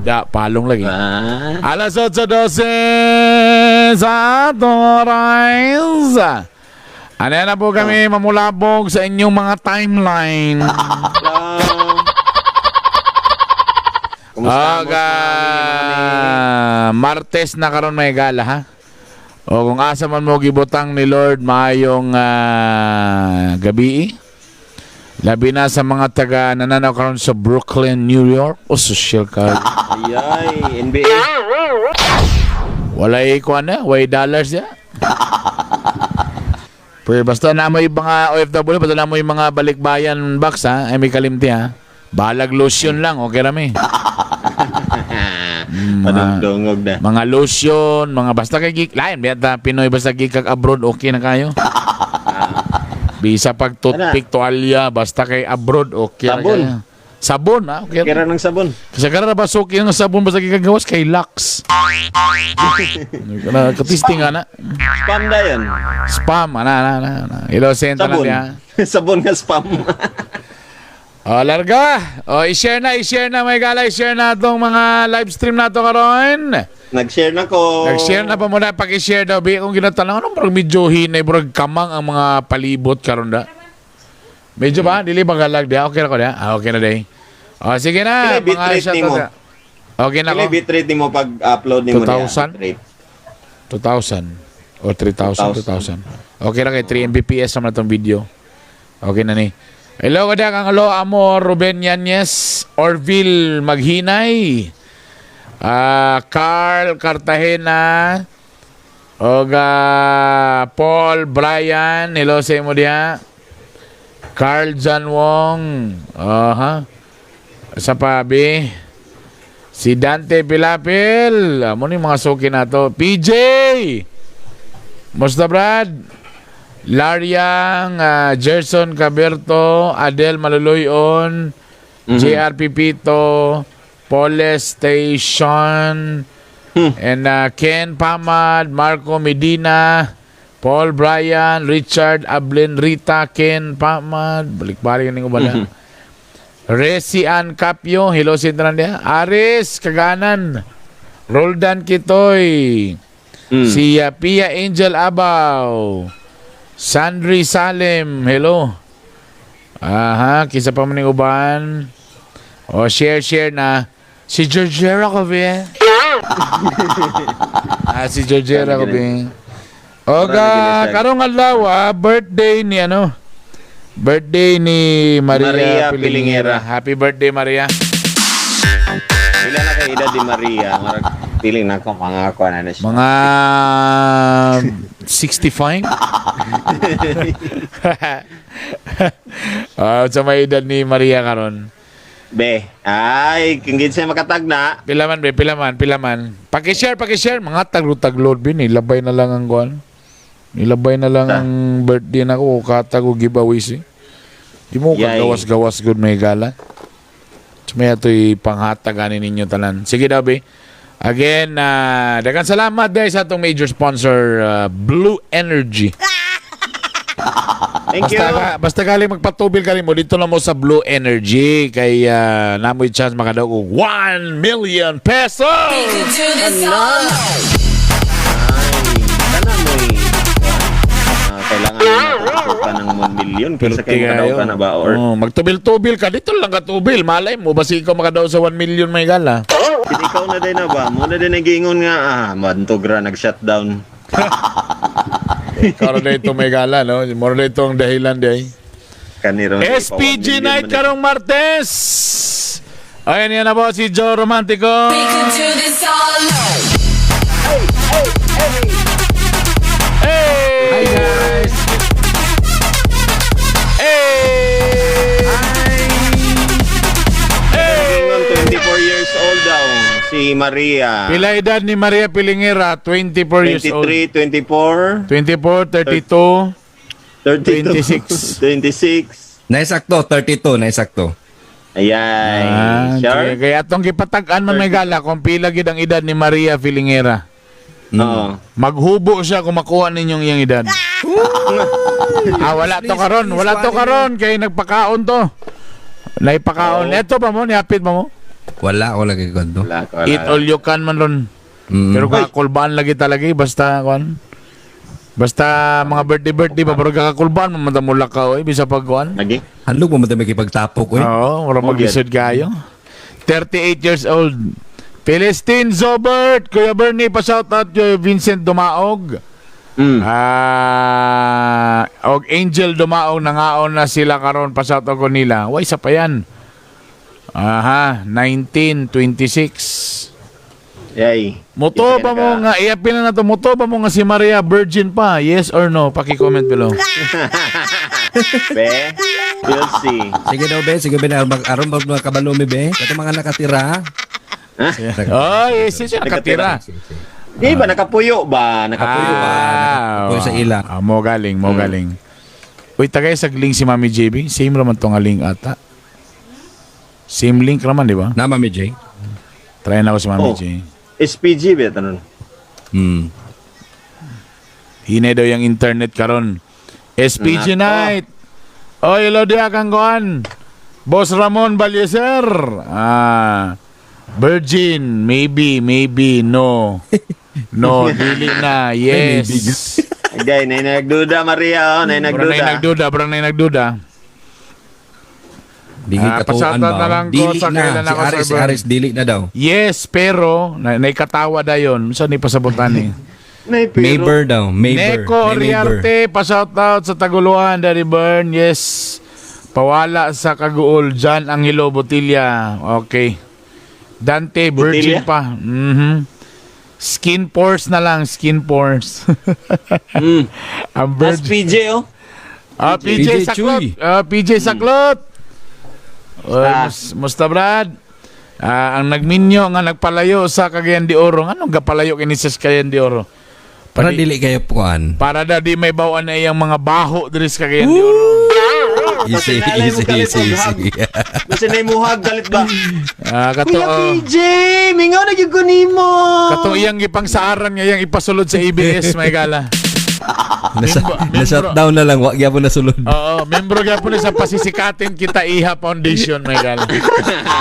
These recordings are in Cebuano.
Da, palong lagi. Ah. Alas 8:12 sa atong oras. Ano na po kami mamulabog sa inyong mga timeline. Hello. Kumusta mo Aga, Martes na karon may gala ha. O kung asa man mo gibutang ni Lord, maayong gabi. Labi na sa mga taga nananaw karon sa Brooklyn, New York o social ka. Ayay, NBA. Walay kuan na, way dollars ya. Pero basta na mo yung mga OFW, basta na mo yung mga balikbayan box ha, ay may kalimti ha. Balag lotion lang, okay rami. Panungdungog na. Mga lotion, mga basta kay gig, lain biyata Pinoy basta gigag abroad okay na kayo. Bisa pag toothpick, tuwalya, basta kay abroad okay na Sabon. kayo. Sabon ha, okay. Kira ng sabon. Kasi karara ba suki ang sabon basta gigagawas kay Lux. Katisting ana. Spam na yun. Spam ana ana ana. Ana. Hello senta na Sabon. niya. Sabon nga spam. O larga. O i-share na may gala, i-share na itong mga live stream na to karon. Nag-share na ko. Nag-share na pa muna pag-share daw bi kung ginatanong ano murag medyo hinay murag kamang ang mga palibot karon da. Medyo ba dili ba galag dia? Okay na ko dia. Ah, okay na day. O sige na Pila bitrate shoutout nimo? na. Okay na ko. Pila bitrate nimo pag-upload nimo niya? 2,000? Bitrate. 2,000 o 3,000, 2,000. Okay na kay 3 Mbps naman itong video. Okay na ni. Hello, kadak ang hello, Amor Ruben Yanez, Orville Maghinay, Carl Cartagena, og Paul Bryan, hello sa imo diha. Carl John Wong, aha. Sa pabi. Si Dante Pilapil. Amo ni mga suki na to. PJ! Musta Brad? Lariang, Gerson Caberto, Adel Maluloyon, JR Pipito, Police Station, and Ken Pamad, Marco Medina, Paul Bryan, Richard Ablin, Rita, Ken Pamad, balik-balik ni ko bala. Resian Capio, hello sa inyo. Aris Kaganan, Roldan Kitoy, si Pia Angel Abaw, Sandri Salim, hello. Aha, kisa pa man ning uban. O, share, share na. Si Georgera Kobe. Si Georgera Kobe. Oga, karong adlaw, birthday ni ano? Birthday ni Maria, Maria Pilingera. Pilingera. Happy birthday, Maria. Pila na kay edad ni Maria? Marag feeling na ko mga kuan na siya. Mga 65? Sa may edad ni Maria karon. Be, ay, kung gid siya makatag na. Pila man, be, pila man, pila man. Paki-share, paki-share. Mga taglo-taglod, be. Nilabay na lang ang kuan. Nilabay na lang ang birthday na ko. Katag o giveaways, eh. Di mo Yay. kagawas-gawas good may gala. So, may ito'y panghatag ani ninyo tanan. Sige daw, be. Again, daghang salamat dahil sa atong major sponsor, Blue Energy. Thank Basta, you. ka, basta galing magpatubil ka rin mo, dito lang mo sa Blue Energy kay namoy chance makadaw og 1 million pesos! Ay, kana mo'y kailangan mo pa ng 1 million kaysa kay makadaw ka na ba or Oh, magtubil-tubil ka dito lang ka tubil. Malay mo basi ikaw makadaw sa 1 million may gala. Kini ikaw na din na ba? Mo na din nagiingon nga mantog ra nag-shutdown. Karon na ito may gala, no? More na itong dahilan di. Kaniro. SPG night karong Martes. Ayan yan na po si Joe Romantico. We could do this all alone. Hey! Hi guys! Hey! Hey! Ingon 24 years old daw si Maria. Pila edad ni Maria Pilingera? 24 years old. 23, 24, 24, 32, 32, 26. 26. Naisakto, 32, naisakto. Ayan. Sure. Sure? Kaya atong gipatag-an man may gala kung pila gid ang edad ni Maria Filingera. Oo. Maghubo siya kung makuha ninyong iyang edad. Wala to karon, wala to karon kay nagpakaon to. Naipakaon. Oo. Eto pa mo, nihapit pa mo. Wala ko lagi kwento. Wala ko, wala. Eat all you can man ron. Pero kakulbaan lagi talaga eh, basta kuan. Basta mga birthday birthday pa pero kakakulbaan man man mo lakaw eh bisa pag kuan. Lagi. Handog mo man tayo makipagtapok oy. Oo, mura Mo maglisod kayo. 38 years old. Philistine Zobert, Kuya Bernie, pa-shout out kay Vincent Dumaog. Ah, og Angel Dumaog, nangaon na sila karon, pa-shout out ko nila. Way isa pa yan. Aha, 1926. Yay. Muto Isa ba ka mo nga, iapin na to, muto ba mo nga si Maria virgin pa? Yes or no? Paki-comment below. Be, we'll see. Sige daw be, sige be na aron ba mga kabalo mi be. Kato mga nakatira. Oh, yes, nakatira. Di ba nakapuyo ba? Nakapuyo ba? Nakapuyo sa ila. Ah, mo galing, mo galing. Uy, tagay sa link si Mami JB. Same raman tong nga link ata. Same link raman, di ba? Na Mami J. Try na ako si Mami Oh. J. SPG ba tanon? Hinay daw yung internet karon. SPG Nako. night. Oy, hello diya kang kuan. Boss Ramon Balyeser. Ah. Virgin, maybe, maybe, no. No, dili na. Yes. Agay, nay nagduda Maria, oh, nay Bro na nagduda. nagduda, bro na nagduda. Dili Ah, katuan pasoutout ba? na lang ko Dili sa na. kailan Si ako, Aris, Sir si Bern. Aris dili na daw. Yes, pero na naikatawa dayon. Saan ni pasabutan eh? Nay pero. Neighbor daw, neighbor. Neko May neighbor. Oriarte, pa-shoutout sa Taguluan, Daddy Bern. Yes. Pawala sa Kaguol, John Angelo Botilla. Okay. Dante, virgin Botilla? pa. Skin pores na lang, skin pores. Ang virgin. SPG oh. Ah, PJ PJ Saklot. Chuy. Ah, PJ Saklot. Oy, Musta? musta Brad? Ah, ang nagminyo nga nagpalayo sa Cagayan de Oro. Anong gapalayo kini sa Cagayan de Oro? Para dili kayo puan. Para da di may bawaan na iyang mga baho diri sa Cagayan de Oro. Easy, Alay mo easy, galit, easy, easy. Basta nay muhag galit ba? Ah, kato, Kuya PJ, mingaw na gyud ko nimo. kato iyang gipangsaaran nga iyang ipasulod sa ABS may gala. Nasa, na shutdown na lang, wa gyapon na sulod. Oo, membro gyapon ni sa Pasisikatin Kita Iha Foundation may gala.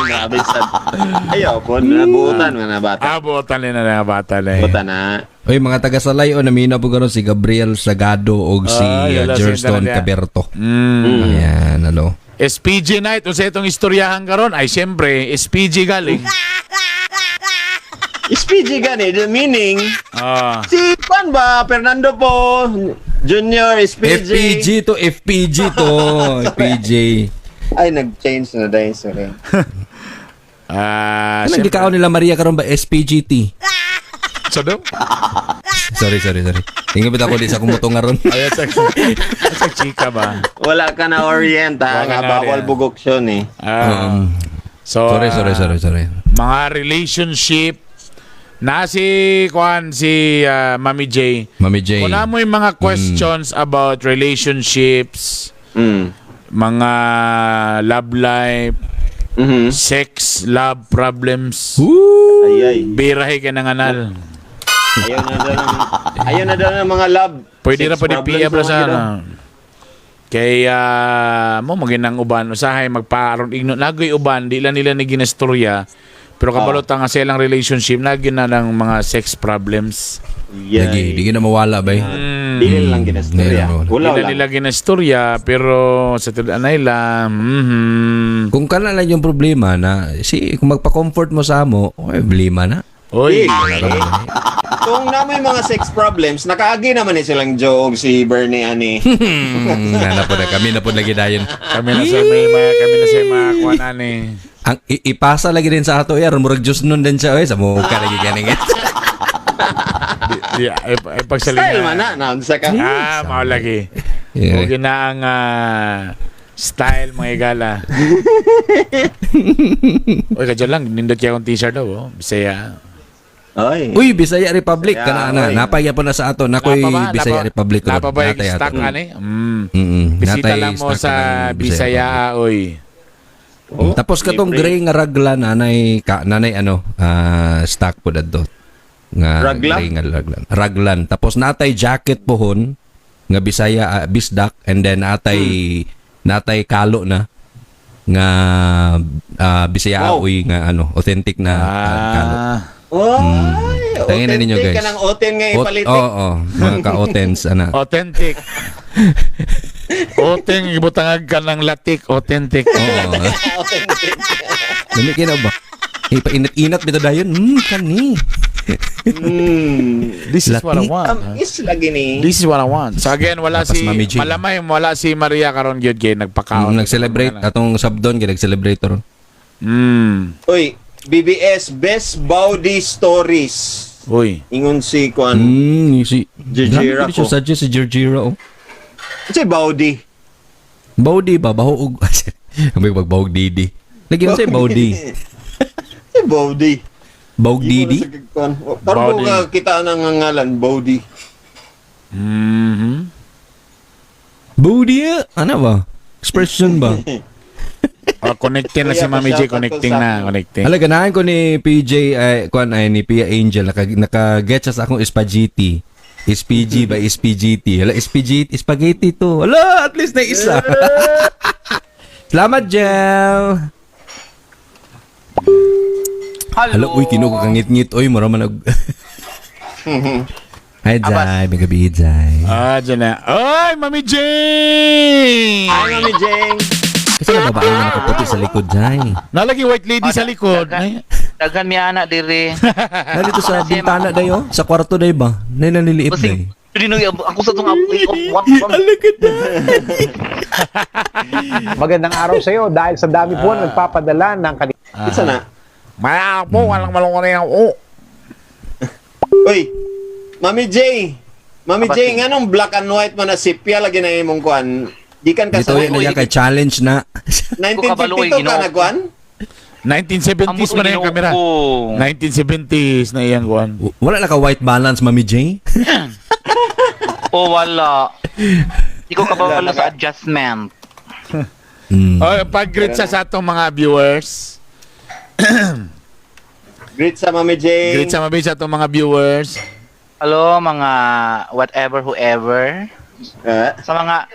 Grabe sad. Ayo po, nabuotan mga bata. Ah, buotan na na bata na. Eh. Buotan na. Oy, mga taga Salay o namina po karon si Gabriel Sagado og si Ah, yala, Jerston si Andrea. Caberto. Ayan, hello. SPG night unsa itong istoryahan karon ay siyempre SPG galing. SPG gani, the meaning Ah. si Juan ba Fernando po Junior SPG. FPG to, FPG to, FPG. Ay nag-change na dahil, sorry. Ah, Anong siyempre. gikaon nila Maria karon ba SPGT? So do? Sorry, sorry, sorry. Tingnan ba ako di sa kumutong karon? Ay, sa chika ba? Wala ka na orient ha, Wala ka nga na bawal orient. bugok siyon eh. Ah. So, Sorry, sorry, sorry, sorry. Mga relationship na si Kwan si Mami J. Mami J. Kung mo yung mga questions about relationships, mga love life, sex, love problems, Woo! Ay ay. birahe ka ng anal. Ayaw na daw ng mga love. Pwede Sex ra pwede problems piya bra naman sa yun, ano. Kaya mo maginang uban usahay magpaaron igno nagoy uban di lang nila ni ginastorya pero kabalo ta nga sa ilang relationship nagi na ng mga sex problems. Yeah. Lagi, di na mawala ba? Dili lang ginastorya. Dili lang. Wala Di lang lang. nila ginastorya pero sa tiyan nila Kung kana lang yung problema na si kung magpa-comfort mo sa amo, okay, problema na. Oy, Eh, kung na may mga sex problems, nakaagi naman eh silang Joe og si Bernie ani. Na po na kami na po lagi dayon. Kami na sa mga kuan ani. Ang ipasa lagi din sa ato ya, murag Diyos nun din siya oy, sa muka lagi kaning. Di, ay, ay pagsalingan. Style man na, naunsa ka. Ah, mao lagi. Yeah. Huwag na ang style mga igala. Uy, kadyo lang, nindot kaya akong t-shirt daw, oh. Bisaya. Oy. Uy, Bisaya Republic Bisaya, kana na. oy. Napaya po na sa ato. Nakoy Napa ba? Bisaya Republic ron. Napa ba yung Natay ato. stock, ani? Bisita Natay lang mo stock sa ng Bisaya, Republic. oy. Oh, Tapos katong libre. gray nga raglan nanay ka nanay ano stock po dadto. Nga Raglan? gray nga raglan. Raglan. Tapos natay jacket pohon nga Bisaya bisdak and then natay natay kalo na. nga Bisaya Wow. uy nga ano, authentic na kalo. Ah. Oy, Tangina ninyo, authentic guys. ka ng oten nga ipalitik. Oo, oh, mga ka-otens ana. Authentic. Oteng ibutangag ka ng latik, authentic. Oo. Authentic. Dami kina ba? Eh, painat-inat bitaw dayon. Kani. This is what I Latik. want. Am is lagi ni. This is what I want. So again, wala Lapas, si Mami Jane. malamay wala si Maria karon gyud kay nagpakaon. Nag-celebrate atong sabdon kay nag-celebrate ron. Uy, BBS Best Bowdy Stories. Uy. Ingon si Kwan. Si Georgira Grabe ko. ko. Suggest si Georgira oh. Si Bowdy. Bawdi ba bahog? May pagbahog didi. Lagi mo say bawdi. Si Bowdy. Bahog didi. Karon Bowdy. ka kita ang ngalan Bowdy. Bawdi eh. Ano ba? Expression ba? Oh, connecting na si Kuya, Mami J, pa-shoutout ko connecting sa na, akin. connecting. Hala, ganahan ko ni PJ, ay, kuan ay, ni Pia Angel, naka-get siya sa akong spaghetti. SPG by SPGT. Hala, SPG, spaghetti to. Hala, at least na isa. Salamat, Jel. Hello. Hala, uy, kinuha ka ngit-ngit. Uy, mura man og. Hi, Jai. May gabi, Jai. Ah, dyan na. Ay, Mami J! Hi, Mami Jeng. Kasi na babae na nakaputi sa likod, Jai. Nalagi white lady sa likod. Ay, Daghan mi ana diri. Nandito sa bintana dayo, sa kwarto dayo ba? Nay naniliit Basig day. dinuy ako sa tong apoy ko. Magandang araw sa iyo dahil sa dami po ang nagpapadala ng kanilang Isa na. Maya po, walang malungkot na yan. Oh. Uy, Mami J. Mami Abas, J, nganong black and white man na sepia lagi na imong kuan? Gikan ka Dito sa yun na kay challenge na. 1952 ka na kuan? 1970s man na yung camera. 1970s na iyang kuan. Wala na ka white balance, Mami J. O wala. Di ko kabalo sa adjustment. Oh, pag-greet siya sa atong mga viewers. Greet sa Mami J. Greet sa mami sa atong mga viewers. Hello mga whatever whoever. Eh, Sa mga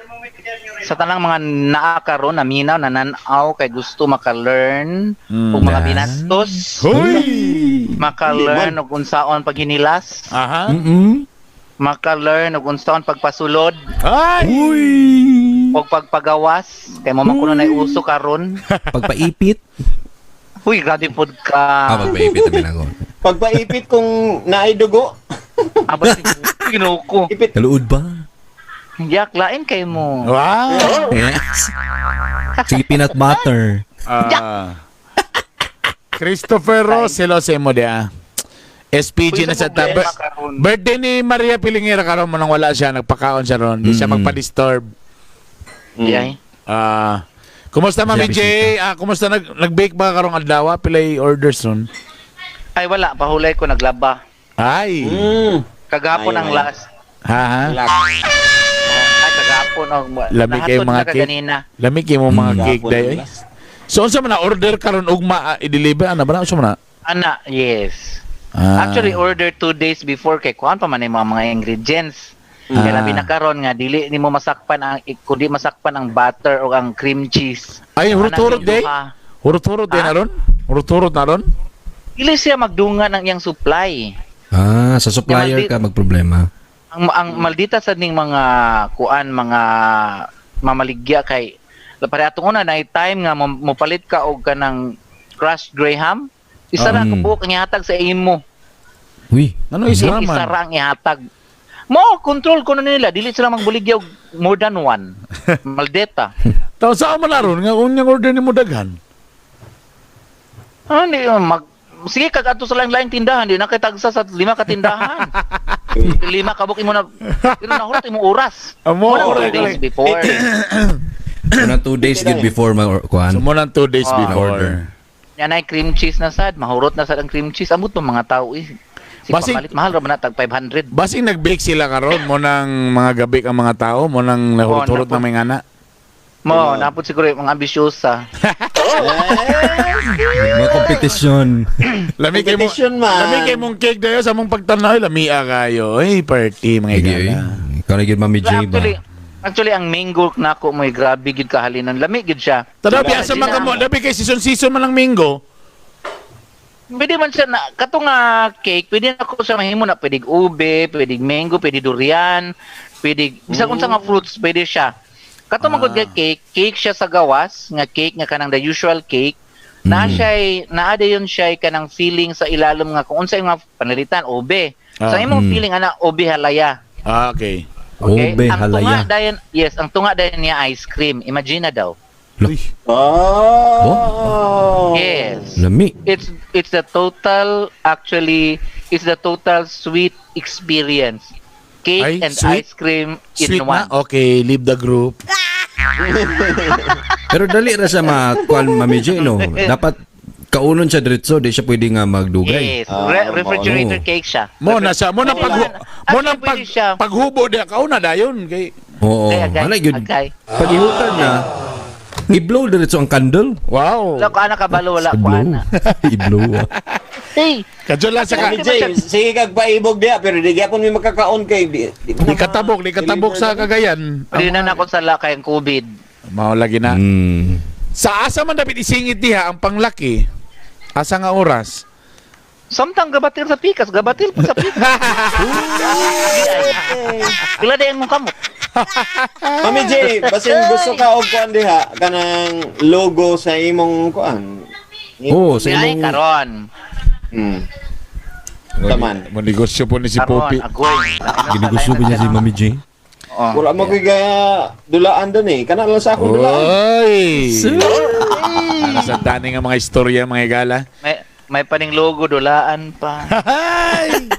sa tanang mga naa karon na minaw na nan-aw kay gusto maka-learn ug mga binastos, Huy! maka-learn og unsaon paghinilas, Aha. Maka-learn og unsaon pagpasulod Ay! Uy! og pagpagawas kay mo man kuno nay uso karon. Pagpaipit. Uy, grabe pod Ah, ka. pagpaipit namin ako. Pagpaipit kung naay dugo, Abot Ginoo ko. ipit. Kaluod ba? Yak lain kay mo. Wow! Yes. Sige, peanut butter. Ah. Christopher Ross, hello sa imo dia. SPG Uy, na sa sa problema tab. karon. Birthday ni Maria Pilingera karon mo nang wala siya, nagpakaon siya ron. Di siya magpa-disturb. Di ay. Ah. Kumusta Mami Siya J? Ah, kumusta nag-bake ba karong adlaw? Pilay orders ron. Ay wala, pahulay ko naglaba. Ay. Kagapon Ay, ang ay. last. Ha ha. Ay kagapon og Lami kay nahatod mga na cake. kaganina. Lami kay mo mga cake Gapon day. ang Ay. last. So unsa man na order karon ugma i-deliver ana ba na unsa man na? Ana, yes. Ah. Actually order 2 days before kay kuan pa man yung mga ingredients. Kaya labi na karon nga dili nimo masakpan ang kundi masakpan ang butter o ang cream cheese. Ay, hurot-hurot Ana, day. duha. Hurot-hurot day Ah? na ron? Hurot-hurot na ron? Dili siya magdungan ang iyang supply. Ah, sa supplier ka magproblema. Ang maldita sa ning mga kuan mga mamaligya kay pare atong una na time nga mopalit ka og kanang crushed graham isa ra ka buok ang ihatag sa imo. Uy, Ano isa Isa man? ra ang ihatag mo. Control ko na nila, dili sila magbuligya og more than one. Maldita. Taw saan man na ron nga unyang order nimo daghan? Ano mag sige kag adto sa lain-laing tindahan, di na kay tagsa sa lima ka tindahan, lima ka buok imo na, pero nahurot imo oras. Amo, Wala, oras 2 days before. una 2 days good before mag kuan. So mo nang 2 days before. Order. Yan ay cream cheese na sad, mahurot na sad ang cream cheese. Amot pa mga tao eh. Si pamalit mahal ra man na tag 500. Basing nag-bake sila karon mo nang mga gabi ang mga tao mo nang nahurot-hurot Oh, na may ngana. Mo, napod siguro yung mga ambisyosa. Mga kompetisyon. Lami kay mo. Competition man. Lami kay mong cake dayo sa mong pagtanaw lamia kayo. Ay, party mga Sige, uy. igala. Ikaw na gyud Mami J ba? Actually, Actually, ang mango nako mo'y grabe gid kahalinan. Lami gid siya. Tanaw bi asa man ka mo, labi kay season season man ang mango. Pwede man siya na kato nga cake, pwede na ko siya mahimo na pwede ube, pwede mango, pwede durian, pwede bisag unsa nga fruits pwede siya. Kato man gud nga cake, cake siya sa gawas, nga cake nga kanang the usual cake. Na siya naa dayon siya kanang feeling sa ilalom nga kung unsa nga panalitan ube. Sa imong feeling ana ube halaya. Ah, okay. Okay? Ube Ang tunga halaya. dayon, yes, ang tunga dayon niya ice cream. Imagine na daw. Uy. Oh. Yes. Lami. It's the total, actually it's the total sweet experience. Cake Ay, and sweet? ice cream in Sweet one. na? Okay, leave the group. Pero dali ra siya makuan, Mami J, no. Dapat kaunon siya diretso, di siya pwede nga magdugay. Yes, Ah, refrigerator oo. cake siya. Mo na sa mo na pag mo na Actually, pag pwede siya. paghubo diha kauna dayon kay Oo. Kay agay, Ana gyud. agay. Pag ihutan na, i-blow diretso ang candle. Wow. Wala ko ana kabalo, wala ko I-blow. ana. I-blow. Ah. Hey, Kadyo lang sa ka. Mami J, sige kag paibog diha pero di gyapon mi makakaon kay di Di katabok, di katabok sa Cagayan. pwede na nako sa kay ang COVID. Mao lagi na. Sa asa man dapat isingit diha ang panglaki? Asa nga oras? Samtang gabatil sa pikas, gabatil po sa pikas. Pila dayon mong kamot. Mami J, basin gusto ka og kuan diha kanang logo sa imong kuan. Oo, sa Ay, imong karon. Taman. Mo negosyo po ni si Karon, Poppy. agoy. Ginigusto ko niya si Mami J. Oh. Wala mo koy gaya dulaan dun eh. Kana lang sa akong dulaan. Oy! Para sa dani nga mga istorya mga igala. May paning logo dulaan pa. Hay!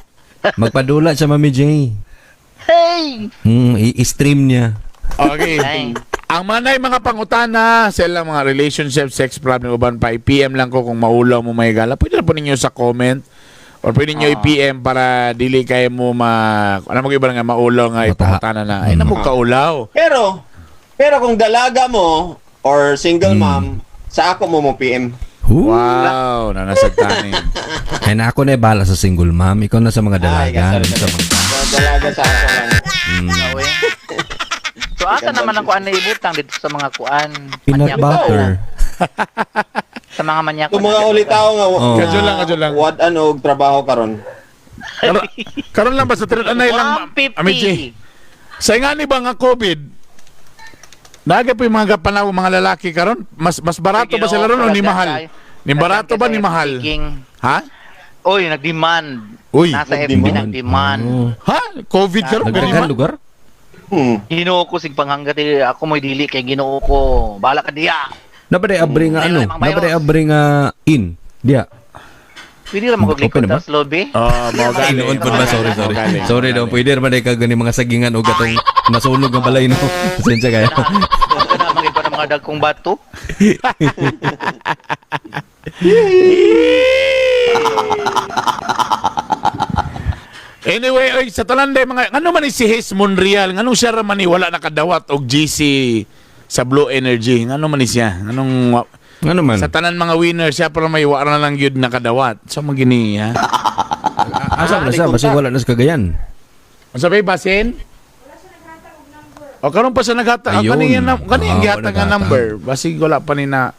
Magpadula siya, Mami J. Hey! I-stream niya. Okay. Ay. Ang manay mga pangutana sa ilang mga relationship, sex problem, uban pa, i-PM lang ko kung maulaw mo may gala. Pwede na po ninyo sa comment or pwede ninyo i-PM para dili kayo mo ma... Ano mo iba nga maulaw nga Mataha. ipangutana na. Ay, namo kaulaw. Pero kung dalaga mo or single mom, sa ako mo mo PM. Huh? Wow, nanasagtani. Ay na ako na bahala sa single mom. Ikaw na sa mga Ay, dalaga. sorry, Sa sorry. mga Sa dalaga sa ako lang. Uy. So asa naman ang kuan na ibutang dito sa mga kuan? Peanut Manyako. butter. Sa mga manyako. Kung mga ulitaw nga Oh. Kadyo lang, kadyo lang. What ano og trabaho karon? Karon lang ba sa anay lang. Ami J. 150. Sa nga ni ba nga COVID, Naga po yung mga kapanaw mga lalaki karon, mas mas barato ba sila ron o ni mahal? Ni barato ba ni mahal? Ha? Ha? Oy, nag-demand. Uy, Nasa FB nag-demand. Oh. Ha? COVID karon Nagdaghan ganun lugar? Ginoo ko sig panghanggat eh, ako mo'y dili kay Ginoo ko. Bahala ka diya. Nabaday abre nga Ayun, ano? ay, mga virus. Nabaday abre nga in. Diya. Pwede ra magligod Open na ba? sa lobby. Oh, mo Ay, noon po ba? Sorry, sorry. Galing. Sorry daw. Pwede naman ka gani mga sagingan o gatong nasunog ang balay, no? Pasensya kayo. Ito na mga iba ng mga dagkong bato. Anyway, oy, sa tanan day mga ano man ni si Hayes Monreal, nganong siya ra man ni wala nakadawat og GC sa Blue Energy? Ngano man ni siya? Nganong Ano man? sa tanan mga winner siya para may wala na lang gyud nakadawat. So magini ha. Asa man siya? Basig wala na sa Cagayan. Unsa bay basin? O karon pa siya naghatag. Ayun. Kani yan kani ang Ah, gihatag wala nga naghatag. number. Basig wala pa ni na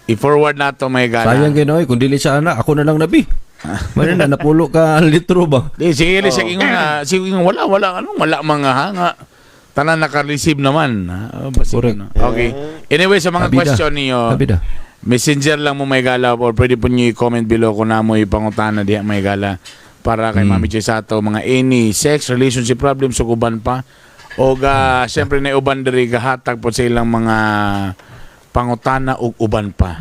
i-forward na to may gala. Sayang kayo, oy. Kung dili siya anak, ako na lang nabi. Mano na, napulo ka litro ba? Di sige oh. Sige nga, sige nga wala wala anong wala mga ha nga tanan naka-receive naman. Ha? Oh, basig Correct. ano. Okay. Anyway, sa mga Abida. question niyo, Abida. messenger lang mo may gala or pwede po niyo i-comment below kung na mo ipangutana diha may gala para kay Mami Jay Sato mga any sex relationship problems ug uban pa o ga syempre na uban diri gahatag po sa ilang mga pangutana ug uban pa.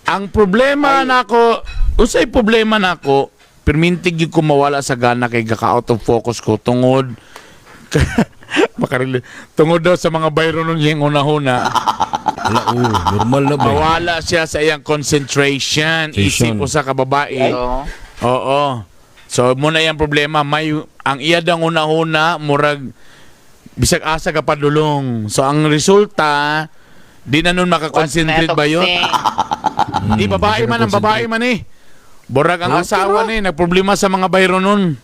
Ang problema nako, unsay problema nako, permintig gyud ko mawala sa gana kay gaka out of focus ko tungod makarili tungod daw sa mga bayro nun siyang una-una. Wala, oh, normal na ba? Mawala siya sa iyang concentration, isip Station. usa ka babae. So, Oo. So muna iyang problema, may ang iya dang una-una murag bisag asa ka padulong. So ang resulta di na nun makakonsentrate ba yun? Di babae man ang babae man eh. Borag ang asawa ni nagproblema sa mga bayro nun.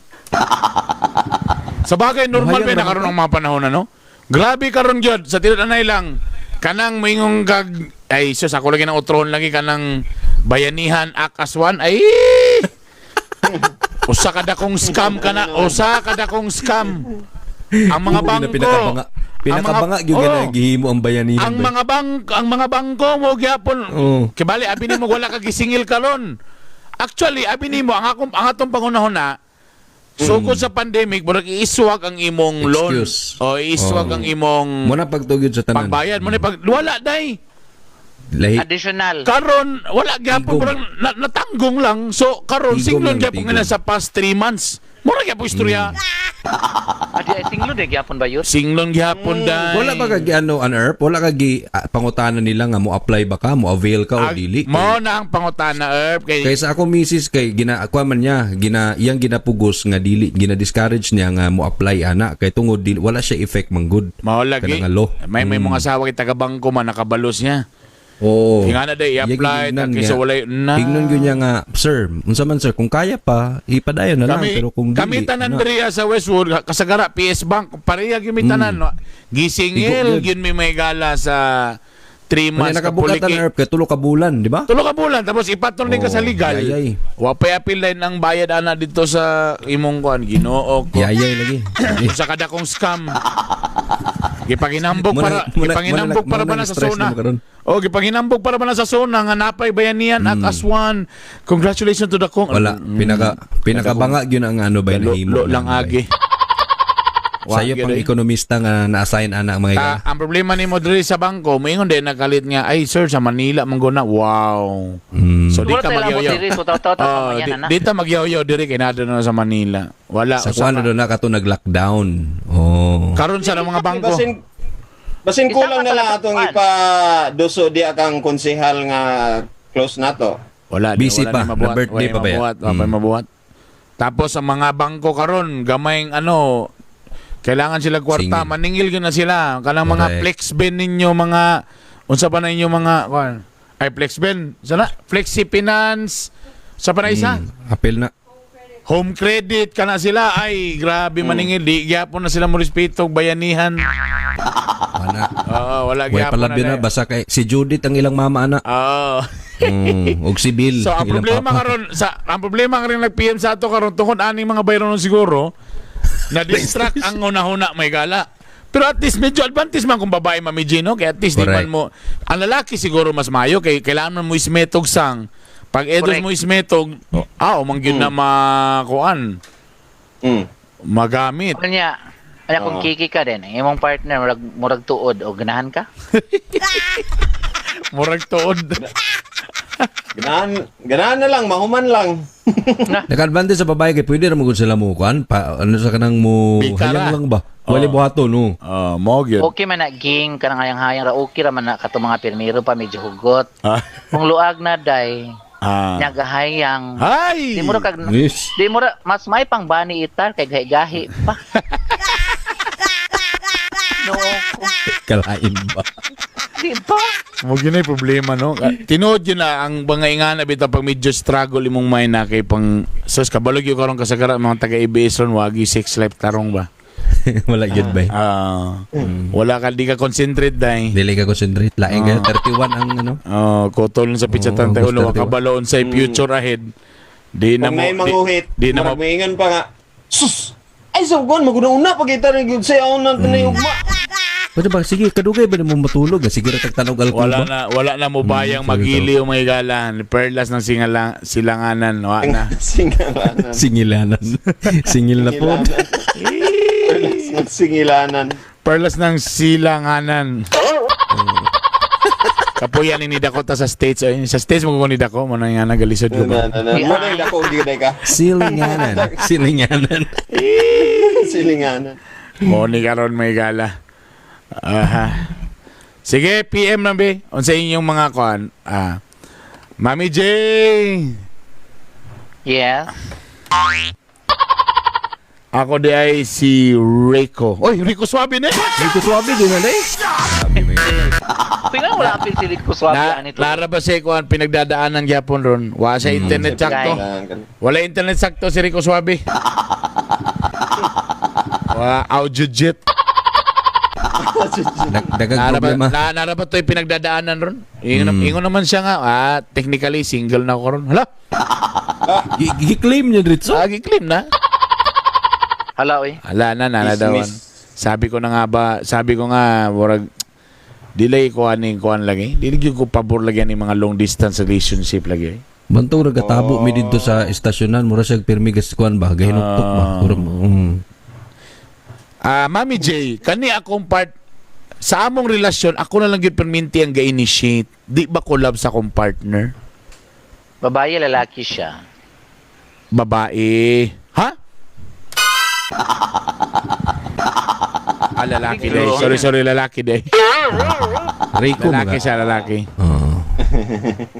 Sa bagay, normal Muhayang ba na ra karon man ang mga panahon, ano? Grabe karon gyud sa tinud anay lang kanang moingong kag ay sus, ako lagi ng utrohon lagi kanang Bayanihan Act as one, ay, usa ka dakong scam kana, usa ka dakong scam ang mga Oo, yun bangko. ang pinakabanga. Pinakabanga Ang gyud Oo. na gihimo ang bayanihan. Ang ba? mga bangko mo gyapon. Oo. Kibali abi nimo wala ka gisingil karon. Actually, abi nimo ang akong ang atong pangunahon na sugod sa pandemic, murag iiswag ang imong loan. Excuse. O iiswag Oo. ang imong Mo na pagtugid sa tanan. pagbayad mo ni pag wala day. Lahi. Additional. Karon wala gyapon, Tigom. murag natanggong lang. So karon Tigom singlon lang, gyapon tigom. nga sa past 3 months. Mura gyapon istorya. Adi ay singlon eh gyapon ba yun? Singlon gyapon day. Wala ba kag ano unearth? Wala kag pangutana nila nga mo apply ba ka, mo avail ka o dili? Mo na ang pangutana, Erp, kay Kay sa ako misis kay gina kuha man niya, gina iyang ginapugos nga dili, gina discourage niya nga mo apply ana kay tungod dili wala siya effect man good. Mao lagi. Kanang nga law. May mga asawa kay taga bangko man nakabalos niya. Oo. Nga na day Iya i-apply gignan kaysa niya. walay na. Tingnan gyud niya nga, sir, unsa man sir, kung kaya pa, ipadayon na lang Kami, pero kung dili, kami tanan ana. diri sa Westwood, kasagara PS Bank, pareha gyud mi tanan. No? Gisingil Igo gyud mi may gala sa 3 Manya months nakabukat kapuliki. ang herb kay tulo ka bulan, di ba? Tulo ka bulan tapos ipatong din ka sa Oo, legal. yayay. Wa pay apil din ang bayad ana dito sa imong kuan, Ginoo ko. Yayay lagi. Usa kada kong scam. Gipanginambog Muna- para muna- gipanginambog muna- para ba muna na sa stress zona. na mo karon. Oh, gipanginambog para ba na sa zona nga napay bayanihan at aswan. Congratulations to the kong. Wala, pinaka pinakabanga gyud ang ano ba Lo, nahimo. lo lang na, agi. Sayo Wa, pang gyud eh. ekonomista nga na-assign ana mga Ta, igala. ang problema ni mo diri sa bangko, moingon din nakalit nga, ay sir, sa Manila man na. Wow. So di Wala ka tayo labot magyaw-yaw. diri so taw-taw ta Oh, yan di, ana. di ta magyaw-yaw diri kay naa na sa Manila. Wala Sa usa kuan ka. na doon na kato nag-lockdown. Oh. Karon sa mga bangko. Basin basin Isa kulang ka na lang talaga atong kuan. ipa-duso di akang konsehal nga close na to. Wala, di, Busy wala pa. ni mabuhat. Na birthday Wala pa ba yan? mabuhat, wala pa mabuhat. Tapos ang mga bangko karon, gamayng ano, kailangan sila kwarta, Singil. maningil gyud na sila. Kanang mga Correct. flex bin ninyo, mga unsa pa na inyo mga kuan? Ay, flex bin, sana Flexi Finance, sa pa na isa? Apel na. Home credit kana sila, ay grabe maningil, di gyapon na sila mo respeto og bayanihan. Ana. Oo, wala Way gyapon palabyo na na. basta kay si Judith ang ilang mama ana. Oo. Og si Bill So ang ilang problema papa. karon sa ang problema karon nag-PM sa ato karon tungod aning mga bayronon siguro na distract ang hunahuna may gala. Pero at least medyo advantage man kung babae, Mami Gino, kay at least di Correct. man mo ang lalaki siguro mas mayo kay kailangan man mo ismetog sang pag edos Correct. mo ismetog, ah, man gyud na makuan magamit. Kanya, kanya kung Oo. kiki ka din, ang imong partner murag murag tuod o ganahan ka? Murag tuod. Ganahan, ganahan na lang, mahuman lang. Naka-advantage sa babae kay pwede ra mo gud sila mo kuan pa ano sa kanang mo Bikara. hayang lang ba. Wala Oo. buhaton no. Oh, mo gyud. Okay man na ging kanang hayang-hayang ra, okay ra man na kato mga pirmiro pa medyo hugot. Ah. Kung luag na day, Ah. nyagahayang. Ay! Di mo ra kag Yes. di mo ra mas may pang bani itar kay gahi-gahi pa. No, Kalain ba? di ba? Mo gyud na yung problema, no? Tinuod yun na ang mga ingana bitaw pag medyo struggle imong mind na kay pang sus kabalog yun karon kasagara mga taga ABS ron wagi sex life tarong ba. Wala gyud ba. Ah. Wala ka, di ka concentrate dai. Dili ka concentrate lain kay 31 ang ano. Oh, kotol sa pitsatan Oo, tayo ulo August 31. kabalo sa future ahead. Di na Kung mo may di, manguhit, di na mo murag maingon pa nga, sus! Ay, sa kuan, maguna-una pag kita rin gyud siya, ako na mm. ugma. Pwede ba sige kadugay ba nimo matulog? Ah, sige ra tagtanog alcohol wala ba? na wala na mo bayang Sorry, magili o may galan. Perlas ng singala, silanganan, wala na. Singilanan. Singilanan. Singil na po. Perlas ng singilanan. Perlas ng silanganan. Kapuyan ni Dakota sa States. Ay, sa States mo ko ni Dako. Mo na nga nagalisod ko Na, ba? na, na. Mo na yung dako, gyud ay ka. Silinganan. Silinganan. Silinganan. Mo ni karon may gala. Aha. Sige, PM lang be. Unsa inyong mga kuan? Ah. Mami J. Yes. Ako di ay si Rico. Oy, Rico Suabe na. Rico Suabe din na eh. Sabi mo yun. Tingnan wala apil si Rico Suabe Na, ani to. Lara ba siya kuan pinagdadaanan gyapon ron? Wa sa internet sakto. Singilanan. Wala internet sakto si Rico Suabe. Wa Ah, audio jet. Daghang Nara ba, problema. nara ba to'y pinagdadaanan ron? Ingon naman siya nga, technically single na ako ron. Hala, Gi-claim niya dritso. claim na. Hala oy. Hala na, nana daw. Dismiss. Sabi ko na nga ba, sabi ko nga, murag, delay ko aning kuan lagi. Dili gyud ko pabor lagi ani mga long distance relationship lagi. Bantog ra gatabo mi didto sa estasyonan, mura siya pirmi gas kuan ba, gahinuktok ba. Mura. Ah, Mami J, kani akong part sa among relasyon, ako na lang gyud perminti ang ga-initiate. Di ba ko love sa akong partner? Babae, lalaki siya. Babae. Ha? Ah, lalaki day. Sorry, sorry, lalaki day. Rico Lalaki mga. siya, lalaki. Oo.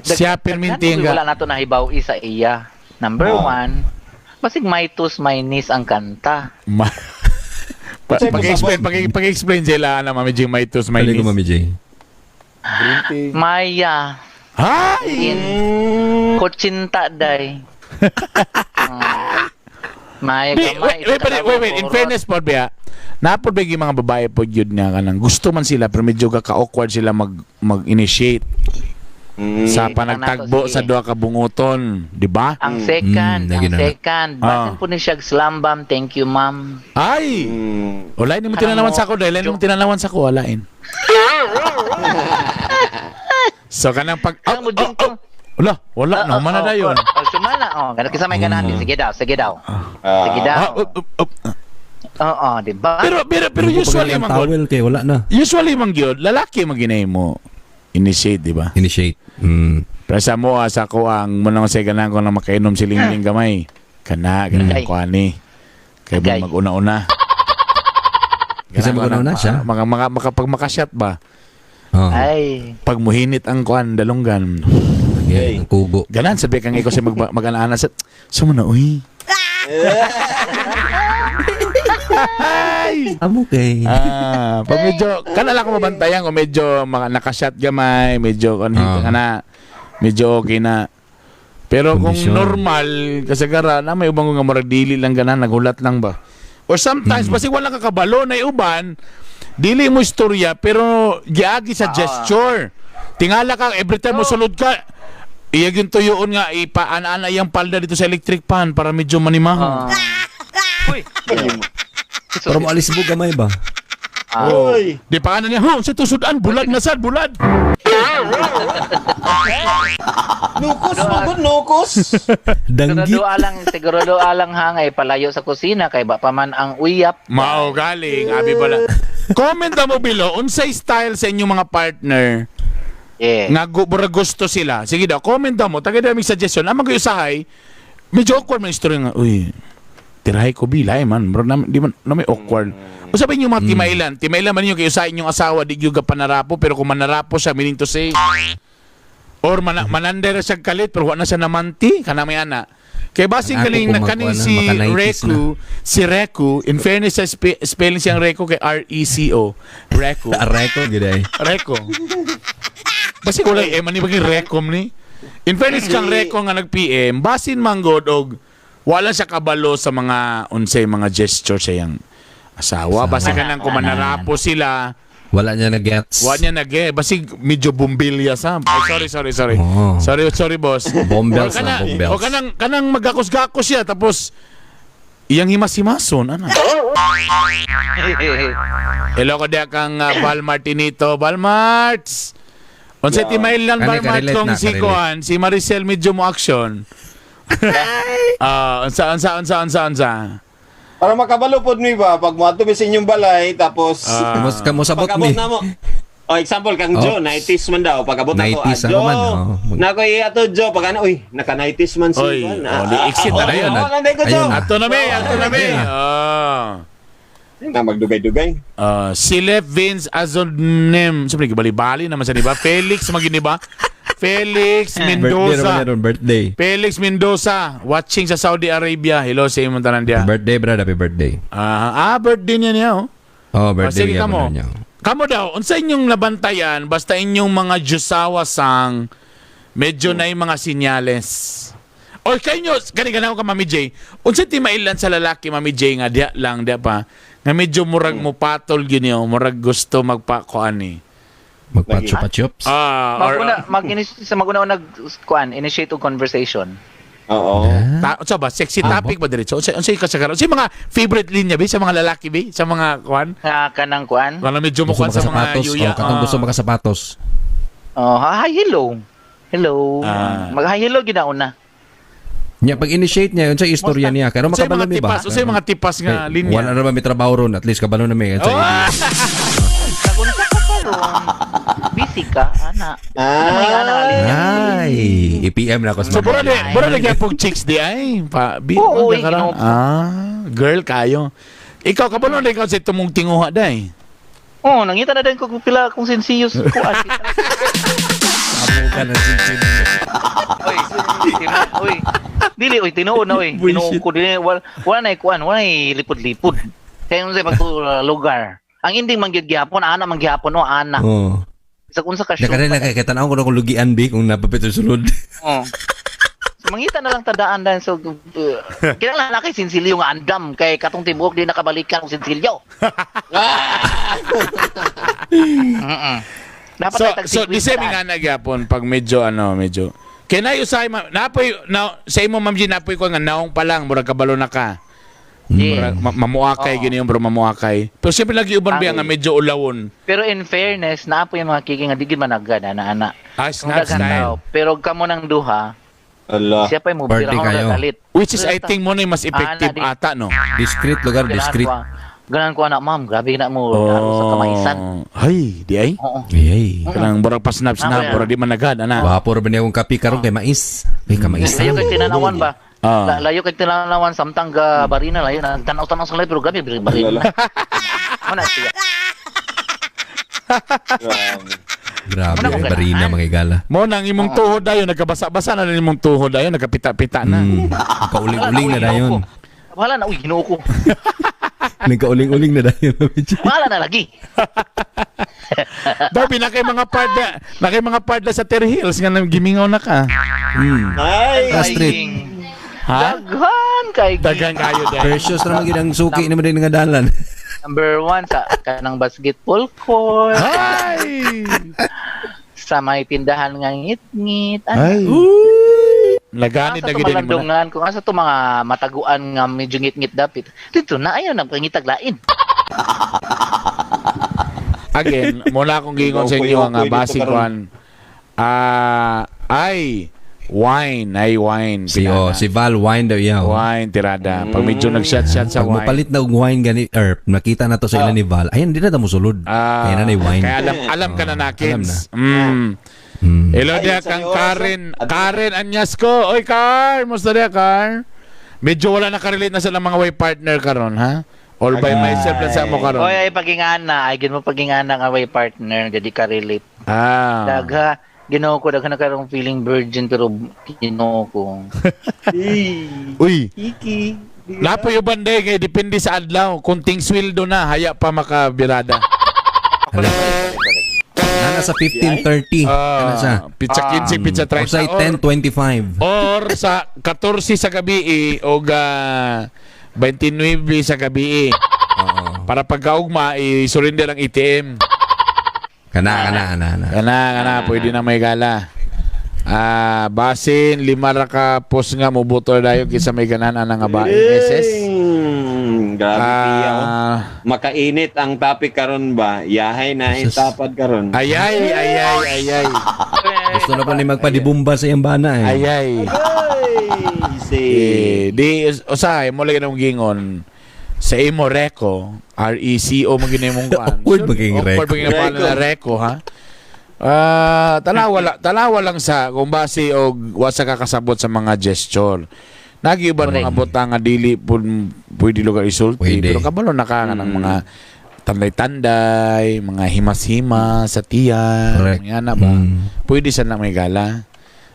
Siya perminti ang Daghan ga... wala nato nahibaw sa iya. Number one, basig my tos my niece ang kanta. Pag-explain, pag-explain sila na Mami J, may tos, may Dali ko, nis. Mami J. Maya Hi! in kutsinta day. Maya Wait, gamay. wait, wait, wait, wait. In fairness po, Bea, napod ba yung mga babae po yun nga kanang gusto man sila pero medyo ka-awkward sila mag-initiate sa panagtagbo Sige. sa duha ka bunguton, di ba? Ang second, ang lagi na. second. Basin po ni siya slambam, thank you ma'am. Ay! Wala ni mo Kanang tinanawan mo- sa ako dahil mo tinanawan sa ako, walain. So kanang pag Kanang mo oh, oh, wala, wala na man na dayon. Oh, sumana oh. Ganun kasi may ganahan. Sige daw, sige daw. Sige daw. Ah, up, up, up. Oo, di ba? Pero pero pero Hindi ko usually pa man gud, towel kay wala na. usually man gyud lalaki man ginay mo initiate, di ba? Initiate. Pero sa mo sa ko ang mo nang sa ganahan ko na makainom si Lingling gamay. Kana ganahan Agay. ko ani. Kay ba Agay. mag-una-una. Kasi Ganahan ko mag-una-una na- siya? Pag makashot ba? Oh. Ay. Pag muhinit ang kuan dalunggan. Okay. Ang kugo. Ganan sabi kang ikaw sa mag-ana sa sumo na uy. Ay! Amo kay. Ah, pag medyo kana lang ko mabantayan kung medyo maka, nakashot gamay, medyo kan kana medyo okay na. Pero kung Kondisyon. normal kasagara na may ubang nga murag dili lang ganan naghulat lang ba. Or sometimes basi wala ka kabalo na uban, dili mo istorya pero giagi sa gesture. Tingala ka every time mo sulod ka, iyag yung tuyoon nga ipaana-ana iyang palda dito sa electric pan para medyo manimaho. Uy. Pero mo alis mo gamay ba? Oy. Di pa ano niya, huh, sa tusudan, bulag na sad, bulag. Nukos mo gud, nukos. Danggit. Sigurado alang, sigurado alang hangay palayo sa kusina kay ba pa man ang uyap. Mao galing, abi pala. Comment na mo below, unsay style sa inyong mga partner Yeah. nga murag gusto sila. Sige daw, comment daw mo, tagay daming suggestion. Amang kayo usahay, medyo awkward man istorya nga, uy, tirahay ko bilay man, bro, na, di man, na may awkward. O sabi niyo mga timailan, timailan man ninyo kayo sa inyong asawa, di gyud ka panarapo, pero kung manarapo siya, meaning to say, or manandera siya kalit, pero wa na siya namanti, kana may ana. Kay basing Ako kaning kung kaning magkuha na, si maka-90s Reku, si Reku, in fairness sa spelling siyang Reku kay R E C O, Reku. Aray ko gid ay. Reko. Basi wala eh, man ni Rekom ni. In fairness kang Reko nga nag-PM, basin manggod og wala siya kabalo sa mga unsay mga gesture sa iyang asawa. Basi kanang kung manarapo sila, Wala niya na gets. wa niya nag eh, basi medyo bumbilya sa. Ay, sorry, sorry, sorry. Oh. Sorry, sorry, boss. Bombells O na, bombells. O kanang magakos-gakos siya tapos iyang himas-himason ana. Hello ko diya kang Val Martinito. Val Marts! Unsay Yeah. timail lang Kani, Val Marts karelate kung na, si karelate. Kuan, si Maricel medyo mo action. Ah, unsa unsa unsa unsa unsa. Para makabalo pod mi ba pag moadto mi sa inyong balay tapos Kamos kamo sabot pag-abot mi. na mo. Oh, example kang Joe, Ops. 90s man daw. Pag-abot ako, 90s ah, ako Joe, man, oh. Nako ato Joe, pag ano, uy, naka 90s man si Oy, Juan. oh, di exit na dayon. Oh, nanday ko, Joe. Ayun na. Ato na mi, ato na mi. Ayun na. Ah. Na magdugay-dugay. Ah, si Lef Vince Azonem. Siyempre, bali-bali naman siya, di ba? Felix, maging, di ba? Felix Birthday naman Mendoza. niya ron, birthday. Felix Mendoza, watching sa Saudi Arabia. Hello sa imong tanan diya. Birthday, brad, happy birthday. Birthday niya niya, oh. Oh, Oh, birthday sige niya kamo. niya. Kamo daw, unsa inyong nabantayan basta inyong mga Diyosawa sang medyo na yung mga sinyales. Or kayo nyo, kani ganaw ka Mami J, unsa timailan sa lalaki Mami J nga diya lang diya pa. Nga medyo murag mo patol gyud niyo, murag gusto magpakuan ni. Magpa-chupa-chups. Ah, or Maguna mag sa maguna nag kuan initiate og conversation. Oo. Ta, unsa ba sexy topic ba diretso? Unsa unsay kasagaran? Unsa mga favorite linya bi sa mga lalaki bi sa mga kuan? Nga kanang kuan. Wala medyo mo Gusto kuan sa mga makasapatos. yuya. Oh, katong gusto makasapatos. Oh, hi, hello. Hello. Ah. Mag hi hello gyud na una. Nya pag initiate niya unsa istorya niya kay Unsay makabalo mga mi ba? tipas? Unsay mga tipas nga Eh, linya? wala na ba may trabaho ron, at least kabalo na may unsay Oh! Kagunsa ka karon. Busy ka ana. Ah. Ano mga ana nga linya? Ay, i-PM na ako sa So mga bura ni bura ni gyapon chicks di ay pa bi Oo, ka karon. ginoo. Ah, girl kayo. Ikaw kabalo na ikaw sa tumong tinguha day. Oh, nangita na din ko kung pila kung sensiyos kuan. Abo ka na sinsin. Oy, oy. Dili oy tinuod na oy. Tinuod ko dili wala, wala na kuan, wala na lipod-lipod. Kaya unsa pag lugar. Ang ending man gyud gihapon, ana man gihapon o ana. Oh. Sa unsa ka show. Nakare na kay tan-awon ko na kung lugian bi kung napapit sa sulod. Oh. So, mangita na lang tadaan dahil so kinahanglan na kay sinsilyo nga andam kay katong tibuok di nakabalikan og sinsilyo. Mm. Dapat So ay tag so di sequence sa nga na gyapon pag medyo ano medyo Kaya na usay ma napoy na sa imo Ma'am G napoy ko nga naong pa lang murag kabalo na ka. Yeah. Murag mamuakay Oo. gini yung bro mamuakay. Pero siyempre lagi uban ba nga medyo ulawon. Pero in fairness, naa po yung mga kiki nga di gid managad ana ana. Ah, Kung snap daghan style. tao, pero kamo ng duha, Ala. siya pa mo Party bira kayo. kalit. Which is I think mo na yung mas effective Ana, di- ata no. Discreet lugar, discreet. Ganan ko anak, ma'am, grabe na mo oh. sa kamaisan. Ay, di ay. Oo. Ay. Kanang murag pa snap snap, Ah, murag di man nagad ana. Wapo ra ba niya akong kape karon kay mais. May kamaisan. Layo kay tinanawan ba? Ah. Layo kay tinanawan samtang ga barina layo na tanaw-tanaw sa layo pero grabe barina. Lala. Ano siya? Grabe. Grabe, Wala akong ay barina ganahan. mga igala. Mo nang imong tuhod dayon nagkabasa-basa na rin imong tuhod dayon nagkapita-pita na. Kauling-uling na dayon. Wala na, uy, Ginoo ko. Nagkauling-uling na dayon. Wala na lagi. Daw binakay mga parda, nakay mga parda sa Ter Hills nga nang gimingaw na ka. Ay! Ah, street. King. Ha? Daghan kay Daghan kayo dayon. Precious ra man gyud ang suki naman din nga dalan. Number one sa kanang basketball court, Ay! sa may tindahan nga ngit-ngit. Ano? Ay. Lagani Asa na to gid mo na. malandungan, kung asa to mga mataguan nga medyo ngit-ngit dapit. Dito na ayaw nang pangitag lain. Again, muna akong gingon sa inyo nga Ukoy-ukoy dito basic karon. one. Ah, ay wine, ay wine. Si oh, Tirada. si Val wine daw iyaw. Wine tirada. Pag medyo nag-shot-shot sa Pag wine. mopalit na og wine gani erp, nakita na to sa ilan ni Val. Ayan di na ta mosulod. Ah, Kaya na na wine. Kaya alam alam ka na Oh, nakins. alam na. Hello Ay, dia sa kang oras, Karen. ah. Karen Anyasco. Oy Kar, musta dia Kar? Medyo wala nakarelate na sa mga way partner karon ha? All by Ay. myself lang sa mo karon. Oy, ay pagingana, ay gin mo pagingana nga way partner, jadi ka relate. Ah. Dagha, Ginoo ko daghan na karong feeling virgin pero Ginoo ko. Uy, Iki. napoy uban day kay depende sa adlaw. Kunting sweldo na haya pa makabirada. Nana sa 15:30. Kana siya. Ah, pizza 15, pizza 30. Or sa 10:25. Or sa 14 sa gabi o 29 sa gabi. Oo. Para pagkaugma, i-surrender ang ATM. Kana kana kana. kana. Kana, kana, pwede na may gala. Ah, basin lima ra ka post nga mobuto dayon kinsa may ganahan ana nga bae SS. Grabe Pia, oh. Ah, Makainit ang topic karon ba? Yahay na Jesus. itapad karon. ayay, ayay, ayay. Gusto na po ni magpadibumba sa iyang bana eh. Ayay. Ay, si Eh, di usahay mo lagi nang gingon sa imo Reco, R E C O mo gini mong kuan. Awkward maging Reco. Awkward maging pangalan na Reco ha. Ah, tanawa lang sa kung base og wa sa kakasabot sa mga gesture. Nagiuban mga butang nga dili pud pwede lugar isulti Pwede. pero kabalo na ka nga ng mga tanday-tanday, mga himas-himas sa tiyan, Correct. mga ana ba? Mm. Pwede sa na may gala.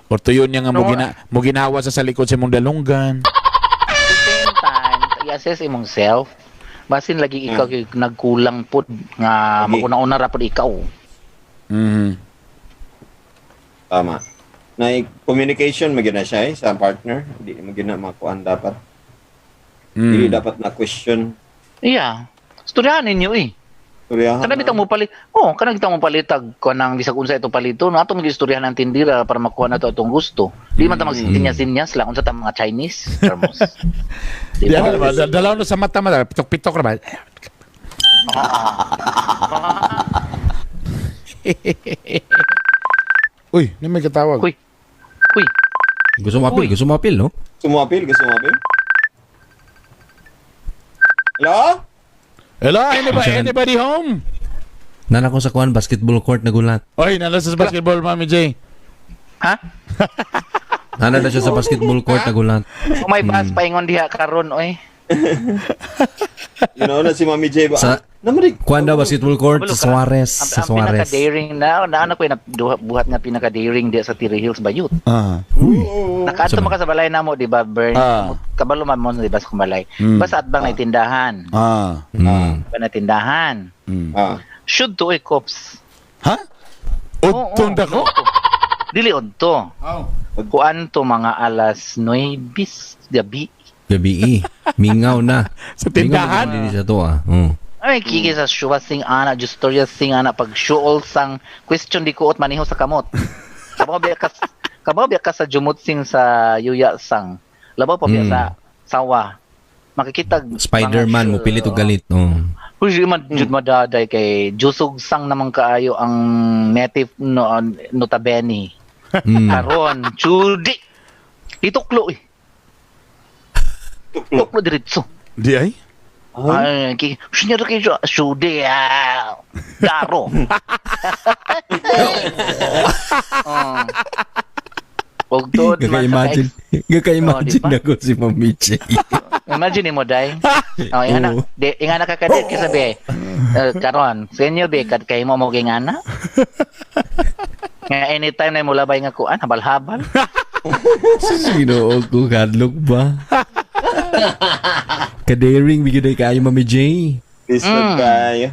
Or tuyon niya nga mo, No, mo ginawa sa likod sa imong dalunggan. At the same time, i-assess imong self. Basin lagi ikaw kay nagkulang pod nga Lagi. maguna-una ra pod ikaw. Tama. Na communication magyud na siya eh, sa partner. Di magyud na makuan dapat. Dili dapat na question. Yeah. Istoryahan ninyo eh. Istoryahan. Kana bitang mo palit. Oh, kana bitang mo palitag ko nang bisag unsa itong palito. No, ato mag-istoryahan ang tindira para makuha nato atong gusto. Di man ta magsinyas-sinyas lang unsa ta mga Chinese termos. Di Di ba? ba? Dalaw no sa mata mata, pitok-pitok ra ba? Uy, na may katawag. Uy. Uy, Gusto mo apil, Uy. gusto mo apil, no? Gusto mo apil? Gusto mo apil? Hello? Hello, anybody, Siya- anybody home? Nana ko sa kuan basketball court nagulat. Oy, nala sa basketball, Mami J. Ha? Nana na siya sa basketball court nagulat. Oh, may bus paingon diha karon oy. You know na si Mami J ba? Sa- Namarig. Kuan daw basketball court Kabalo sa ka. Suarez, Ang, sa ang Suarez. pinaka-daring na, naano ko yung buhat nga pinaka-daring diha sa Tiri Hills Bayut. Ah. Nakaadto Sa- man ka sa balay namo, di ba, Bern? Ah. Kabalo man mo, di ba, sa balay. Basta atbang na tindahan. Ah. Mm. Ba na tindahan. Ah. Should to eh, cops. Ha? Oo, Udtong dako? Dili odto. Oh. Kuan to mga alas 9 gabi. Gabi eh. Mingaw na. Sa tindahan? Mingaw na din sa to ah. Mm. Ay, kiki sa shuwa sing ana, justorya sing ana, pag shuol sang question di kuot maniho sa kamot. Kabaw biya ka, kabaw biya ka sa jumot sing sa yuya sang. Labaw pa biya sa sawa. Makikita Spider-Man mo pilit og galit. Oh. Uy, di man jud madaday kay jusog sang naman kaayo ang native no notabene. Karon, judi. Ituklo eh. Tuklo. Tuklo diretso. Di ay? Ay, ki, senyor kay judi ah. Daro. Oh. Og tuod man sa Gaka-imagine. Gaka-imagine Oh, di ba? na ko si Mami J. Imagine mo day. Oh, ingana, Oo. di ingana ka kadit kasi be. Eh, karon, sa inyo be kad kay mo mo ingana. Nga anytime na mo labay nga kuan habal-habal. Sino ko kadlok ba? Ka-daring bigyan day kaayo Mami J. Lisod kayo.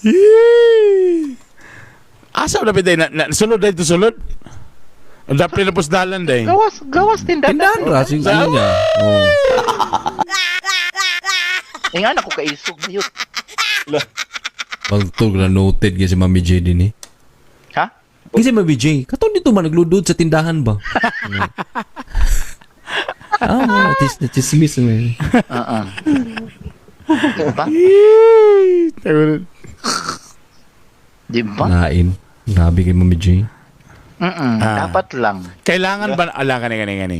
Yee! Asa na day na, na sulod day to sulod? Dapli na pusdalan day. Gawas, gawas tindahan. Tindahan ra sig ano niya. Oh. Ingana ko kaisog na yun. Pagtug na noted gyud si Mami J din eh. Ha? Kasi Mami J, katon dito man nagludod sa tindahan ba? Ah, mga chismis man. Oo. Diba? Yee! Tayo- Diba? Nain. Grabe kay Mami J. Ah. Dapat lang. Kailangan ba ala kani kani kani.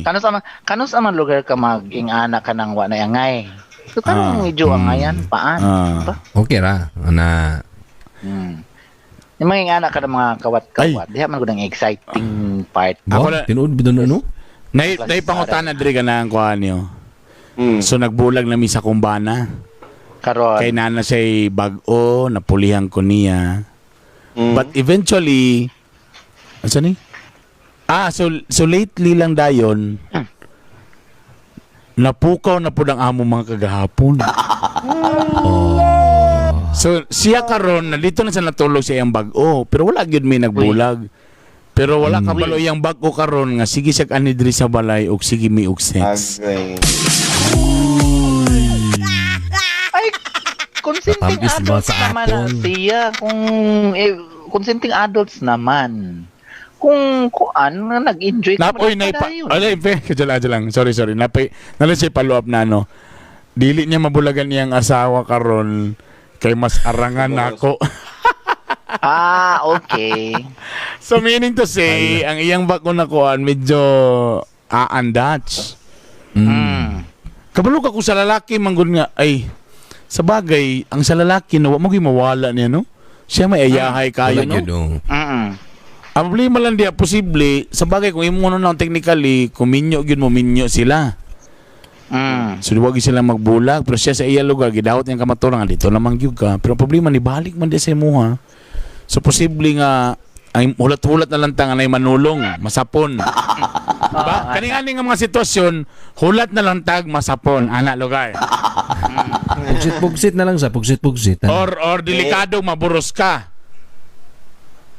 Kanus sa man lugar ka mag-ingana ka ng wa na angay. So kanong medyo angayan paan. Ah. Diba? Okay ra. Na Yung mga ingana ka ng mga kawat-kawat, diha man gud ang exciting part. Ako Ba, na- tinuod ba doon ano? Nay nay pangutana diri ka na ang kuan niyo. Mm. So nagbulag na mi sa kumbana. Karon. Kay nana siya'y bag-o, napulihan ko niya. Mm. But eventually, ano ni? Ah, so lately lang dayon, napukaw na pud ang amo mga kagahapon. So siya karon nandito na siya natulog sa iyang bag-o, pero wala gyud may nagbulag. Pero wala kabalo iyang bag-o karon nga sige siya ani diri sa balay og sige mi og sex. Agay. Ay, consenting Tatambis ba adults sa naman na aton? siya. Kung, eh, consenting adults naman. Kung kuan, nag-enjoy ka Nap, oy, naipa, padayon. alay, pe, kadyan lang. Sorry, sorry. Napay, nalang siya follow up na ano. Dili niya mabulagan niyang asawa karon kay mas arangan nako. Ah, okay. So meaning to say, ang iyang bako na kuan medyo aandats. Kabalo ka kung sa lalaki manggod nga ay sa bagay ang sa lalaki no wa mo gyud mawala niya no. Siya may ayahay kayo Wala no. gyud, oh. Ang problema lang diya posible sa bagay kung imo na lang technically kung minyo gyud mo minyo sila. So wag gyud sila magbulag pero siya sa iya lugar gidawat niyang kamaturan nga dito lamang gyud ka. Pero ang problema ni balik man diya sa imuha. So posible nga ang hulat-hulat na lang ta nga nay manulong, masapon. Diba? Kaning-aning nga mga sitwasyon, hulat na lang tag masapon ana lugar. Pugsit-pugsit na lang sa pugsit-pugsit. Ano? Or delikado maburos ka.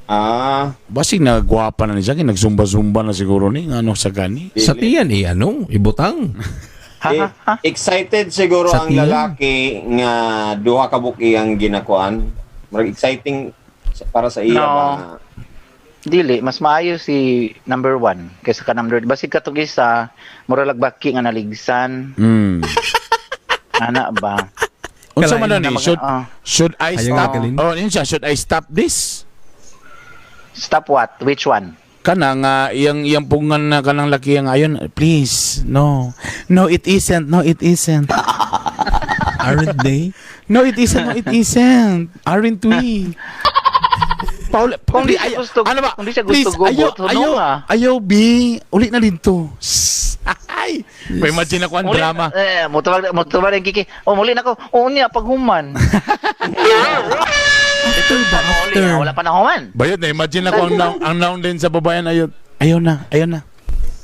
Ah. Basig nagwapa na ni siya, kay nagsumba-zumba na siguro ni ngano sa gani. Sa tiyan eh, ano? Ibutang. Ha, Eh, ha, ha? excited siguro Sa ang tingin. lalaki nga duha ka buki ang ginakuan. Murag exciting para sa iya No. ba nga. Dili, mas maayo si number one kaysa ka number. Basig katong isa, mura lag baki nga naligsan. Ana ba? Unsa man Kalain na ni? na Should I Ayaw stop? nga galin. Oh, yun siya, should I stop this? Stop what? Which one? Kana nga iyang iyang pungan na kanang laki ang ayon, please. No. No, it isn't. No, it isn't. Aren't they? No, it isn't. No, it isn't. Aren't we? Paul, Kung di ay- siya gusto- ano ba? kung di siya gusto Please, gubot, ayaw, huno ayaw, ah. ayaw, B. Uli na din to. Ay, may imagine ako ang Muli- drama. Eh, mutubag ang kiki. Oh, muli na ko. Oo niya, paghuman. After ba? Muli, After. wala pa na human. Bayot na, imagine ako ang noun din sa babayan. Ayaw, ayaw na, ayaw na.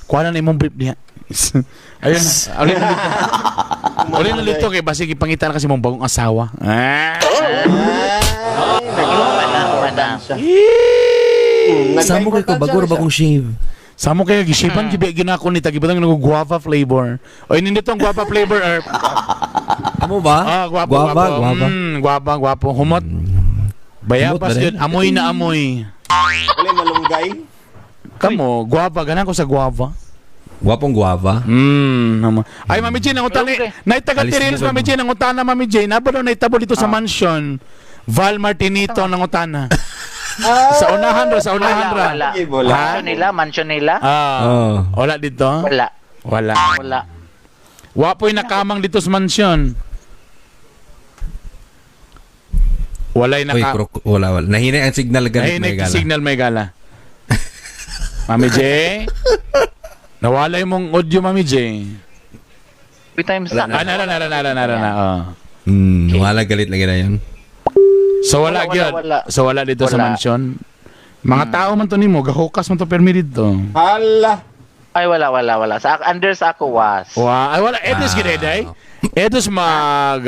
Kuha na na imong brief niya. Ayaw na. Uli na dito. Uli na dito kay basig ipangita na kasi mong bagong asawa. Ah. Human na, human na. Samo kay ko bagor bagong shave. Samo kay gishipan gibi ginako ni tagibutang ng guava flavor. Oy nindito ang guava flavor erp. Amo ba? Ah, guwapo, Guava, guwapo. guava. Guwapa, guwapo. Humot. Bayabas Humot ba rin? yun. Amoy na amoy. Wala malunggay. Kamo, guava. Ganan ko sa guava. Guwapong guava. Ay, Mami Jane, ang utang ni... Okay. Naitaga Alis Tirils, mo ba Mami mo? Jane, ang utana, Mami Jane. Aba daw naitabo dito sa mansion. Val Martinito ang utana. Sa unahan ra, sa unahan Wala, ra. wala. Sige, wala. Mansion nila, mansion nila. Ah, Oh. wala dito? Wala, Wala. wala. Wapoy nakamang dito sa mansion. Walay Uy, naka... wala, wala. Nahinay ang signal ganit may Nahinig gala. signal may gala. Mami J? Nawala yung mong audio, Mami J. Three times na. Ah, nara, nara, nara, nara, na. Oh. Wala galit lagi na yun. So wala, Wala, gyud. wala, wala. So wala dito sa Wala. mansion. Mga tao man to nimo, gahukas man to permi dito. Hala. Ay, wala, wala, wala. Sa, under sa ako was. Wa, ay wala etos gid day. Etos mag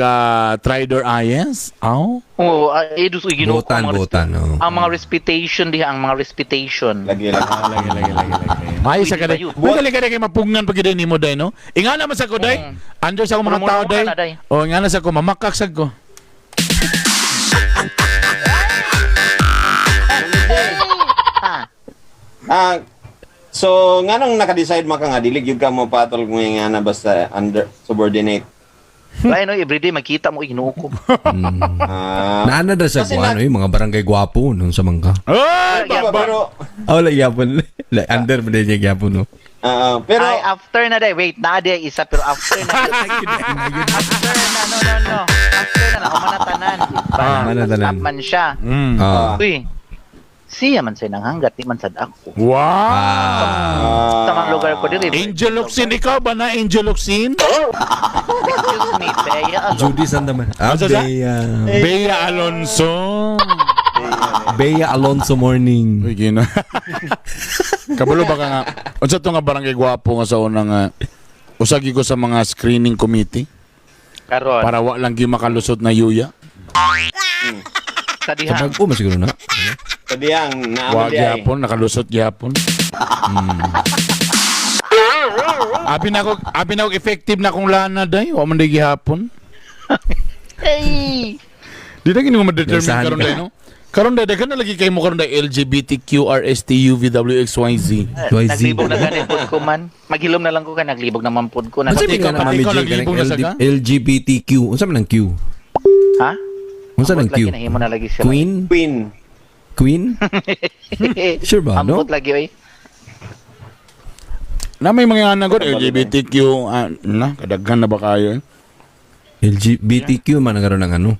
tridor ayes. Aw. Oo, ay, dus, uy, Ginoo ko, Butan, ang mga butan. Oh. Ang mga reputation diha, ang mga reputation. Lagi lagi. Lagi lagi lagi lagi. Maayo sa Pwede kaday. ba yun? Uy, dali ka kay mapungan pag gid nimo day no. Ingana man sa ko day. Under sa akong mga Mura-mura tao day. na, day. O ingana sa ko mamakak sad ko. Ah, Ah, so nganong naka-decide man ka nga dili gyud ka mo patol kung nga na basta under subordinate. Kaya no, everyday makita mo, uy, Ginoo ko. Ah, Naana na sa Kasi guano yung mga barangay gwapo nung sa mangka. Oy, Wala, ba- pero Oh, wala gyapon. Like, under pa din niya gyapon, no? pero Ay, after na day. Wait, na day isa, pero after na. After na, no, no, no. After na, na, tanan. Ah, humana tanan. Stop man siya. Ah. Uy, siya man siya nang hanggat, di man sad ako. Wow. Ah. Sa mga lugar ko diri. Angel Locsin, ikaw ba na Angel Locsin? Excuse me, Bea. Alonso. Judy Sandaman. Ah, Ano sa- Bea. Bea Alonso. Bea Alonso morning. Uy, gina. Kabalo ba ka nga? Unsa to nga barangay gwapo nga sa unang usagi ko sa mga screening committee Karon, para wa lang gyud makalusot na yuya. sa Sa diha. bag-o man siguro na. Kadiyang Wa naamo di ay. gyapon, nakalusot gyapon. Abi na ako effective na akong lana day, wa man day gihapon. Hey! Di na gini mo ma-determine Naisahan karon ka. day no. Karon day daghan na lagi kay mo karon day LGBTQ R S T U V W X Y Z. YZ. Naglibog na ganit pod ko man. Maghilom na lang ko ka, naglibog naman pod ko. Unsa Pati man ikaw- nga na pati Mami ikaw J naglibog kanang na sa ka? LGBTQ? Unsa man ang Q? Ha? Unsa nang Ambot lagi Q? nahimo na lagi sila. Queen? Queen. Queen? Sure ba, no? Ambot lagi oy. Na may mga anagod LGBTQ na kadaghan na ba kayo eh? LGBTQ man ang karon ang ano.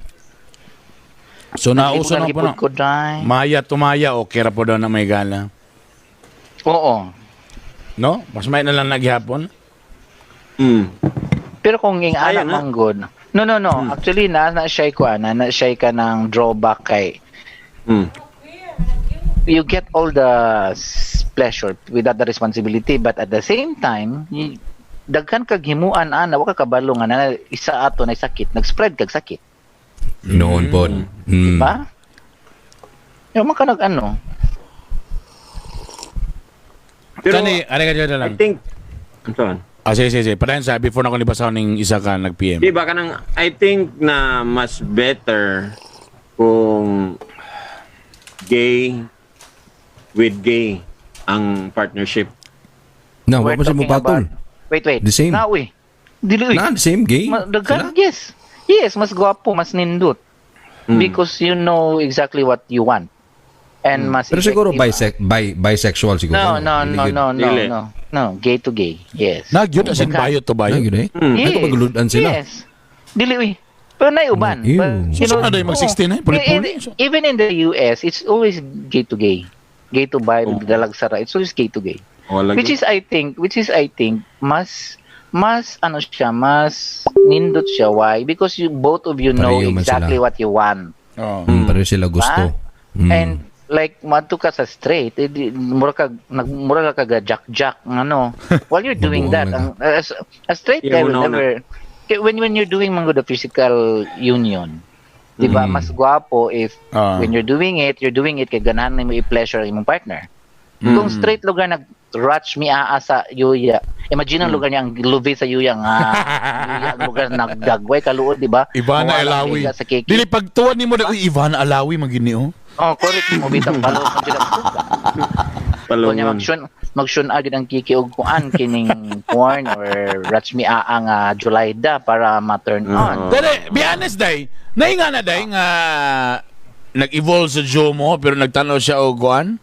So Naglibog nauso na na lagi po pod na. ko day. Maya tumaya okay ra po daw na may gala. Oo. No? Mas may na lang naghapon. Pero kung ing Ayun anak na. man good. No, no, no. Actually na na siya ko ana, na siya ka ng drawback kay you get all the pleasure without the responsibility, but at the same time daghan kag himuan ana, wa ka kabalo nga na isa ato na sakit, nag-spread kag sakit, Noon pod. ba? Yo man ka nag ano. Pero Kani, ari ka dyan I lang. think I'm sorry. Ah, sige, sige, sige. Padayon sa before na ko nibasahon ning isa ka nag-PM. Di ba kanang I think na mas better kung gay with gay ang partnership. No, We're wa pa siya mo talking patol. Wait, wait. The same. Na, uy. Dili, uy. Na, the same gay. Daghan, Sila? yes. Yes, mas gwapo, mas nindot. Because you know exactly what you want. And mas Pero siguro effective. bisexual siguro. No, no, Dili no, gyud. no, no, Dili. no. No, gay to gay. Yes. Nagyud as in Daghan. bayot to Na, bayot. gyud eh. Mm. Ay, kung maguludan sila. Yes. Dili, uy. Pero naiuban. Ew. But, So, saan na daw yung mag-16 eh? Puli-puli. Even in the US, it's always gay to gay. Gay to bi, dalag sara. It's always gay to gay. Wala Which is I think mas ano siya, mas nindot siya. Why? Because you both of you know Pareho man exactly sila. what you want. Oh. Pareho sila gusto. And like madto ka sa straight, eh, di, mura ka nag mura ka ga jack jack ano. While you're doing Mabuang that, lang. ang as, a straight Yeah, guy will una-una. never when you're doing mga the physical union, 'di ba? Mas gwapo if when you're doing it kay ganahan nimo i-pleasure ang imong partner. Kung straight lugar nag ratch mi aa sa yuya. Imagine ang lugar niya ang lubi sa yuya nga yuya ang lugar nagdagway kaluod, di ba? Ivana Mawala ang Alawi. higa sa kiki. Dili pagtuwa nimo na uy Ivana Alawi magini oh. Oh, correct mo bitang palo mo sila. Kunya Palungon. Mag-shun agad ang kiki og kuan kining porn or ratch mi aa nga Julyda para ma-turn on. Dili, be honest day. Nainga na day nga nag-evolve sa Joe mo pero nagtanaw siya og kuan.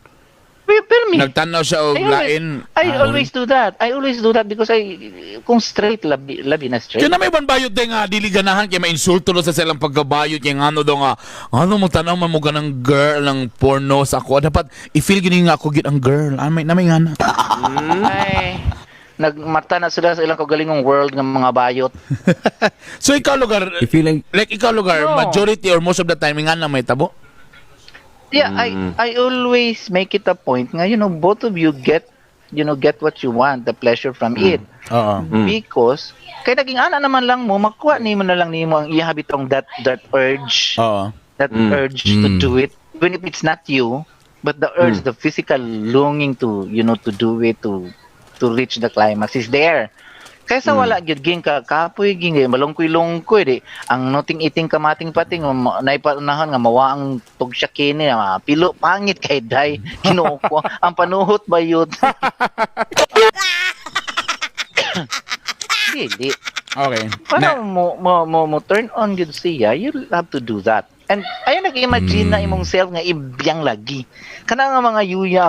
Pero me, Nagtanaw siya og I always, lain. I always do that. I always do that because I kung straight labi labi na straight. Kaya na may ibang bayot din nga dili ganahan kay mainsulto lo sa silang pagkabayot kay ngano daw nga ano mo tanaw man mo ganang girl ng porno sa ako dapat i-feel gini nga ako gid ang girl ah, may namay nga na. Ay, nagmata na sila sa ilang kagalingong world ng mga bayot. So ikaw lugar I feel like like ikaw lugar No. majority or most of the time nga na may tabo. Yeah, I always make it a point nga both of you get get what you want, the pleasure from it. Oo. Because kay naging ana naman lang mo makuha nimo na lang nimo ang iya bitong that urge, Oo. that urge to do it even if it's not you, but the urge, the physical longing to to do it, to reach the climax is there. Kaysa wala gyud ging ka kapoy ging malungkoy-lungkoy di ang noting iting kamating pating naipanahan nga mawa ang tug siya kini nga pilo pangit kay day Ginoo ko ang panuhot bayot. Dili Okay. para mo turn on gyud siya, you have to do that. And ay nag-imagine na imong self nga ibiyang lagi kana nga mga yuya,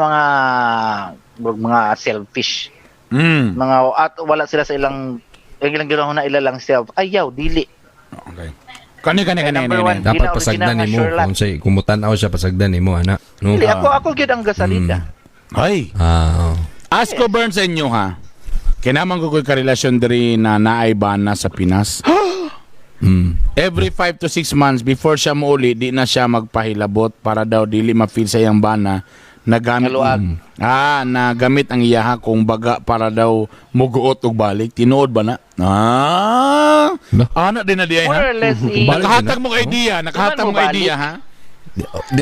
mga selfish, mga at wala sila sa ilang ang ilang ginawa na ila lang self, ayaw dili. Okay. Kani kani kani Number kani. one. Kani. dapat Di na pasagdan original nga nimo Sherlock. kung say kung mutanaw siya pasagdan nimo ana no. Dili ako gyud ang gasalita. Ay. Ah, oh. Ask ko burn sa inyo ha. Kinaman ko ko'y karelasyon diri na naay bana sa Pinas. Every 5 to 6 months before siya muuli, di na siya magpahilabot para daw dili ma-feel sa iyang bana na gamit Naluag. Ah, na gamit ang iyaha kung baga para daw muguot og balik. Tinuod ba na? Ah. Ba? Ana din na di ay More ha. or less Balik. Nakahatag mo idea, nakahatag Di mo man mo idea ha.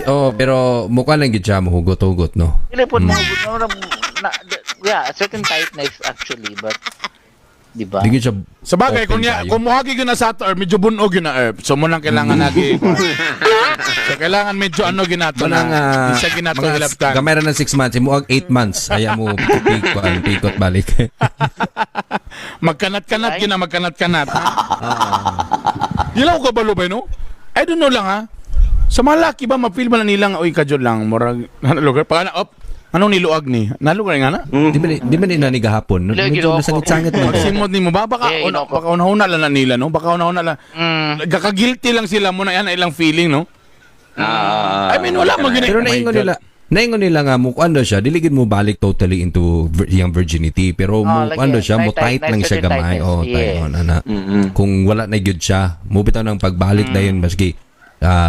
Oh, pero mukha lang gyud siya mohugot-hugot no. Dili po mo na, yeah, a certain tightness actually, but di ba? Di gyud siya Sa bagay, open kung, niya, kayo. kung muhagi yun na sa ato, or medyo bunog yun na herb. So, munang kailangan nagi. So, kailangan medyo ano ginato Manang, na. Di siya ginato mga hilabtan. Gamay ra ng 6 months, imo og 8 months. Aya mo pikot, pikot balik. Magkanat-kanat yun na, magkanat-kanat. Ha? Yun lang ko kabalo ba, no? I don't know lang, ha? Sa mga laki ba, ma-feel ba na nila nga, uy, kadyo lang, murag, ano lugar? Pag, op, anong niluag ni? Nalugar nga na? Di ba ni nani gahapon? No? Dili, Medyo ginoo ko. nasangit-sangit man. Pagsimod ni mo ba? Baka, Eh, una, ginoo ko. baka unahuna lang na nila, no? Baka unahuna lang. Gaka-guilty lang sila mo na yan, ilang feeling, no? Ah, I mean, wala man gini- Pero Oh my naingon God. nila nga mo kuan daw siya, dili gid mo balik totally into iyang virginity, pero Oh, mo lagi. kuan daw siya, mo Tight, tight, tight lang siya certain gamay. tightness. Oh, tight Yes. on ana. Kung wala na gyud siya, mo bitaw nang pagbalik dayon maski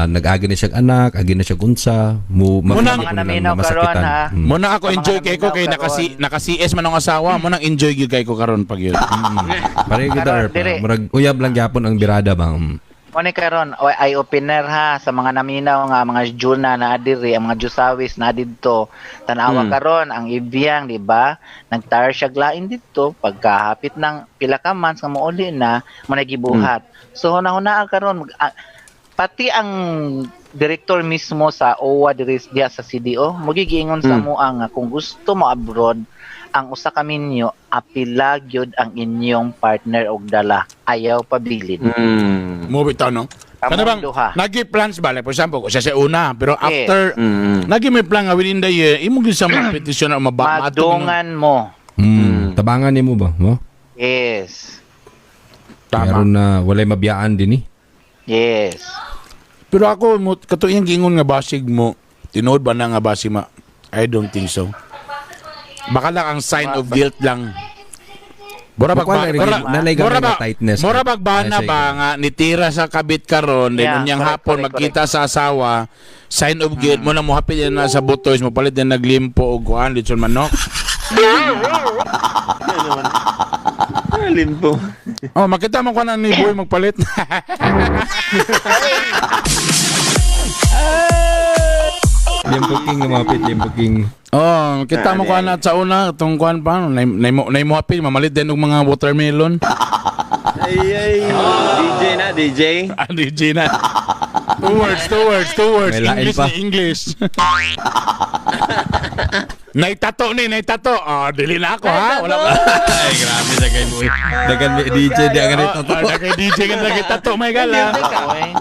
nag-agi na siya anak, agi na siya unsa, mo Munang- mafeel Mga ko na lang naminaw na masakitan. karon, ha? Muna ako Sa mga enjoy kay ko kay naminaw naka karon. naka CS man ang asawa, mo nang enjoy gyud kay ko karon pag yun. Pareho gyud Karon, Erp, dire. Murag uyab lang gyapon ang birada ba. Mo ni karon oy, eye opener ha sa mga naminaw nga mga Juna na adiri, ang mga Jusawis na didto. Tan-awa karon ang Ibiang, di ba? Nagtire siya glain didto pagkahapit ng pila ka months nga mouli na mo na gibuhat. So hunahuna karon pati ang director mismo sa OWA diri diya sa CDO magigiingon sa mua nga kung gusto mo abroad ang usa ka minyo apila gyud ang inyong partner og dala, ayaw pabilin. Mo bitaw, no? Kamong Kana bang duha. nagi plans ba? Like, for example, siya sa una, pero after nagi may plan nga within the year, imo gyud sa mga petisyon na mababa. Madungan mo. Tabangan nimo ba, mo? Yes. Tama. Meron na walay mabiyaan din eh. Yes. Pero ako mo kato iyang giingon nga basig mo, tinuod ba na nga basig ma? I don't think so. Baka lang ang sign of guilt lang. Mura bag Kuwan ba, na rin, mura, nanay mura gamay ba, nga tightness. mura bag ba Ay, na sige. ba nga nitira sa kabit karon then Yeah, unyang correct, hapon correct, magkita sa asawa, sign of guilt mo na mohapit yan na sa butoys mo palit din naglimpo og kuan litson manok. Ah, limpo. Oh, makita mo kuan ni boy magpalit. Limpo king nga mapit, limpo king. Oh, kita mo Ah, kuan at sa una tong kuan pa nay nay mo nay mohapit mamalit din og mga watermelon. Ay, ay. DJ na, DJ. Ah, DJ na. Two words, two words, two words. May lain English pa. ni English. Naitato ni, naitato. Ah, dili na ako ha. Wala pa. Ay, grabe sa kay boy. Dagan may DJ di ang ganito to. Ah, kay DJ ka nagitato, may gala. Oy.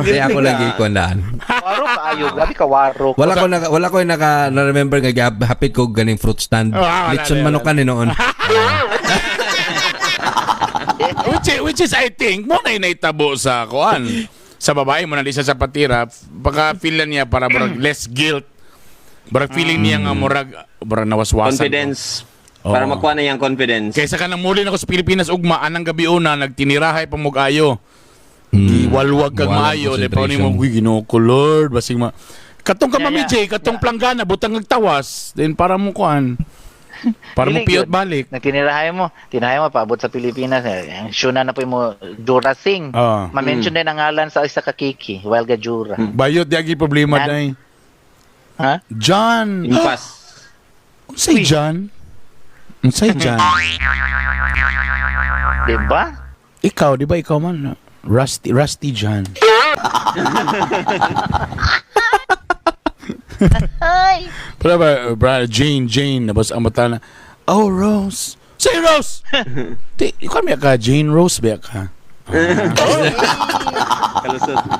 Kaya ako lagi ko daan. Waro kaayo, grabe ka waro. Wala ko naka na remember nga hapit ko ganing fruit stand. Oh, ah, wala, Litson wala. manukan ni noon. Which is I think mo na inaitabo sa kuan. Sa babae mo na di siya sa patira, baka feel na niya para murag less guilt. Murag feeling niya nga murag murag nawaswasan. Confidence. Para Oo. makuha na yung confidence. Kaysa ka nang muli na ako sa Pilipinas ugma anang gabi una nagtinirahay pa ayo. Giwalwag kag Walang maayo di pa ni mo concentration. uy Ginoo ko Lord basig ma Katong ka Yeah, Mami yeah. J, katong planggana butang nagtawas then para mo kuan. Para mo Dili piyot gyud. balik. Nagtinirahay mo, tinahay mo paabot sa Pilipinas. Eh, ang syuna na po mo Jura Singh. Ah. Ma-mention din ang ngalan sa isa ka Kiki, while ga Jura. Bayot di agi problema Yan. day. Ha? John. Impas. Unsay John? Unsay John? Di ba? Ikaw, di ba ikaw man? Rusty Rusty John. Pero ba, bra, Jane, Jane, tapos ang mata na, oh, Rose. Say Rose! Di, ikaw may ka, Jane Rose ba ka? Kalusot,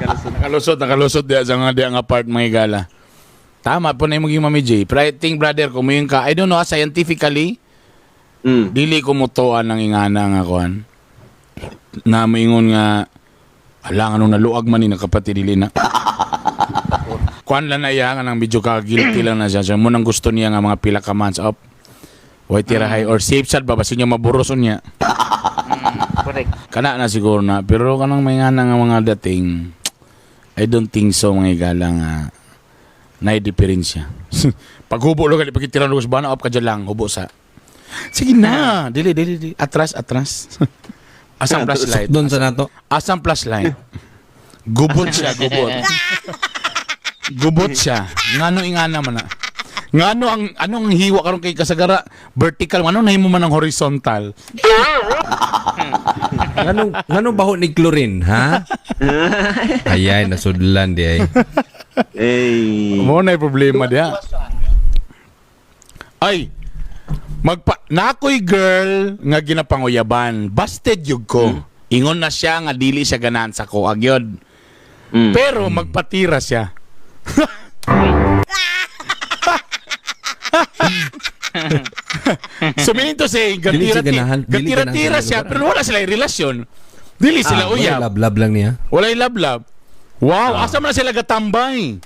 kalusot. Nakalusot, nakalusot diya sa nga diya nga part mga gala. Tama po na yung maging Mami J. Pero I think, brother, kung muyon ka, I don't know, ah, scientifically, dili ko mutuan ang ingana nga kuan. Na maingon nga, ala nga nung naluag man ni nakapatid dili na. Kuan lang na iya nga nang medyo ka guilty lang na siya. Siya mo nang gusto niya nga mga pila ka months up. Way tirahay or safe sad ba basin niya maburoson niya. Correct. Kana na siguro na pero kanang may nga nga mga dating I don't think so mga igala nga na diferensya. Paghubo lo kali pagkitiran sa bana up ka dyan lang hubo sa. Sige na, dili dili dili atras atras. Asang flashlight? Doon sa nato. Asang flashlight? Gubot siya, gubot. Gubot siya. Ngano ingana man na. Ngano ang anong hiwa karon kay kasagara vertical ngano nahimo man ang horizontal. Nganong nganong baho ni chlorine, ha? Ayan, nasudlan di ay. Ay. Mo na problema diha. Ay, magpa nakoy girl nga ginapanguyaban. Busted yug ko. Ingon na siya nga dili siya ganahan sa ko agyod. Pero magpatira siya. So meaning to say, Dili siya ganahan, dili gatira-tira ganahan sa siya, lugar. pero wala sila relasyon. Dili sila uyab. Lab-lab lang niya. Walay love-love. Wow, asa man na sila gatambay?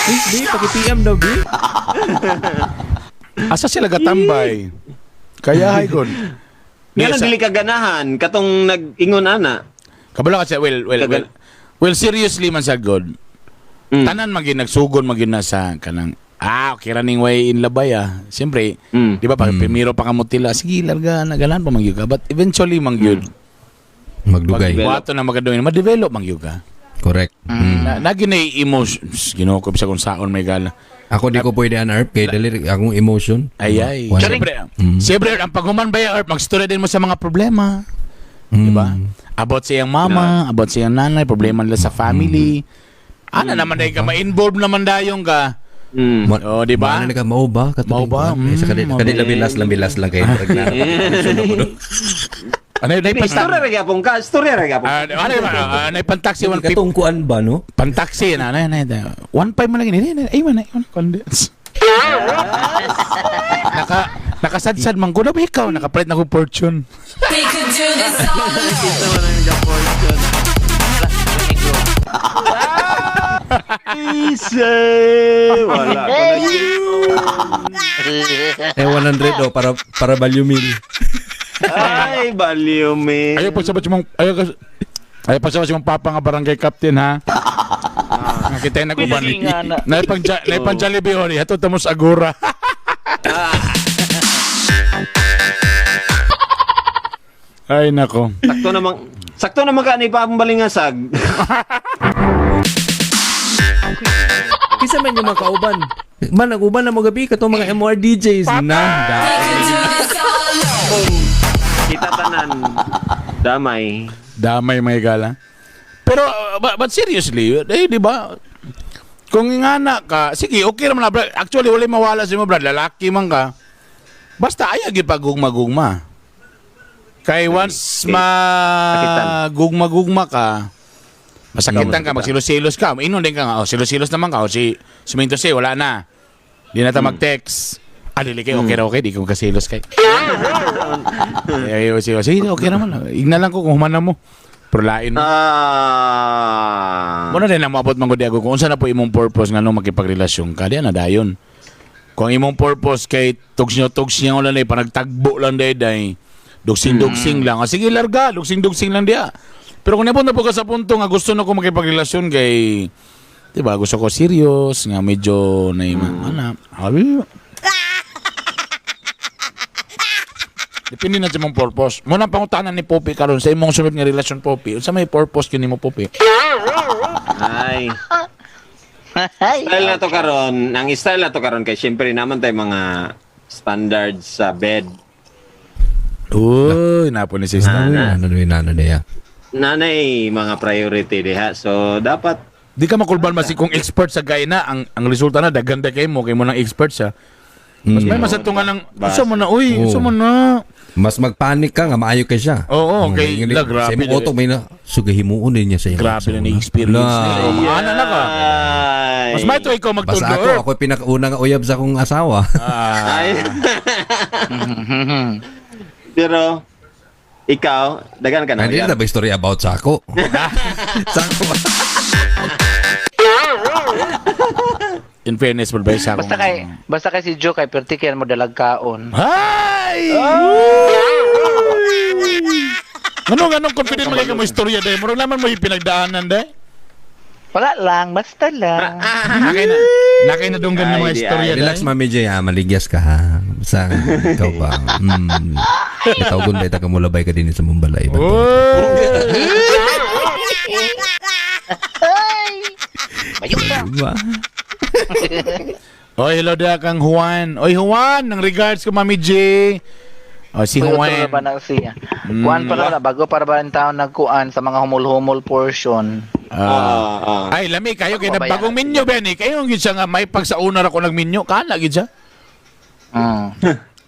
Di, di, paki-PM daw, di. Asa sila gatambay? Kaya hay god. Nga nang dili ka ganahan katong nag-ingon ana. Kabalo ka siya, well, well, well, well, seriously man sa God. Tanan magin nagsugon magin na sa kanang okay raning way in labay ah. Siyempre, di ba pag primero pa ka mutila, sige larga na ganan pa magyud ka. But eventually mangyud. Magdugay. Wato na magadungin, ma-develop man gyud ka. Correct. Na, nagi na emotions, Ginoo ko bisa kung saon may gala. Ako di ko pwede an Erp kay dali akong emotion. Ay ay. Wala. Siyempre, siyempre ang paghuman ba Erp, magstorya din mo sa mga problema. Di ba? About sa iyang mama, about sa iyang nanay, problema nila sa family. Ana naman dahil ka, ma-involve naman dayong ka. Oh, di ba? Maano na ka mao ba? Katong Mao ba? Eh, sa Mao kadi labi last lang bilas lang kay murag na. Ano yun, Istorya ra gyapon ka, istorya ra gyapon. Ano yun, ano yung pantaksi, 150. Katong kuan ba no? Pantaksi na, ano yun, 1.5 man lang yun. Ay, man, ay, man, condense. Nakasadsad man ko na ba ikaw? Nakapalit na ko fortune. We could do this all alone. Easy. Wala ko na. Eh 100 oh para value meal. Ay, value me. Ayaw pa sa mong ayaw pa sa mong papa nga barangay captain ha. Nakita yung nag-uban. Pwede nga na. Naipang Jollibee ori, hato tamo sa Agora. Ay nako. Sakto namang ka ni pa akong balingasag. Kinsa man yung mga kauban? Man ang uban na mo gabi katong mga MR DJs na. We could do this all alone. Kita tanan. Damay. Damay may gala. Pero but seriously, eh di ba? Kung ingana ka, sige, okay naman na, brad. Actually, wala mawala sa imo, brad. Lalaki man ka. Basta ayaw gyud pagugma-gugma. Kay once magugma-gugma ka, masakitan ka, magsilos-silos ka. Inon din ka nga, oh, silos-silos naman ka. O, si Suminto si, wala na. Di na ta mag-text. Ah, dili kay, okay ra, okay. Di ko kasilos kay. Ay, ay, sige, sige, okay naman. Igna lang ko kung humana mo. Pero lain mo. Ah. Muna din ang maabot man gud ako kung unsa na po imong purpose nga nung makipagrelasyon ka, di na dayon. Kung ang imong purpose kay tugs niyo lang eh, panagtagbo lang day day. Dugsing-dugsing lang. Ah, sige larga, dugsing-dugsing lang diya. Pero kung nabot na po ka sa punto nga gusto na ko makipagrelasyon kay di ba gusto ko serious nga medyo na ana. Abi. Depende na sa imong purpose. Muna ang pangutanan ni Poppy karon sa imong sunod nga relasyon Poppy. Unsa may purpose gyud nimo Poppy? Ay. Style na to karon, ang style na to karon kay syempre naman tay mga standards sa bed. Uy, napo ni sister. Ano ano na ya. Nanay mga priority diha. So dapat Di ka makulban mas kung expert sa gay na ang resulta na daghan kay mo kay mo nang expert siya. Mas may masadto nga ng Bas. usa mo na uy, Oo. usa mo na. Mas magpanik ka nga maayo kay siya. Oo, kay Ingani- la, grabe Sa imong din. utok may na sugahimuon din niya sa iyang Grabe na sa ni una. experience La. niya. Oh, maana na ka. Ay. Mas may to ikaw Basta magtundo. ako, ako pinakauna nga uyab sa akong asawa. Ah, Ay. Pero ikaw, dagan ka na. Hindi na ba story about sa ako? Sa ako ba? In fairness, ba sa akong. Basta kay si Joe kay perti kay mo dalag kaon. Hi! Ano confident magay ka mo istorya day? Murag naman mo yung pinagdaanan day. Wala lang, basta lang. Nakay na dunggan ng mga Ay, di, istorya day. Relax, Mami J, ha? Maligyas ka, ha? Basta, ikaw ba? Itaw gunday, taga mulabay ka din sa Mumbalay. Bayok ka. Diba? Oy, hello dia kang Juan. Oy, Juan, ng regards ko Mami J. Oh, si Uy, Juan. utro ba na siya? Kuan pa na bago para ba ang taon nagkuan sa mga humul-humul portion. Ah. Ah, ah. Ay, lami kayo kay Ako ba bagong yan? minyo Benny. Kayo gyud siya nga may pagsauna ra ko nagminyo. Kana gyud siya.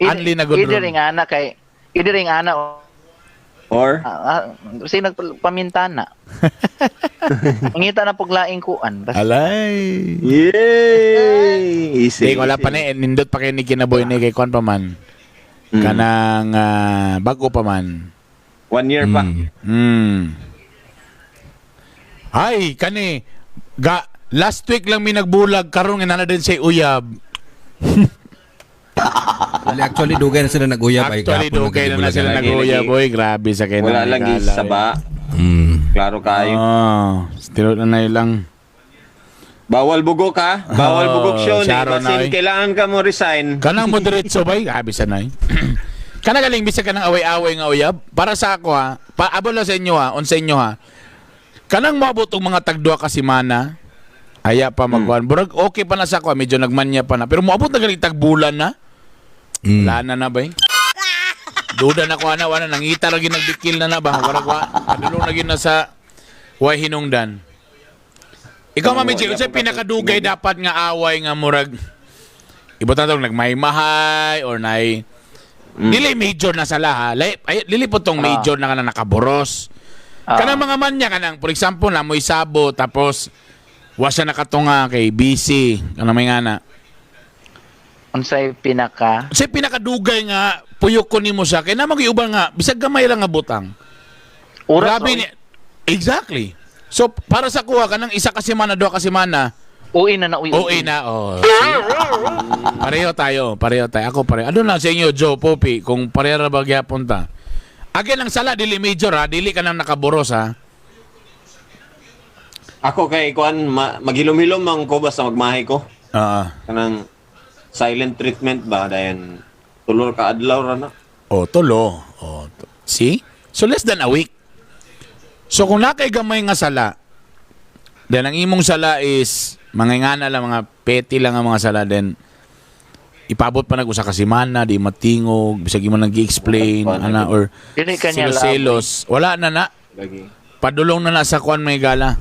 Anli na good Either room. nga ana kay either nga ana Or sino nagpamintana. Mangita na puglaing kuan. Basta Alay. Yay! Easy. Di wala pa na eh. Nindot pa kay ni kinaboy ni kay kuan pa man. Kanang bago pa man. One year pa. Ay, kani ga last week lang mi nagbulag karon nga nana din say uyab. Actually, dugay na sila nag-uyab. Ay, Actually gapon dugay na sila Lagi, nag-uyab lagi. oy, grabe sa kay Wala lang sa ba. Klaro kayo. Oh, tiro na na lang. Bawal bugok ha. Bawal Oh, bugok siya. Sharon, Basin ay. kailangan ka mo resign. Kanang mo diretso bay, grabe sa nay. Kana galing bisag kanang away-away nga uyab para sa ako ha. Paabot lang sa inyo ha, on sa inyo ha. Kanang moabot og mga tagduha ka semana, aya pa magkuan. Burag okay pa na sa ako, medyo nagmanya pa na. Pero moabot na galing tagbulan na. Wala na na ba eh? Duda na ko ana, wala nangita ra gyud, nagbikil na na ba? Wala wa, padulong na gyud na sa way hinungdan. Ikaw, Mami J, unsay pinakadugay dapat nga away nga murag ibutang tong nagmay-mahay or nay dili major na sala ha. Lay, ay, dili po tong major na kanang nakaboros. Kanang mga manya kanang for example na mo'y sabo tapos wa siya nakatunga kay busy kanang may ngana. Unsay pinaka Sa pinakadugay nga puyok ko nimo siya kay na uban nga bisag gamay lang nga butang. Oras. Grabe ni. Exactly. So para sa kuha kanang isa ka semana, duha ka semana, Uwi na na uwi. OA na oh. See? Pareho tayo, pareho tayo. Ako pareho. Ano lang sa inyo, Joe, Poppy, kung pareho ra ba gyapon ta. Again, ang sala dili major ha, dili ka nang nakaboros ha. Ako kay kuan maghilom-hilom man ko basta magmahay ko. Oo. Kanang silent treatment ba, dayon tulo ka adlaw ra na. Oh, tulo. Oh, see? So less than a week. So kung nakay gamay nga sala, then ang imong sala is mga ingana lang, mga petty lang ang mga sala, then ipabot pa nag usa ka semana, di matingog, bisag imo nang gi-explain, ana, or Dili ka niya. selos-selos. Wala na na. Lagi. Padulong na na sa kuan may gala.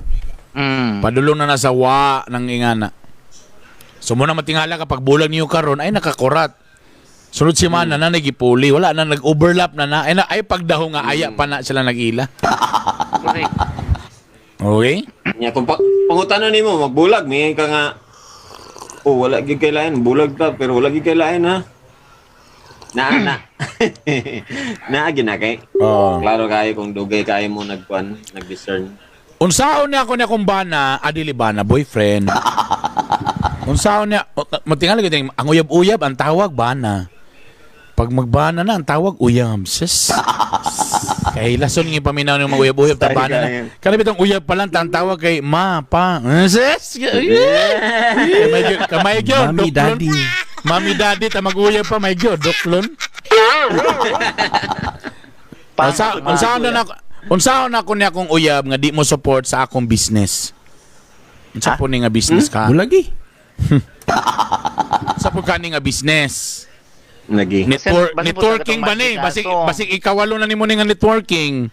Padulong na na sa wa ng ingana. So muna matingala kapag bulag niyo karon ay nakakurat. Sunod si mana na nagipuli, wala na nag-overlap na na. Ay, na, ay pagdaho nga aya pa na sila nag-ila. Correct. Okay? Nya kung pangutana nimo magbulag may ka nga, "Oh, wala gyud kay lain, bulag ta pero wala gyud kay lain ha." Na na. Na gina kay. Oo. Klaro kayo kung dugay kayo mo nagkuan, nag-discern. Unsaon niya ako niya kung bana, adili bana, boyfriend. Unsaon niya, matingala gyud ang uyab-uyab ang tawag bana. Pag magbana na ang tawag uyab, sis. Kay lason nga paminaw ng mga uyab-uyab ta bana na. Kani bitong uyab pa lang ta ang tawag kay ma pa. Sis. Kamay gyud, kamay gyud, Mami, duklon. daddy. Mami daddy ta mag-uyab pa may gyud duklon. Unsaon na ako unsaon na ako niya akong uyab nga di mo support sa akong business. Unsa po ni nga business ka? Bulagi. Unsa po kani nga business? Lagi. Basin po Networking ba sa ni? katong Basig masikaso. basig ikawalo na nimo ni nga networking.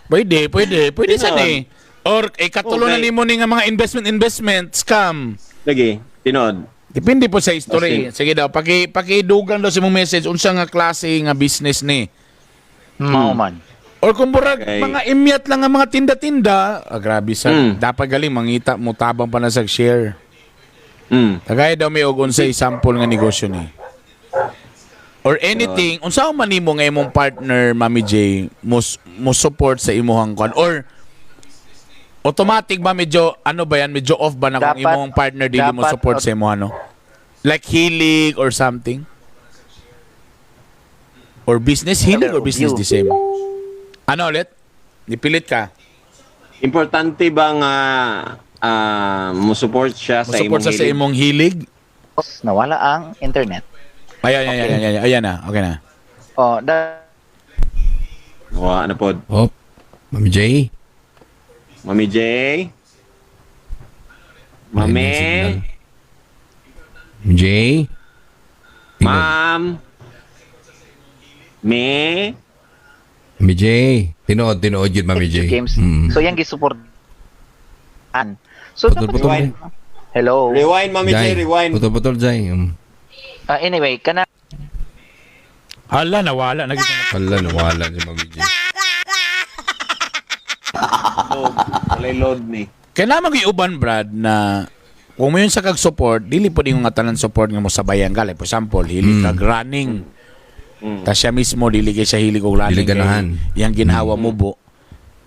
Pwede, pwede, pwede sa ni. Or ikatulo na nimo ni nga mga investment investment scam. Lagi. Tinod. Depende po sa history. Sige daw, pakidugang daw sa imong message unsa nga klase nga business ni. Mao man. Or kung burag mga imyat lang ang mga tinda-tinda, grabe sa dapat galing mangita mo tabang pa na sa share. Tagay daw may og unsay sample nga negosyo ni. Or anything, unsa man nimo nga imong partner, Mami J, mo mo support sa imuhang kwan or automatic ba medyo ano ba yan, medyo off ba na kung imong partner dili mo support sa imuha no? Like hilig or something? Or business hilig or business the same? Ano ulit? Nipilit ka. Importante ba nga mo support siya Mo sa support imong sa hilig? imong hilig? Nawala ang internet. Ayan, ayan, ayan, ayan, ayan na. Okay na. Oh, da Wa na pod. Oh, Mami J. Mami J. Mami. Mami J. Ma'am. Me. Mami J. Tinuod, tinuod yun, Mami J. Games. So yang gisuportahan. So dapat Putol-putol. Rewind. Hello. Rewind, Mami J, Jai. rewind. Putol-putol, Jai. Anyway, kana Hala, nawala. Naging Wala, nawala si Mami J. Load. Walay load ni. Kailangan mag-iuban, Brad, na kung mo yun sa kag-support, dili po din nga tanan support nga mo sabayan ka. Like, for example, hilig kag running. Tas siya mismo, dili kay siya hilig og running. Dili ganahan. Kay Yang ginhawa mo bo.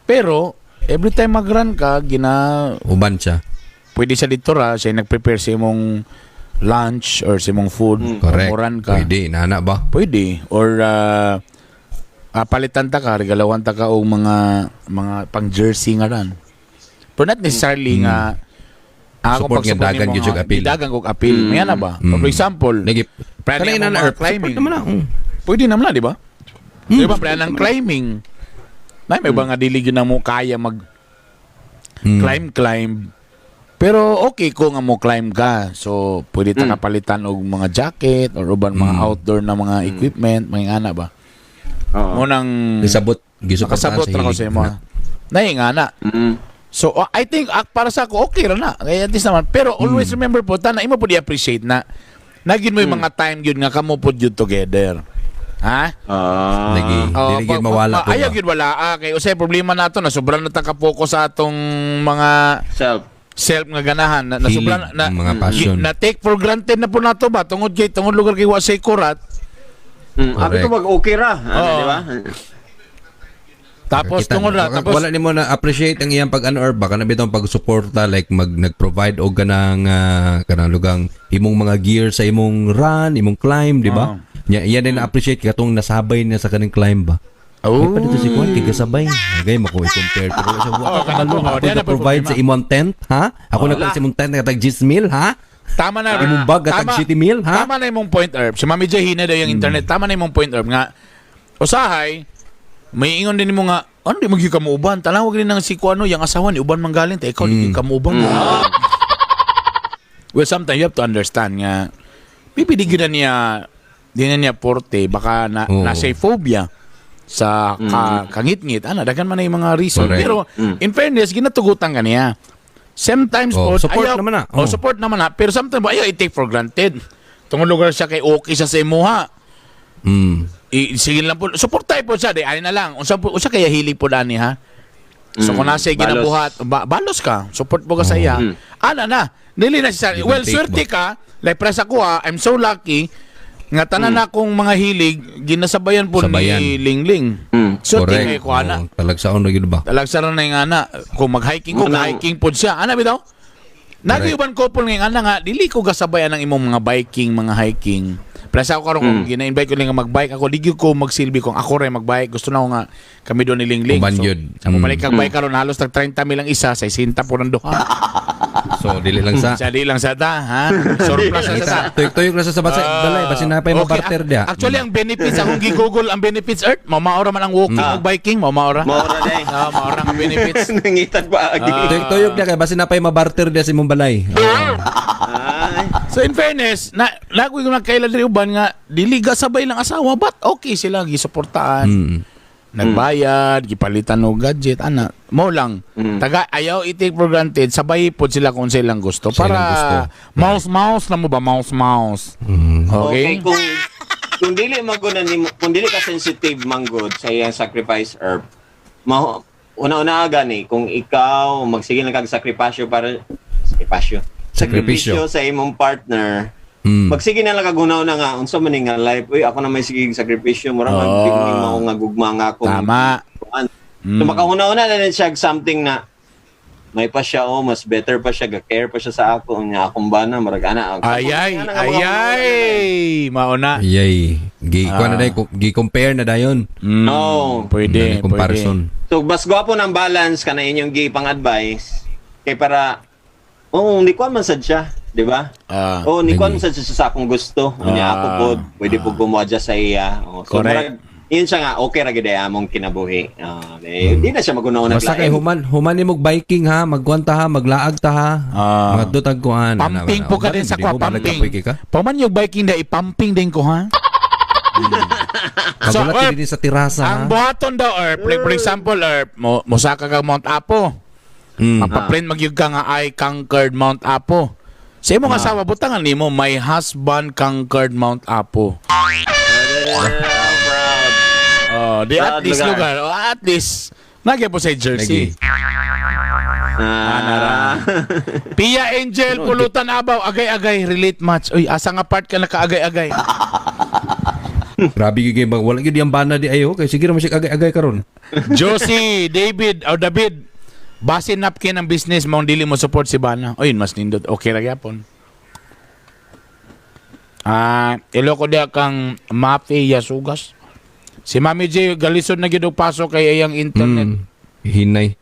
Pero, every time mag-run ka, gina, Uban siya. Pwede siya dito ra, siya nag-prepare sa imong lunch or sa imong food. Correct. Muran ka. Pwede, nana ba? Pwede. Or palitan ta ka, regalawan ta ka og mga pang jersey nga ran. Pero not necessarily nga ako Support nga pag-support dagan nimo gyud nga, og appeal. di dagan kog appeal. May ana ba? For example, Nagi, pwede kanay ang na mga na climbing. Support naman na. Pwede naman na, di ba? Di ba pre ang climbing. Na may ba nga dili gyud na mo kaya mag climb climb. Pero okay ko nga mo climb ka. So pwede ta kapalitan og mga jacket or uban mga outdoor na mga equipment, mga ana ba. Oo. Mo nang Gisabot, gisuportahan nakasabot sa ra ko hilig. sa imo. Naingana. So I think para sa ako okay ra na. Kaya at least naman pero always remember po ta na imo po di-appreciate na nagin mo yung mga time yun nga kamo po yun together. Ha? Ah. Lagi. Oh, Dili gyud mawala po ayaw ba? gyud wala ah, kay usay problema nato na sobrang na ta ka-focus sa atong mga Self. self nga ganahan na, na Hilig, sobrang na, mga passion. na take for granted na po nato ba tungod kay tungod lugar kay wa say kurat. Abi ko Correct. mag okay ra, ano, Oo. di ba? Tapos Kita- tungod ra baka- tapos wala nimo na appreciate ang iyang pag ano or baka na bitong pagsuporta, like mag nag-provide og kanang kanang lugang imong mga gear sa imong run, imong climb, di ba? Nya iya din na appreciate katong nasabay niya sa kaning climb ba. Oh. Ay, pa dito si Juan, kay kasabay. Okay, mako i-compare. Pero siya, Oh, wa ka kanang kabalo. oh, Ako di na na-provide problema. sa imong tent, ha? Ako na sa imong tent, ngatag 10 mil, ha? Tama na. Imong bag at Tama- tag city meal, ha? Tama na imong point, Herb. Si Mami J, hina daw yung internet. Tama na imong point, Herb, nga usahay may ingon din mo nga ano di magyud ka muuban, tanawag rin ng si kuano yung asawa ni uban manggaling ta ikaw di gyud ka muuban. Well, sometimes you have to understand nga maybe di gyud na niya di na niya forte, baka na Oo. nasa phobia sa kangitngit ana, daghan man na yung mga reason. Correct. Pero in fairness, ginatugutan ka niya sometimes Oh, po, support ayaw, naman na. Oh, Oh. support naman na, pero sometimes ayaw i-take for granted tungod lugar siya kay okay siya sa imuha. Sige lang po, suportay po siya di ay na lang unsa po unsa kaya hilig po dani ha. So kung nasa Balos. ginabuhat, balos ka, support po ka sa iya. Ana na, dili na siya. Give and Well, take swerte ba? ka, like presa ko ha, I'm so lucky nga tanan na akong mga hilig ginasabayan po Sabayan. ni Lingling. Swerte Correct. kay ko ana. Oh, talagsaon na gyud ba? Talagsaran na yung ana. Kung mag-hiking ko, Manang- hiking po siya. Ana bitaw? Nagyuban couple ngayong ana nga, dili ko gasabayan ang imong mga biking, mga hiking. Plus ako karon kung gina-invite ko lang nga magbike ako, di gyud ko magsilbi kung ako rin magbike. Gusto na ko nga kami doon ni Lingling. Uban So, gyud. sa balik kag bike karon halos tag 30 mil ang isa, 60 po ng duha. So dili lang sa Sa di lang sa ta, ha? Surplus na sa ta. Tuyok-tuyok na sa basa balay basin na pa yung Okay, mabarter dia. Actually, ang benefits akong gi-google ang benefits earth, mamaora man ang walking ug biking, mamaora. Maura day. Ah, maora ang benefits. Nangitan pa agi. Tuyok-tuyok dia kay basin na pa yung mabarter dia sa imong balay. Oo. Ay. So in fairness, na lagoy ko na kaila diri uban nga dili ga sabay lang asawa but okay sila gisuportaan. Nagbayad, gipalitan og gadget ana. Mo lang. Taga ayaw i-take for granted, sabay pod sila kung silang gusto Sa para ilang gusto. mouse mouse na mo ba mouse mouse. Okay, Okay? kung dili maguna nimo, kung dili ka sensitive manggod sa iyang sacrifice herb. Ma una-una gani kung ikaw magsige lang kag sakripisyo para sakripisyo. Sakripisyo. Sakripisyo sa imong partner. Magsige na lang kag una-una nga unsa man ni nga life, uy ako na may sige sakripisyo, mura man oh. Mao nga gugma nga ako. Tama. Kuan. So makahuna-una na din siya og something na may pa siya oh, mas better pa siya, ga-care pa siya sa ako, nya akong bana, murag ana. Ayay, Ana nga mga ayay. Mauna. Ayay. Gi kuan na day, gi compare na dayon. No. Pwede, Dali comparison. So, mas gwapo ng balance ka na inyong gi pang advice kay para oh, ni kuan man sad siya, di ba? Ah. Oh, ni kuan Lagi. man sad siya sa akong gusto. Unya ako pod, pwede po gumawa sa iya. Oh, so Correct. murag, yun siya nga okay ra gid ay among kinabuhi. Ah, eh, di na siya maguna-una Basta kay human human nimo biking ha, magkwanta ha, maglaag ta ha. Ah. Magadto tag kuan. Pumping po ka din sa kwa, pumping. Ka. Paman yung biking da ipumping din ko ha. So, Kagulat Erp, so, din sa terasa ha. Ang buhaton daw, Erp, like for example, Erp, mo, mosaka ka Mount Apo. Mapaprint magyug ka nga I conquered Mount Apo. Sa imong asawa, butangan nimo, my husband conquered Mount Apo. Proud. Oh, di at Proud least lugar. lugar. Oh, at least nagya po sa jersey. Lagi. Ah, Pia Angel, pulutan abaw, agay-agay, relate much. Uy, asa nga part ka nakaagay-agay? Grabe gyud kay wala gyud yang bana di ayo kay sige ra man siya agay-agay karon. Josie, David, o David, base napkin ang business mo, dili mo support si Bana. Uy, mas nindot. Okay ra gyapon. Ah, iloko diha kang Mafi Yasugas. Si Mami J, galisod na gyud og pasok kay iyang internet. Hinay.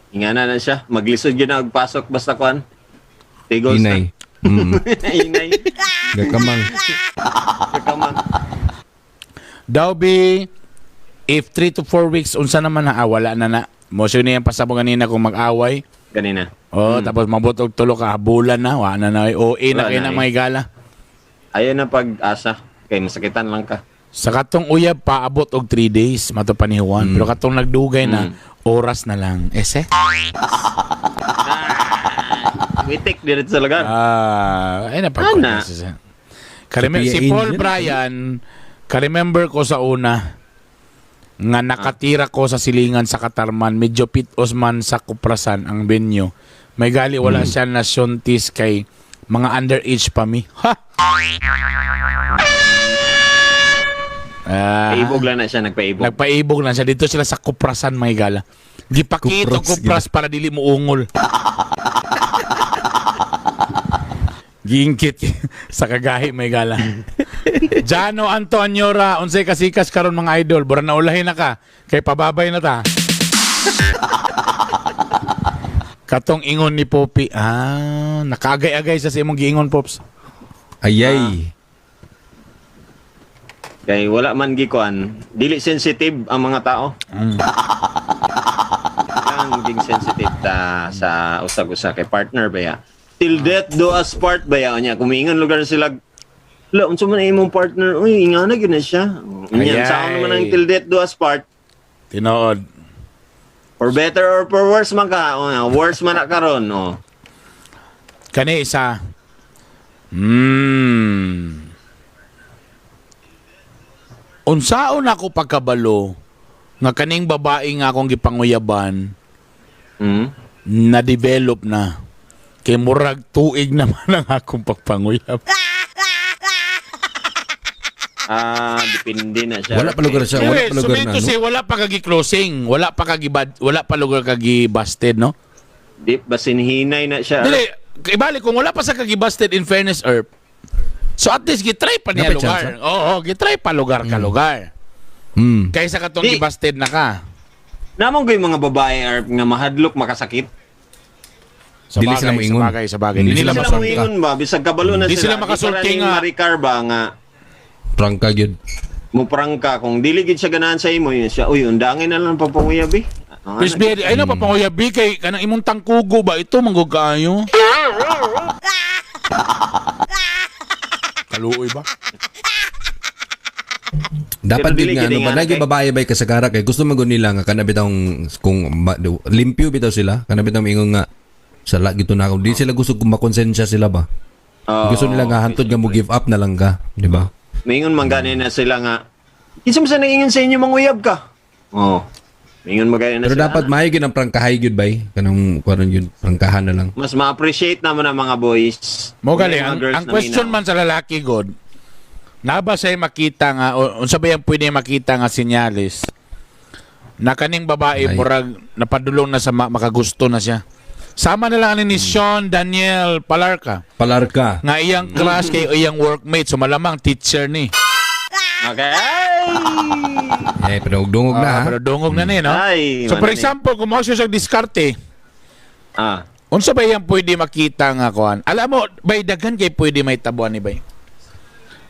Ingana na siya. Maglisod gyud na og pasok basta kuan. Tigos na. Hinay. Inay. Gakamang. Kakamang. Daw be if 3 to 4 weeks unsa naman na, ah, wala na na. Mo siya niya pasabog kanina kung mag-away. Ganina. Oh, tapos mabot og tulo ka bulan na, wa na na. OA na Wala kay na na eh. mga higala. Ayaw na pag-asa. Kay masakitan lang ka. Sa katong uyab paabot og 3 days mato pa ni Juan. Pero katong nagdugay na oras na lang. Ese? Witik dito sa lugar. Ah, ay na Ana. Kareme Si si Pia Paul Angel. Bryan, ka-remember ko sa una nga nakatira ko sa silingan sa Katarman, medyo pitos man sa Kuprasan ang venue. May gali wala siya na syontis kay mga underage pa mi. Ha! Ah, Paibog lang na siya, nagpaibog. Nagpaibog lang siya. Dito sila sa Kuprasan, may gala. Gipakito Kupras, Kupras para dili mo ungol. Giingkit sa kagahi, may gala. Jano Antonio ra, unsay kasikas karon mga idol, bura na ulahin na ka kay pababay na ta. Katong ingon ni Poppy, ah, nakaagay-agay sa imong giingon, Pops. Ayay. Kay wala man gikuan, dili sensitive ang mga tao. Ang ding sensitive ta sa usag-usa kay partner ba ya. Till death do us part ba ya unya kumingon lugar sila. La unsa man ang imong partner? Uy, ingana gyud na siya. Unya Ayay. sa naman ang till death do us part. Tinuod. For better or for worse man ka, oh, worse man na karon, oh. Kani isa. Unsaon ako pagkabalo nga kaning babae nga akong gipanguyaban na-develop na. Kay murag tuig naman ang akong pagpanguyab. Ah, depende na siya. Wala pa lugar siya, wala Anyway, pa lugar so na. to No? say, wala pa kagi closing, wala pa lugar kagi busted, no? Di basin hinay na siya. Dili, ibali kung wala pa sa kagi busted in fairness Erp. So at least gitry pa niya Napay lugar. chance, Oo, gitry pa lugar ka lugar. Kaysa katong Di. gibasted na ka. Namong ko'y mga babae Erp, nga mahadlok makasakit. Sa Dili bagay, sila moingon. Sa bagay, sa bagay. Dili Dili sila sila Sila masulti. moingon ba bisag kabalo na Di sila. sila makasulti Di nga. Maricar ba nga Prangka gyud. muprangka kung dili gid siya ganahan sa imo yun siya uy undangin na lang pagpanguyab eh. Ano, Please, Mary, ay na papanguyabi kay kanang imong tangkugo ba ito manggug kaayo? Kaluoy ba? Dapat Pero din dili nga gid ano ba nga, nagi kay- babae bay kasagara kay gusto man gud nila nga kana bitawng kung limpyo bitaw sila kana bitaw ingon nga sala gito na ako di sila gusto kung makonsensya sila ba. Oo. Gusto nila nga hantod nga mo give up na lang ka, di ba? Mingon man gani na sila nga kinsa man sa naingon sa inyo manguyab ka. Oh. Mingon man gani na Pero sila. dapat maayo gyud ang prangkahay gyud bay kanang kuan gyud prangkahan na lang. Mas ma-appreciate naman ang mga boys. Mo gali Yung mga ang, girls ang na question minaw. man sa lalaki god. Naba siya makita nga o, unsa ba yung pwede makita nga sinyalis na kaning babae Ay. murag napadulong na sa makagusto na siya. Sama na lang ani ni Sean Daniel Palarca Palarka. nga iyang crush kay iyang workmate so malamang teacher ni. Okay. Eh pero dungog na Ah, ha. pero dungog na ni no. Ay, So for wala ni. example, kung mao siya sa diskarte, unsa ba iyang pwede makita nga kuan? Alam mo, bay daghan kay pwede may tabuan ni bay.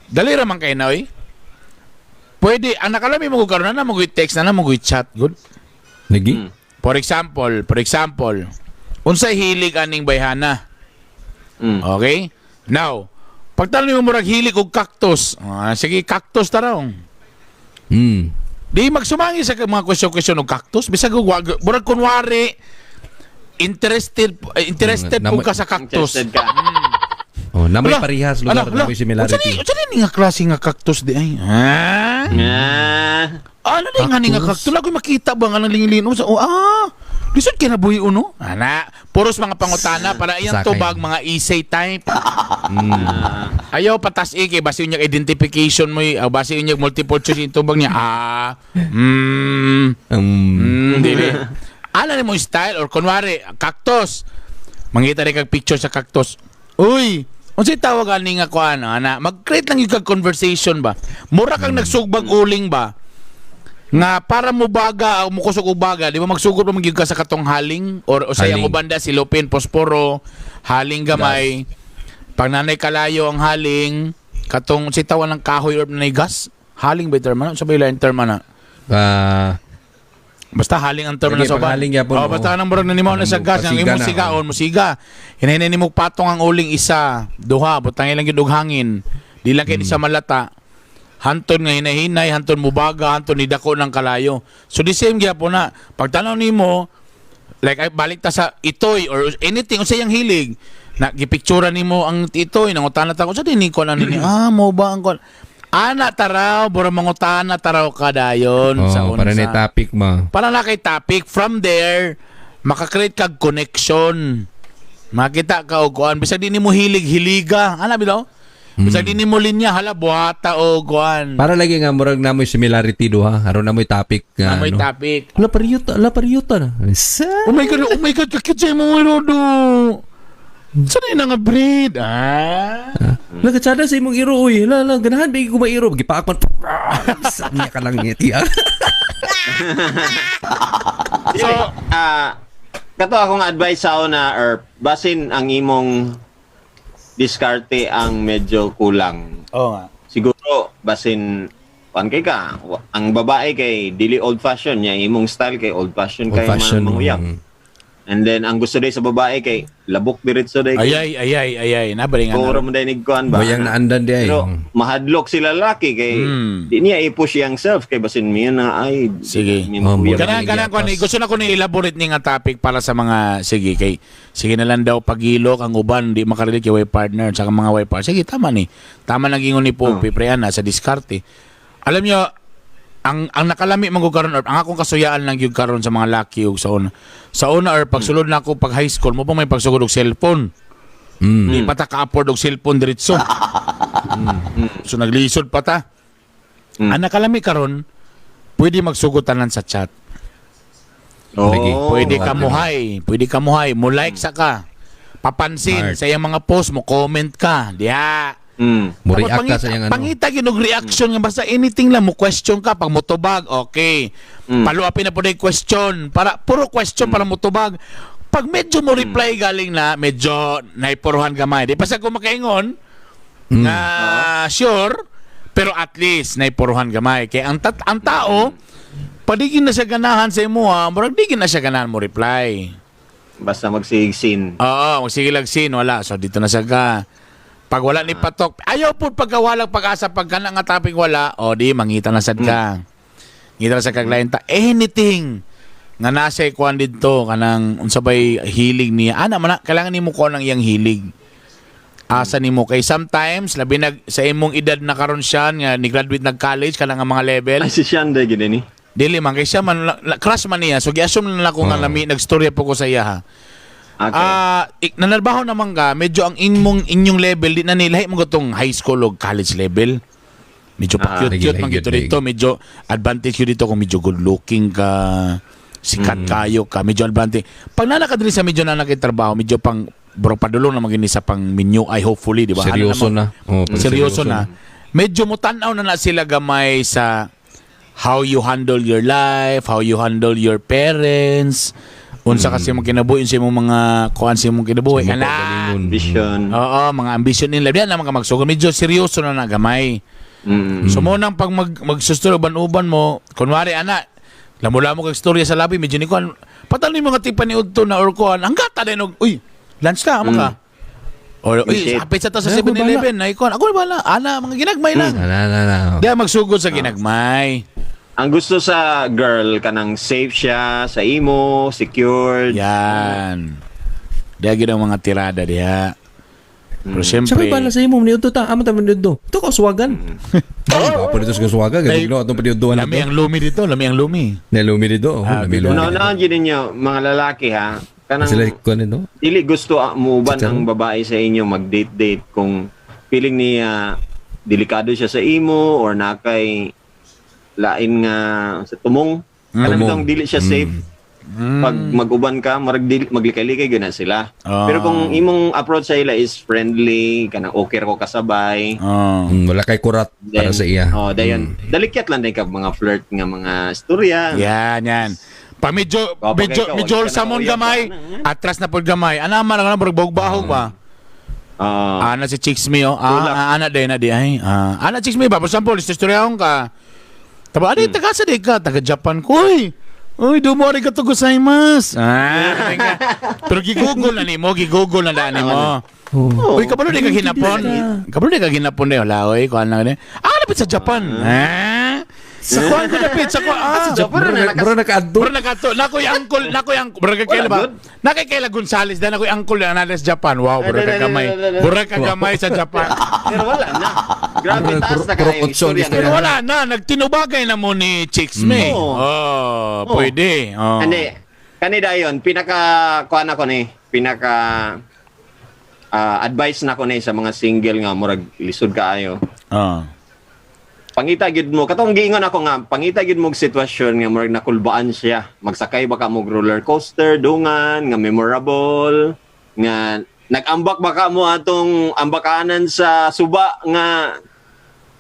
Dali ra man kay na oy. Pwede ang nakalami mo karon na mo text na na mo chat good. Lagi. For example, unsay hilig aning bayhana? Okay? Now, pagtanong mo murag hilig og cactus. Ah, sige, cactus ta raw. Di magsumangi sa mga question-question og cactus bisag og murag kunwari interested eh, interested po ka sa cactus. Interested ka. Oh, na may Ala, parehas ala, lugar ala. na may similarity. Unsa ni nga klase nga cactus di ay? Ha? Ah. Ano ni nga ni nga Cactus? cactus? Lagoy makita ba nga nang lingilin sa oh, ah. Lisod kay nabuhi uno. Ana, puros mga pangutana para iyang Sakay. tubag mga essay type. Ayaw patas kay base unyag identification mo, ah, base unyag multiple choice yung tubag niya. Ah, dili. Ana ni mo style or kunwari cactus. Mangita rin kag picture sa cactus. Uy, unsay tawag ani nga kuan ana? Mag-create lang yung kag conversation ba. Mura kang nagsugbag uling ba? Nga para mo baga o mukusog og baga, di ba magsugod pa man gyud ka sa katong haling or usay ang Haling. ubanda si Lupin Posporo, haling gamay. Pag nanay kalayo ang haling, katong si tawan ng kahoy or nanay gas, Haling ba yung term ana? Sa ba yung term ana? Ah, Basta haling ang term Lagi, na sa uban. paghaling gyapon, Oh, basta oo. nang murag nanimaw na sa Ano, gas, ang pasiga imong na, sigaon, musiga. Hinay nimo patong ang uling isa, duha, butang ilang gyud og hangin. Di lang kay ni sa malata. Hanton nga hinahinay, hanton mubaga, hanton ni dako ng kalayo. So the same gyapon na. Pagtanaw nimo, like ay, balik ta sa itoy or anything unsa iyang hilig na gipictura nimo ang itoy, nangutana ta ko sa dinhi ko na nini, ah, mo ba ang kon ana taraw, bura mangutana taraw ka dayon sa oh, para unsa na topic mo. Para na kay topic. From there, makakreate kag connection, makita ka og kuan, bisag di nimo hilig, hiliga ana bitaw, bisag di nimo linya, hala, buhata og kuan. Para lagi nga murag na mo'y similarity duha, aron na mo'y topic nga Na may ano. topic. Hala pariyuta, hala pariyuta na. Sa Oh my God, oh my God, kakit sa imong irodo. Saan na nga breed? Ah. Nagatsada sa imong iro uy. Hala, hala, ganahan ba ko mairo? Gipaak man. Sa niya ka lang ngiti ah. So, kato akong advice sa una or basin ang imong diskarte ang medyo kulang. Oo nga. Siguro basin kuan kay ka, ang babae kay dili old fashion niya, imong style kay old fashion Old kay fashion. manguyab. And then ang gusto day sa babae kay labok diretso day. Ayay, ayay, ayay. Nabali nga Puro na. mo day kuan ba. Bayang naandan di ay. Pero mahadlok sila lalaki kay di niya i-push yang self kay basin miya na ay Sige. mi Oh, manguyab. Kanang kanang ko ni gusto na ko ni elaborate ni nga topic para sa mga, sige, kay sige na lang daw pagilok ang uban di makarelate kay way partner sa mga way partner. Sige, tama ni. Tama nang ingon ni Pope pre ana sa diskarte. Alam niyo ang nakalami man gud karon or ang akong kasuyaan lang gyud karon sa mga laki ug sa una. Sa una or pagsulod na ako pag high school mo pa may pagsugod og cellphone. Di pa ta ka-afford og cellphone diretso. So naglisod pa ta. Ang nakalami karon pwede magsugod tanan sa chat. Oh. Lagi. Pwede ka Oo. muhay, pwede ka muhay, mo like sa ka. Papansin Heart. sa iyang mga post mo, comment ka. Diya. Muri Tapos ka pangita, sa iyang ano. Pangita gyud og reaction nga basta anything lang mo question ka pag motubag, okay. Paluapin na po na yung question para puro question para motubag. Pag medyo mo reply galing na medyo naipuruhan gamay. Di pa sa ko makaingon nga sure, pero at least naipuruhan gamay. Kay ang tao padigin na siya ganahan sa imo ha, murag digin na siya ganahan mo reply. Basta magsigsin. Oo, magsige lang sin, wala. So dito na siya ka. Pag wala ni patok, ayaw po pagkawalang pag-asa, pag kana nga topic wala, o di, mangita na sad ka. Ngita na sad ka kliyenta. Anything nga nasa ikuan didto kanang unsa bay hilig niya. Ana man na, kailangan nimo kuan ang iyang hilig. Asa nimo kay sometimes labi nag sa imong edad na karon siya nga ni graduate nag college kanang nga mga level. Ay si Sean day gid ni. Dili man kay siya man crush man niya. So gi-assume na lang ko nga lami nagstorya po ko sa iya ha. Okay. Ah, nanarbaho naman ka, medyo ang inyong inyong level di na nila mo gutong high school o college level. Medyo pa Ah, cute lagi, cute man lagi, gito lagi. dito, medyo advantage yun dito kung medyo good looking ka, sikat kayo ka, medyo advantage. Pag nana ka diri sa medyo nana kay trabaho, medyo pang bro padulong na magini sa pang menu ay hopefully, di ba? Ano Seryoso naman- na. Oh, pag seryoso na. Medyo mo tan-aw na na sila gamay sa how you handle your life, how you handle your parents, unsa kasi mong kinabuhi, unsa imong mga kuan sa imong kinabuhi. Sa imong Kana. kaugalingon. Vision. Oo, mga ambition nila. Diyan naman ka magsugod. Medyo seryoso na na gamay. So mo nang pag magsusturo uban-uban mo, kunwari ana, lamo-lamo kag storya sa labi, medyo ni kuan, patalo yung mga tipa ni udto na or kuan, hanggat ta din og, uy, lunch ka, amo ka. Or, uy, Shit. apit sa ta sa Ay, ako 7-Eleven, na ikuan, ako na bala, ana, mga ginagmay lang. Na, na, na. Di magsugod sa ginagmay. Ang gusto sa girl kanang safe siya sa imo, secured. Yan. Diya gid ang mga tirada diha. Pero Siya siyempre, may bala sa imo, niudto ta, amo ta niudto. Ito ka swagan. Ay, gwapo dito sa swagan, Ay, gagawin atong paniudtoan lami nato. ang lumi dito, lami ang lumi. Nalumi dito. Oh, Ah, lami lumi. Una-unahan yun ninyo mga lalaki ha. Kanang Sila kuan no. dili gusto muuban Chicharon. ang babae sa inyo mag-date-date kung feeling niya delikado siya sa imo or nakay lain nga sa tumong. Kanang Tumong. bitong dili siya safe. Pag mag-uban ka, marag dili, maglikay-likay gyud na sila. Ah. Pero kung imong approach sa ila is friendly, kanang okay ra ko kasabay. Oh. Wala kay kurat para sa iya. Oh, dayon. Dalikyat lang din ka mga flirt nga mga istorya. Yan, yan. Pa medyo Kapag medyo ikaw, medyo wala ka na samon kauyab gamay, ka na, atras na pod gamay. Ana man ang murag bahog pa. Ah, Ana si Chicks Me, oh. Tulak. Ana day na di ay. Ana Chicks Me ba? For example, istoryahon ka. Taba, ano taga sa di ka? Taga Japan ko, oy. Uy, dumo arigato gozaimasu. Tingka. Pero gigugol na nimo, gigugol na daan nimo. Oh. Uy, kabalo di ka hinapon. Kabalo di ka hinapon di. Wala, oy, kuan lang ni. Lapit sa Japan. Sa kuan ko lapit, sa kuan. Sa Japan na Bro, nakaadto. Bro, nakato. Nakoy uncle, nakoy uncle. Bro, kay Wala, ba? good. Nakay Kayla Gonzales, dan nakoy uncle na nalas Japan. Wow, bro, Ay, kagamay. Bro, kagamay sa Japan. Pero wala na. Grabe, Bro, taas na puro kayo. kutson, Istorya istorya. Pero na. wala na, nagtinubagay na mo ni Chicks May. Oo. Oh, pwede. Oh. Hindi. Kanida yon pinaka kuan ako ni, pinaka advice na ko ni sa mga single nga murag lisod kaayo. Oh. Pangita gyud mo katong giingon ako nga pangita gyud mo og sitwasyon nga murag nakulbaan siya. Magsakay ba ka mo og roller coaster dungan nga memorable nga nag-ambak ba ka mo atong ambakanan sa suba nga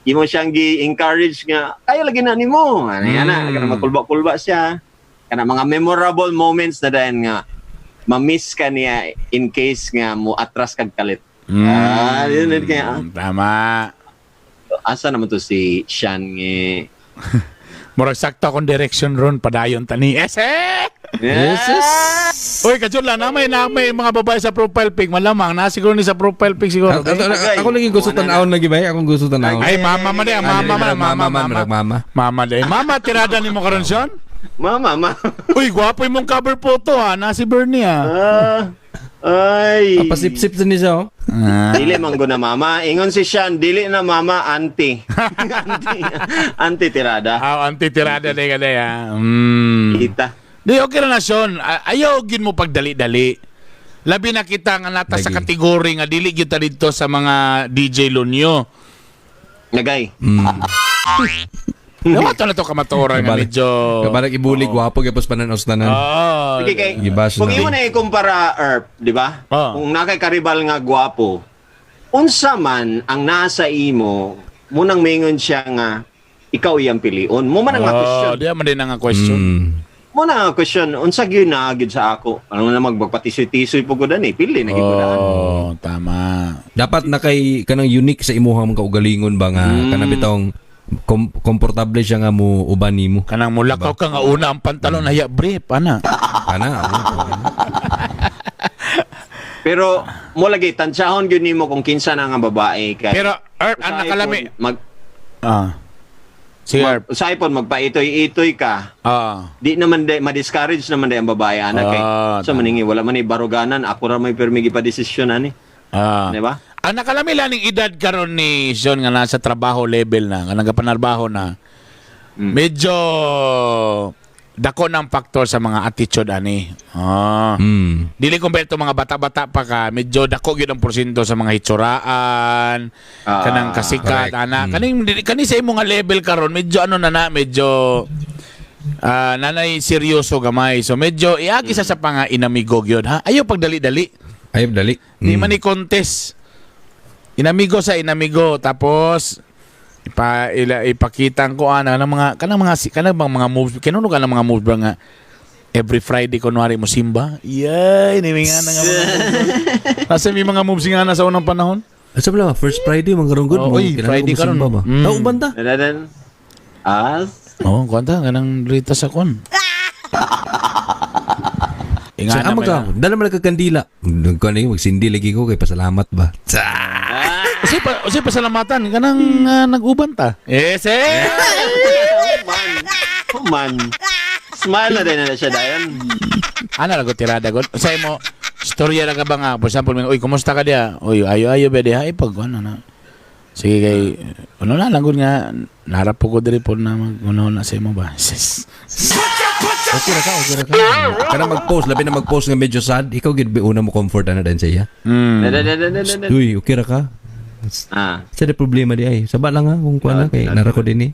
imo siyang gi-encourage nga kaya lagi na nimo. Ano yan na, kana makulba-kulba siya. Kana mga memorable moments na dayon nga ma-miss ka niya in case nga mo atras kag kalit. Yun, yun, kaya Tama. asa naman to si Sean nge Murag sakto akong direction ron padayon tani. Ese! Yes, yes. Uy, kajud lang na may mga babae sa profile pic malamang na siguro ni sa profile pic siguro. Ako lagi gusto tan-awon lagi ba? Akong gusto tan-awon. Ay, mama man eh, mama man, mama, mama, mama. mama. Mama day. Mama, tirada ni mo karon Sean? Mama, mama. Uy, gwapo imong cover photo ha. Na si Bernie ha. Ay. Pasip-sip sa niya siya, oh. Dili man na mama. Ingon si Sean, dili na mama, auntie. Auntie. Auntie tirada. Anti tirada day ka day ha. Kita. Di okay ra na Sean. Ayaw gin mo pagdali-dali. Labi na kita nga nata sa Lagi. kategory nga dili gyud ta didto sa mga DJ Lunyo. Nagay. Dawa to na to kamatuoran nga Kabalik. medyo. Kabarang ibulig, gwapo, gapos pananos tanan. Oh. Sige kay. Gibash Kung na. imo na ikumpara Erp, di ba? Oo. Kung nakay karibal nga gwapo, unsa man ang nasa imo, munang mingon siya nga ikaw iyang pilion. Mo man ang Oh, question. di man din ang question. Mo na ang question, unsa gyud na gyud sa ako? Ano na magpatisoy-tisoy po ko dan eh, pili na gyud ko daan. Oh, tama. Dapat na kay kanang unique sa imuha mong kaugalingon ba nga kanang bitong komportable siya nga mo uban nimo. Kanang mulakaw ka nga una ang pantalon haya brief ana. Kana. oh. Pero mo lagi tansyahon gyud nimo kung kinsa na nga babae kay. Pero Erp, ang Usahay nakalami. pod, mag Sige, Erp. usahay pod magpaitoy-itoy ka. Di naman de ma-discourage naman de ang babae ana kay. So maningi wala man ni baruganan, ako ra may pirmi gipa-desisyon ani. Di ba? Ang nakalami lang ning edad karon ni Sean nga nasa trabaho level na, nga nagapanarbaho na. Medyo dako ng factor sa mga attitude ani. Dili kumpleto mga bata-bata pa ka, medyo dako gyud ang porsyento sa mga hitsuraan, kanang kasikat ana. Kaning kani sa imo nga level karon medyo ano na na, medyo nanay seryoso gamay. So medyo iagi sa panga inamigo gyud ha. Ayo pagdali-dali. Ay dali. Di man ni contest. Inamigo sa inamigo tapos ipakita ko ana ng mga kanang mga kanang bang mga moves kinuno ka ng mga moves ba nga every Friday kunwari mo simba. Yay, niminga na nga mga moves. Nasa may mga moves nga na sa unang panahon. Asa ba first Friday man karon good Oh, mo. uy, Kinahanglan Friday ko mosimba karon. ba? Tao banta. Dadadan. As Oo, oh, kwanta kanang rita sa kon. Sa Ingana ama may ka, dala man ka kandila. Nagkuan lagi magsindi lagi ko kay pasalamat ba. Usi pasalamatan kanang nag-uban ta. Yes, eh. Man. Oh, man. Smile na din na siya dayon. Ana ra ko tirada god. Unsay mo storya ra ka ba nga for example uy kumusta ka diya? Uy ayo ayo ba diha ipag ano na. Sige kay ano na lang gud nga narap po ko diri po na mag ano na sa imo ba. Sis. Okay ra ka, okay ra ka. Kana mag-post, labi na mag-post nga medyo sad, ikaw gid ba una mo comfort ana din sa iya. Dadadadadadadad. Uy, okay ra ka. Sa di problema di ay. Saba lang ha kung kuan na kay nara ko din eh.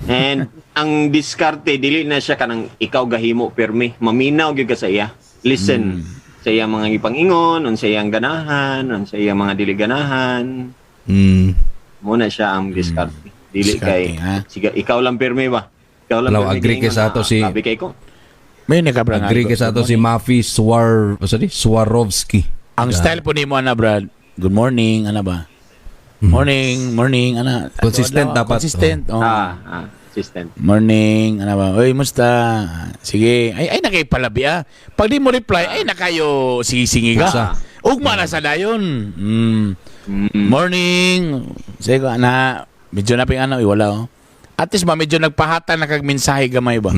And ang diskarte dili na siya kanang ikaw gahimo pirmi. Maminaw gyud ka sa iya. Listen sa iya mga gipangingon, unsa iyang ganahan, unsa iyang mga dili ganahan. Muna siya ang diskarte. Dili Diskarte, kay ha? siga ikaw lang pirmi ba? Ikaw lang Alaw, pirmi agree kay giingon, sa ato si- Sabi kay ko. May nagkabra nga. Agree kay sa ato si Mafi Swar, sorry, Swarovski. Ang style po nimo ana, Brad. Good morning, ana ba? Morning, morning, ana. Consistent dapat. Consistent. Oh. Ah, consistent. Morning, ano ba? Uy, musta? Sige. Ay, ay nakay palabi ah. Pag di mo reply, ay nakayo sisingi ka. Basta. Ugma na sa dayon. Morning. Sige, ana, medyo na ping ano, eh, wala oh. At least ba, medyo nagpahata na kag mensahe gamay ba?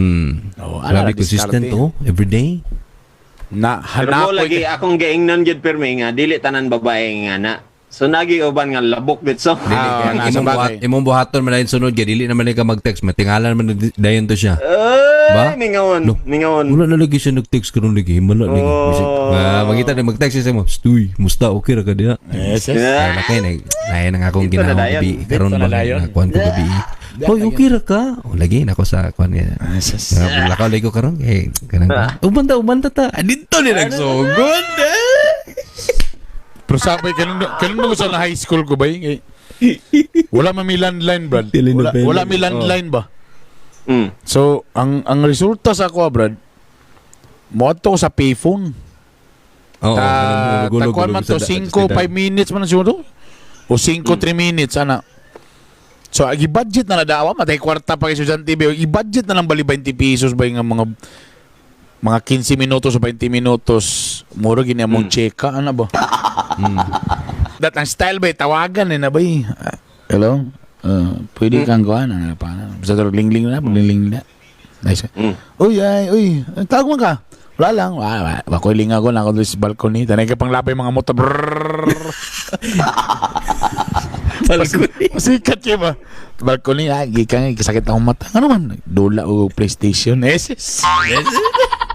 Oh, ana, Grabe consistent diskarte. oh, every day. Na, Pero mo hanapoy lagi akong giingnan gyud pirmi nga dili tanan babae nga na. So nagi uban nga labok ditso. Ah, Dili kay nasa imong buhat, bagay. imong buhaton man dayon sunod kay dili naman ka mag-text, matingalan man dayon to siya. Ba? Ay, mingawon, No. mingawon. Wala na lagi siya nag-text karon lagi, himala lagi. Oh. Ah, makita na mag-text siya mo, "Stuy, musta okay ra ka diha?" Yes. Ay, lakay na na nang akong Dito na ginahong dayon. gabi karon Dito na ba dayon. nakuan ko gabi. Hoy, okay ra ka? O lagi nako sa kuan niya. Yes. Lakaw lagi ko karon eh kanang uban ta uban ta ta. Ah, dito ni nagsugod. Eh. Pero sabi, kanun mo sa na high school ko ba? Eh, wala man may landline, Brad. Wala, Telenovela. wala may landline ba? So, ang resulta sa ako, Brad, moadto ko sa payphone. Oo, Ta, gulog, takuan gulog man to, sa 5, 5 minutes man siguro. O 5, 3 minutes, ana. So, ag i-budget na nadawa, matay kwarta pa kay Susan TV, i-budget na lang bali 20 pesos ba yung mga 15 minutos o 20 minutos, muro gini among cheka, ana ba? That ang style ba, eh, tawagan eh na ba eh. Ah, hello? Pwede kang kuhan, ano pa? Basta tulog lingling na, lingling na. Nice. Uy, ay, uy, tawag man ka. Wala lang. Wala, wala. Bakoy linga ko, nako doon sa balcony. Tanay ka pang lapay mga motor. Brrrr. Balcony. Sikat yun ba? Balcony, ah, gikan, sakit akong mata. Ano man? Dula o PlayStation. Yes, yes.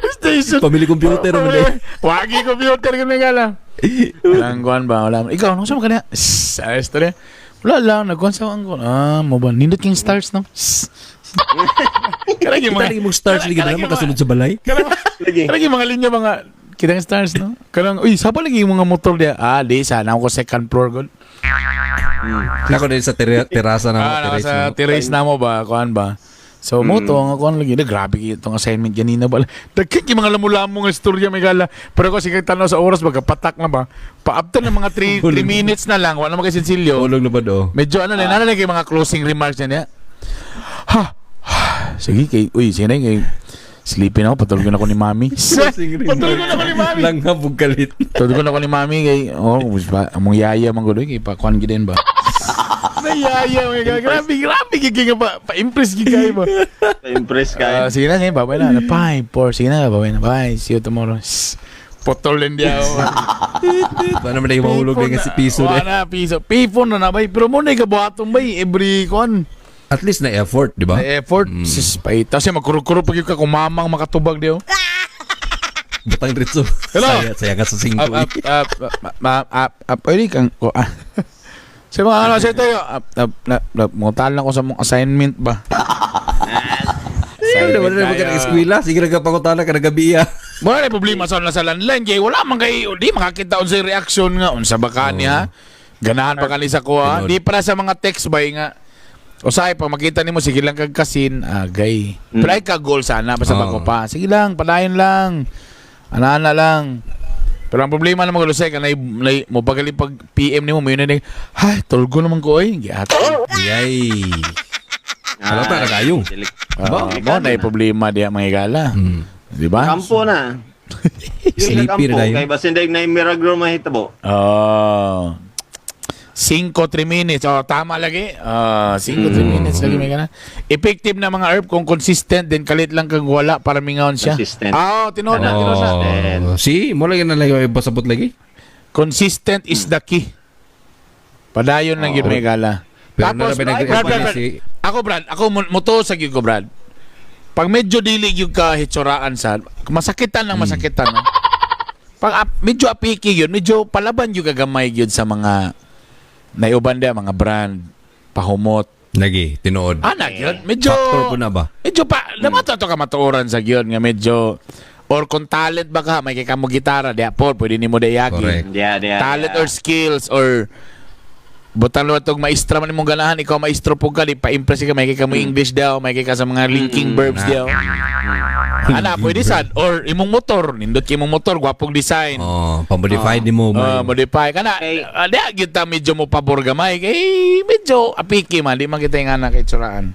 PlayStation. Pamili computer man eh. Wagi computer kami nga lang. Walang kuhan ba? Wala. Ikaw, nung sama ka na? Sss, ayos to rin. Wala lang, nagkuhan sa akong kuhan. Ah, mo ba? Nindot king stars, no? Sss. Karang yung Kita mga... lagi mong stars lagi na makasunod sa balay. Lagi. Karang yung mga linya, mga... Kitang stars, no? Karang, uy, saba lagi yung mga motor diya. Ah, di, sana ako second floor, god. Nako din sa terasa na mo, Ah, naka terrace sa na mo. terrace na mo ba? Kuhan ba? So, mo to, ang kuhan lagi. Na, grabe itong assignment ganina ba? Dagkit yung mga lamu-lamo nga istorya, may gala. Pero kasi kay tanaw sa oras, magkapatak na ba? Pa-after ng mga 3 minutes na lang, wala naman kay Sincilio. Ulog na ba do? Medyo ano na, oh. Nana kay mga closing remarks niya niya. Ha! Ha! Sige, kay, uy, sige na, kay, sleeping ako, patulogin ako ni mami. Patulogin ako ni mami. Langhabog kalit. Tulogin ako ni mami kay, oh, pa, among yaya man gulo, kay pakuan gid ba. Na yaya, mga grabe, grabe, gigi nga pa, pa-impress gigi kayo ba. Impress ka. Ah, sige na, sige, babay na. 5, 4, sige na, babay na. Bye, see you tomorrow. Shh. Putol din diya ako. Paano man na mahulog na nga si piso Wala na. na, piso. Payphone na na, bay. Pero mo na ikabuhatong, bay. Every, kon. At least na effort, di ba? Na effort. Sis, pay. Tapos yung magkurukuro pag yun ka, kumamang makatubag diyo. Butang diretso. Hello? Saya, saya ka sa singko. Up, up, up, up, up, up, up, pwede kang, ko, ah. Sa mga ano, sa tayo, up, up, na, na, mga lang ko sa mong assignment ba? Ay, wala na ka eskwela. Sige na ka pangutana ka na gabi ah. Wala na problema sa sa landline kay wala man kay di makakita unsay reaction nga unsa ba kani ha. Ganahan pa kani sa kuha. Tinuod. Di para sa mga text bay nga. Usahay pag makita nimo sige lang kag kasin agay. Pero ay ka goal sana basta Oo. bago pa. Sige lang, padayon lang. Ana-ana lang. Pero ang problema naman gulo ka nay, nay mo pagali pag PM nimo mo yun na hay tulgo naman ko oy. Giat. Yay. Wala pa, nakayo. Uh, mo na problema diya mga igala. Di ba? Kampo na. Sleepy Yung na kampo, dayon. kay basin dahil na yung Miragro mahitabo. Oh. 5 3 minutes. Oh, tama lagi. Oh, 5 3 minutes lagi may kana. Effective na mga herb kung consistent then kalit lang kag wala para mingaon siya. Consistent. Ah, oh, tinuod na, tinuod na. Oh, si, mo lagi na lagi pasabot lagi. Consistent is the key. Padayon lang gyud may gala. Pero Tapos, na Brad, Brad, Brad, si ako Brad, ako muto sa gyud ko Brad. Pag medyo dili gyud ka hitsuraan sa masakitan lang masakitan. No? Pag medyo apiki yun, medyo palaban gyud ka gamay gyud sa mga naiuban dia mga brand pahumot. lagi tinuod. Ana gyud, medyo Factor po na ba? Medyo pa dapat to ka matuoran sa gyud nga medyo or kung talent ba ka may kay kamo gitara diya po pwede nimo dayagi. Correct. Yeah. Talent or skills or Butang lo tog maestra man imong ganahan, ikaw maestro po ka, di pa-impress ka, may ka mo English daw, may ka sa mga linking verbs daw. Ana, pwede sad or imong motor, nindot kay imong motor, gwapong design. Oh, pamodify di mo. Oh, modify kana. Okay. Di gyud ta medyo mo pabor gamay kay medyo apiki man, di man kita yung anak kay tsuraan.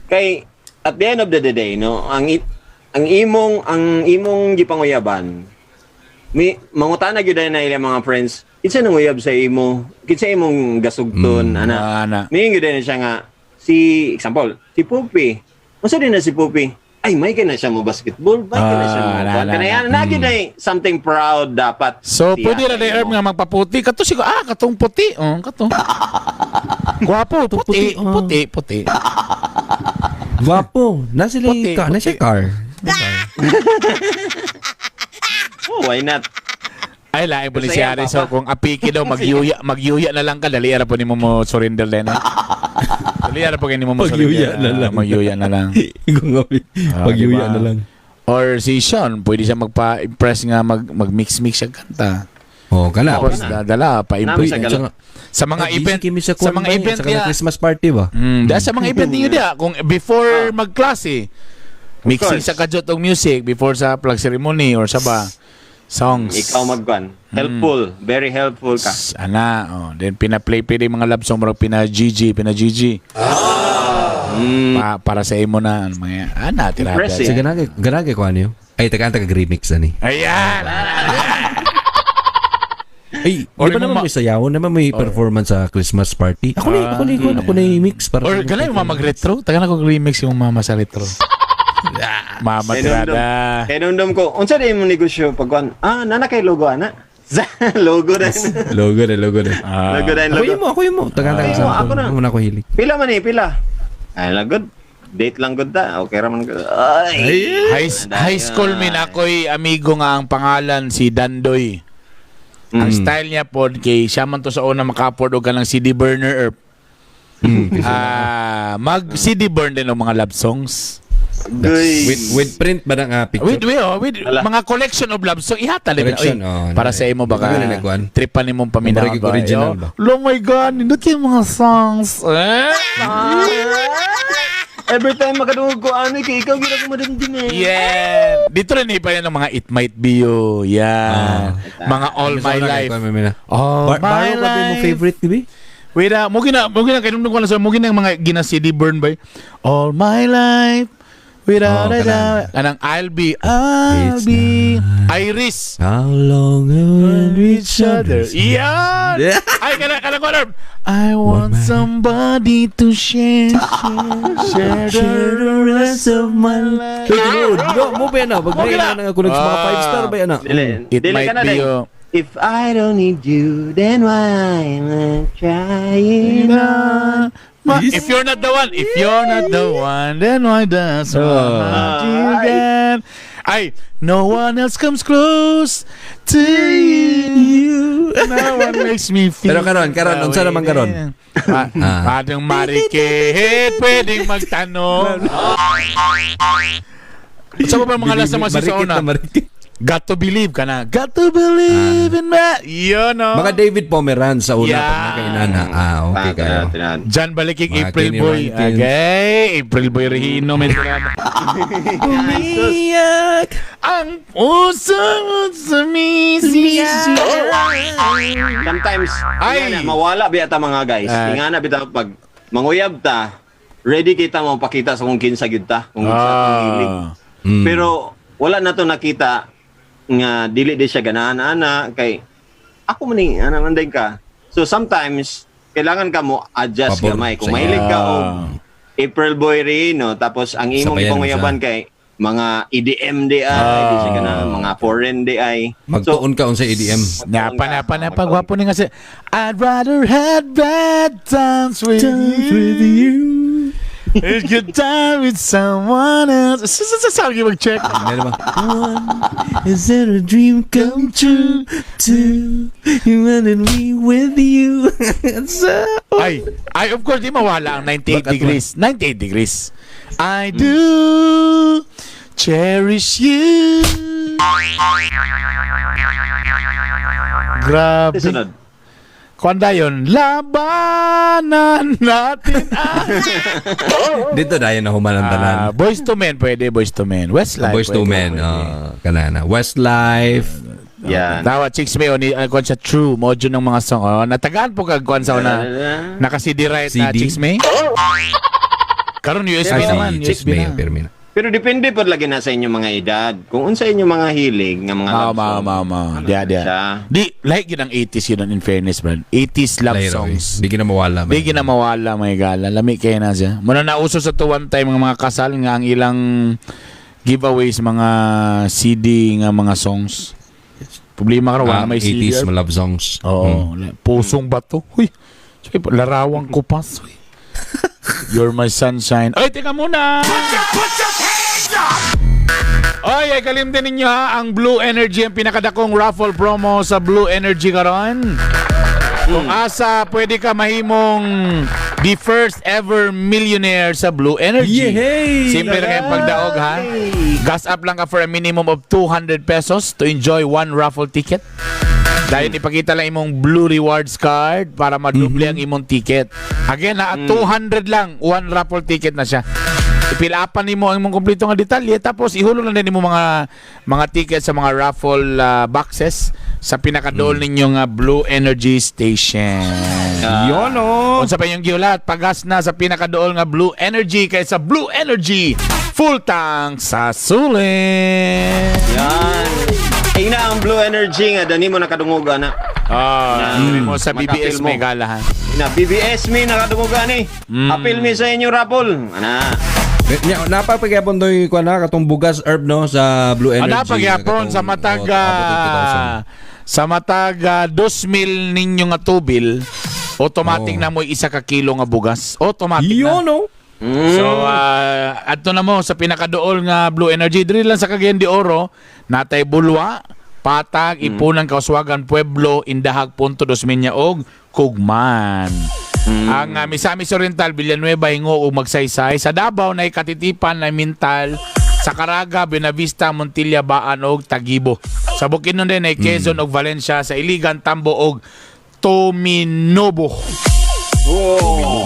Kay at the end of the day, no, ang imong gipanguyaban, mi mangutana gyud na ilang mga friends, kinsa nang uyab sa imo? Kinsa imong gasugton, ana? Ana. Miingon gyud na siya nga si example, si Pupi. Unsa din na si Pupi? Ay, may kay na siya mo basketball, may kay na siya mo. Ah, na, na, Kanaya na. na gyud na something proud dapat. So, siya pwede sa ra day imo. Herb nga magpaputi. Kato siguro, katong puti. Oh, kato. Gwapo, puti, puti, oh. puti, puti. Gwapo. Nasa sila Puti, car. Nasa puti. car. Oh, why not? Ay, lain po ni Basta si yan, Ari. So, Papa. kung apiki daw, magyuya, magyuya na lang ka. Dali ara po ni mo mo surrender din. Eh. Dali ara po kayo ni mo mo Magyuya surrender. na lang. Ah, magyuya na lang. Kung Magyuya diba? na lang. Or si Sean, pwede siya magpa-impress nga mag-mix-mix siya kanta. Oh, kana. Tapos kana. dadala, pa-impress. Namin sa gala. Sa mga event, Sa, sa mga event sa niya. kanang Christmas party ba? Dahil sa mga event ninyo diya, kung before magklase, mixing course. sa kajot og music before sa flag ceremony or sa ba songs. Ikaw magkuan. Helpful, very helpful ka. Ana, oh, then pina-play play yung mga love song murag pina GG, pina GG. Para sa imo na ano, mga ana tirabe. Impressive. Sa ganage, ganage ko ano? Ay, tagaan taga remix ani. Ayan. Ay, Or di ba yung naman may sayaw, naman may performance sa Christmas party. Ako na yung mix para. Or ganun yung mama retro. Taga na kong remix yung mama sa retro. Mama tirada. Kay dumdum ko, unsa day mo negosyo pagkuan? Ah, nana kay logo ana. Logo na. Logo na, logo na. Logo na, Ako logo. yung mo, ako yung mo. Tagaan taga Ako sample. ako na. Ako na ako hilig. Pila man eh, pila. Ay, lang good. Date lang good ta. Okay ra man good. Ay. High school min ako'y amigo nga ang pangalan si Dandoy. Ang style niya pod kay siya man to sa una maka-afford og kanang CD burner or mag CD burn din og mga love songs. Guy. With print ba ng picture? With Ala. mga collection of love song ihata din. Collection, Oy, oh, para sa imo baka Hindi ko na nagkuhan. tripan nimong paminaw Murag ba. original Yo, ba? Oh my God, nindot yung mga songs. Eh? Every time makadungog ko ano kay ikaw gid ako madumdum eh. Yeah. Dito rin iba yan ng mga It Might Be You. Yeah. Mga All My Life. All Bar My Baro ba mo Life. favorite, di ba? Wait, mo gina kay ko na sa mo gina ang mga gina CD burn by All My Life. Without Oh, a kanang. doubt. Kanang I'll It's be Iris. How long will we Each other. Yeah. Yeah. Ay, kana ko alarm. I want somebody to share, share, share the rest of my life. Uy, tinuod. No, mo ba yan na? Pag Mo gina. na ako nag mga 5 star ba yan na? Dili, It dili might ka na be day. you. If I don't need you, then why am I trying on? If you're not the one, if you're not the one, then why does my heart again? Ay, no one else comes close to you. No one makes me feel. Pero karon, karon, that unsa way. naman karon? Padeng marikit, pwedeng magtanong. Unsa pa ba mga last na mga Marikit sa una? na marikit. Got to believe ka na. Got to believe in me. Yun, no? Mga David Pomeranz sa una Yeah. pag nakainana. Ah, okay kayo. John Balikik, Mga April Kenny Boy. Rankins. Okay, April Boy Regino. May tirada. Umiyak. Ang puso mo sumisigaw. Sometimes, Ay! ay, na, mawala biya ta mga guys. Ay. Ingana bitaw pag manguyab ta, ready kita mo pakita sa kung kinsa gyud ta, kung kinsa atong hilig. Pero wala na to nakita nga dili di siya ganahan ana kay ako man ni ana man day ka. So sometimes kailangan ka mo adjust Pabor gamay. Kung sa mahilig ka Ah. og April Boy Rino tapos ang imong Sabayan mo ipanguyaban siya. kay mga EDM di ay, di siya ganahan, mga foreign di ay. So, Magtuon ka unsa EDM. Napa, napa, napa. Gwapo ni nga siya. I'd rather had bad times with you. It's good time with someone else. Sa mag-check. Meron ba? One, is it a dream come true? Two, you wanted me with you. So, Ay, ay, of course, di mawala ang 98 Bakit degrees. 98 degrees. I do cherish you. Grabe. Sunod. Kuan dayon, labanan natin ang Dito dayon na human ang tanan. Ah, Boyz II Men pwede, Boyz II Men. Westlife. Boyz II pwede, Men. pwede. Kanana. Westlife. Yan. Tawa, Chicks May, ni kuan siya True, modyo ng mga song. Oh, natagaan po kag kuan sa una. Naka CD right na CD? Chicks May. Karon USB Ay, si naman, Chicks USB May. na. Pirmi na. Pero depende po lagi na sa inyong mga edad. Kung unsa inyong mga hilig nga mga Mao, love mao, song. mao, mao. Diya, diya. Siya. Di, like yun ang 80s yun, in fairness, bro. 80s love Later, songs. eh. Di gina mawala. Di gina mawala, may gala. Lami kayo na siya. Muna nauso sa to one time ng mga kasal nga ang ilang giveaways mga CD nga mga songs. Problema karon wala Ah, may CD. 80s mga love songs. Oo. Pusong bato. Huy. Sorry, larawang kupas. Huy. You're my sunshine. Ay, teka muna! Oy, ay kalimtin ninyo ha, ang Blue Energy ang pinakadakong raffle promo sa Blue Energy karon. Kung asa pwede ka mahimong the first ever millionaire sa Blue Energy. Yehey! Simple na kayong pagdaog ha. Gas up lang ka for a minimum of 200 pesos to enjoy one raffle ticket. Dahil ipakita lang imong Blue Rewards card para maduble ang imong ticket. Again, ha, 200 lang, one raffle ticket na siya. Ipilapan nimo ang imong kumpleto nga detalye tapos ihulog na din nimo mga ticket sa mga raffle boxes sa pinakadool ninyong Blue Energy Station. Yun oh. Unsa pa inyong giulat, pagas na sa pinakadool nga Blue Energy kaysa Blue Energy full tank sa sulit. Yan. Ina ang Blue Energy nga dani mo nakadungog ana. Ah, mo sa Makapil BBS mo. may gala ha. Ina BBS mi nakadungog ani. Apil mi sa inyo raffle. Ana. Nya, napapagyapon doy kuan na katong bugas herb no sa Blue Energy. Ana pagyapon Katong- sa matag oh, abot og 2,000. sa matag 2,000 ninyo nga tubil, automatic Oh. na mo isa ka kilo nga bugas. Automatic Yun na. oh. So, adto na mo sa pinakadool nga Blue Energy. Diri lang sa Cagayan de Oro, natay Bulwa, Patag, Ipunan, Kauswagan, Pueblo, Indahag, Punto, Dosmeña og Kugman. Ang Misamis Oriental, Villanueva, Hingo ug Magsaysay. Sa Davao nay Katitipan, nay Mintal. Sa Caraga, Buenavista, Montilla, Baan ug Tagibo. Sa Bukidnon din ay Quezon ug Valencia, sa Iligan, Tambo ug Tominobo. Oh.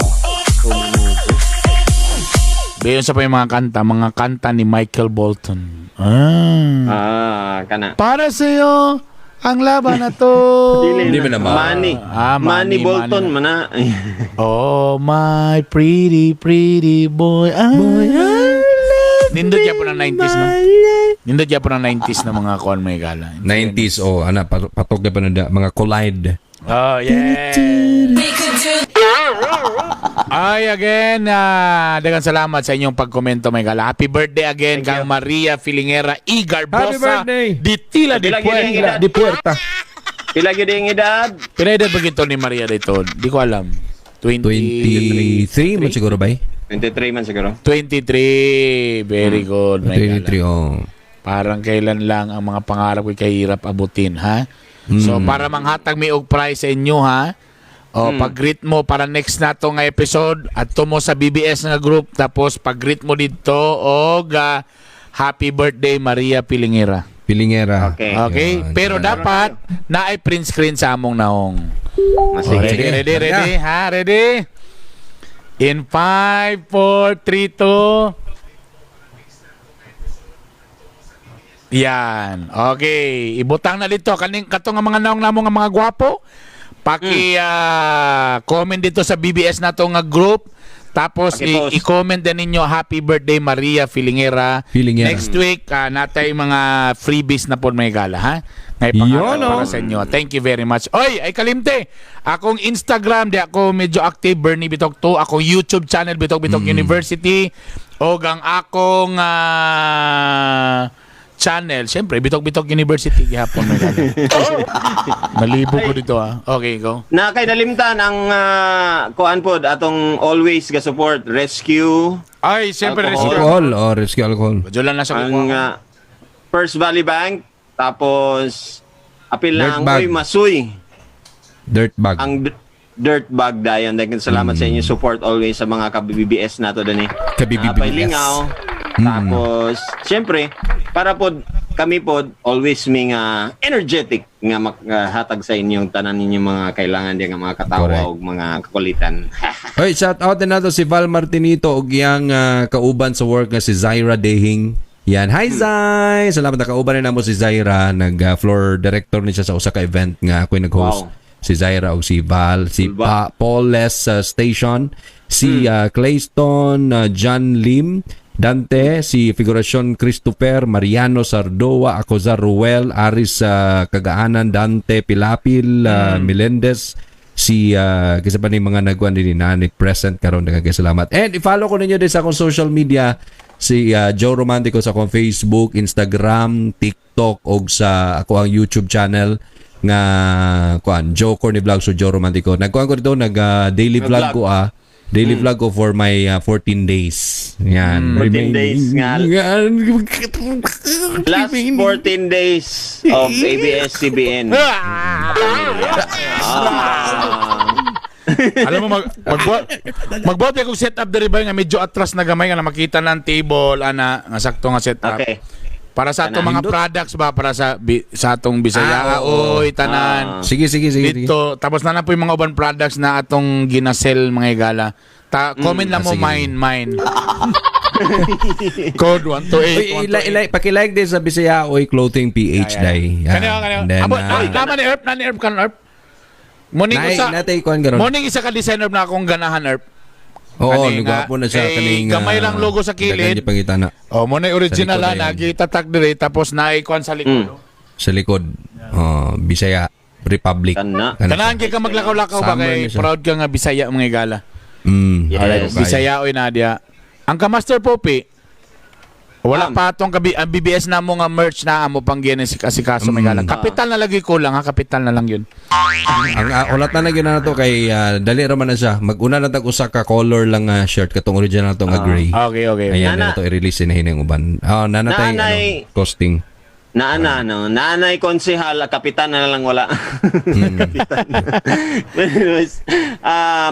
Bayon sa pa yung mga kanta ni Michael Bolton. Ah. Ah, kana. Para sa iyo ang laban na to. Dili Hindi na. mo na ma- Money. Ah, Money money, Bolton money. man na. Oh, my pretty, pretty boy. Ah. Boy, Nindot ya po ng 90s, no? Nindot ya po ng 90s na mga kuan may gala. 90s oh ana patog na pa na mga collide. Oh, yeah. We could do Ay, again, daghang salamat sa inyong pagkomento, may gala. Happy birthday again kang Maria Filingera E. Garbosa. Happy birthday! Di Tila de Pila gyud ang Puerta. edad? Di puerta. Pila gyud ang edad? Pila edad ba gito ni Maria dito? Di ko alam. 20, 23 man siguro bay? 23 man siguro. 23. Very good. My 23 gala. oh. Parang kailan lang ang mga pangarap ko'y kahirap abutin, ha? So, para manghatag mi og prize sa inyo, ha? O, pag-greet mo para next na to nga episode at mo sa BBS nga group tapos pag-greet mo dito og happy birthday Maria Pilingera. Pilingera. Okay. Okay? Yun. Pero dapat naay print screen sa among naong. Sige. Oh, ready, Sige. ready, ready, ha? Ready? In 5, 4, 3, 2. Yan. Okay. Ibutang na dito. Kaning katong nga mga naong namo nga mga gwapo. Paki comment dito sa BBS na to nga group. Tapos Paki-post. i-comment din ninyo happy birthday Maria Filingera. Filingera. Next week natay mga freebies na po may gala ha. Ngay pangalan Yun, oh. para sa inyo. Thank you very much. Oy, ay kalimte. Akong Instagram di ako medyo active Bernie Bitok 2, akong YouTube channel Bitok Bitok University og ang akong channel, syempre Bitok Bitok University gihapon may gala. Nalibo ko dito ah. Okay, go. Na kay nalimtan ang kuan pod atong always ga support rescue Ay, syempre Alcohol. rescue. Alcohol oh, rescue alcohol. Medyo lang nasa ang kukuha. First Valley Bank tapos apil na ang Dirt bag. Uy Masuy Dirt bag. ang dirt bag dayon. Daghang salamat sa inyong support always sa mga ka-BBS nato dani. Ka-BBBS. Palingaw. Tapos syempre para pod kami po always mi nga energetic nga makahatag sa inyong tanan ninyong mga kailangan diya nga mga katawa Correct. ug mga kakulitan. Hoy, shout out din nato si Val Martinito ug iyang kauban sa work nga si Zaira Dehing. Yan. Hi Zai! Salamat na kauban na namo si Zaira, nag floor director ni siya sa usa ka event nga ako'y nag-host. Wow. Si Zaira ug si Val, si Kulba. Paul Les Station, si Clayston, John Lim, Dante, si Figuracion Christopher, Mariano Sardoa, Acozar Ruel, Aris Kagaanan, Dante Pilapil, Melendez, si kasi pa ni mga nagwan din na ni present karon, daghang salamat. And i-follow ko ninyo din sa akong social media si Joe Romantico sa akong Facebook, Instagram, TikTok og sa ako ang YouTube channel nga kuan Joe Corny Vlog, so Joe Romantico. Nagkuan ko dito, nag daily vlog Nag-vlog. ko daily vlog ko for my 14 days. Yan. 14 days nga. Last 14 days of ABS-CBN. Alam mo, magbuhat akong setup diri ba nga medyo atras na gamay nga na makita na ang table ana nga sakto nga setup. Okay. Para sa atong Tanan. mga products ba, para sa atong Bisaya Ah, oo. oy tanan. Ah. Sige, sige, sige. sige. Dito tapos na na po yung mga uban products na atong ginasell, mga higala. Ta comment lang Ah, mo sige. mine mine. Code 128. Uy, paki-like din sa Bisaya Oy Clothing PH dai. Yan. Kanyo kanyo. And then, Abo, nama ni Erp, na ni Erp kan Erp. Morning usa. Natay kuan garon. Morning isa ka designer na akong ganahan, Erp. Oo, Kaning, nagwapo na siya kay kaning gamay lang logo sa kilid. Dagan pangita na Oh, mo na yung original Sa likod ha, na yun. nagitatak dire tapos naikuan sa likod. Sa likod. Oh, Bisaya Republic. Kana. Kana Kanahan kay ka maglakaw-lakaw ba Summer kay na siya. proud ka nga Bisaya, mga igala. Yes. Alright, Bisaya oy Nadia. Ang ka Master Poppy, wala pa atong ang BBS na mo nga merch na amo pang giyan si asikaso, mga igala. Kapital na lagi kulang ha, kapital na lang yun. Ang ulat na na gyud na to kay dali ra man na siya. Mag-una na tag usa ka color lang nga shirt katong original to nga gray. Okay. Ayan Nana. na to i-release na hinang uban. Ah, nanatay Nanay. ano, costing. Naana, no? Naanay konsehal, kapitan na lang wala. Kapitan. Anyways,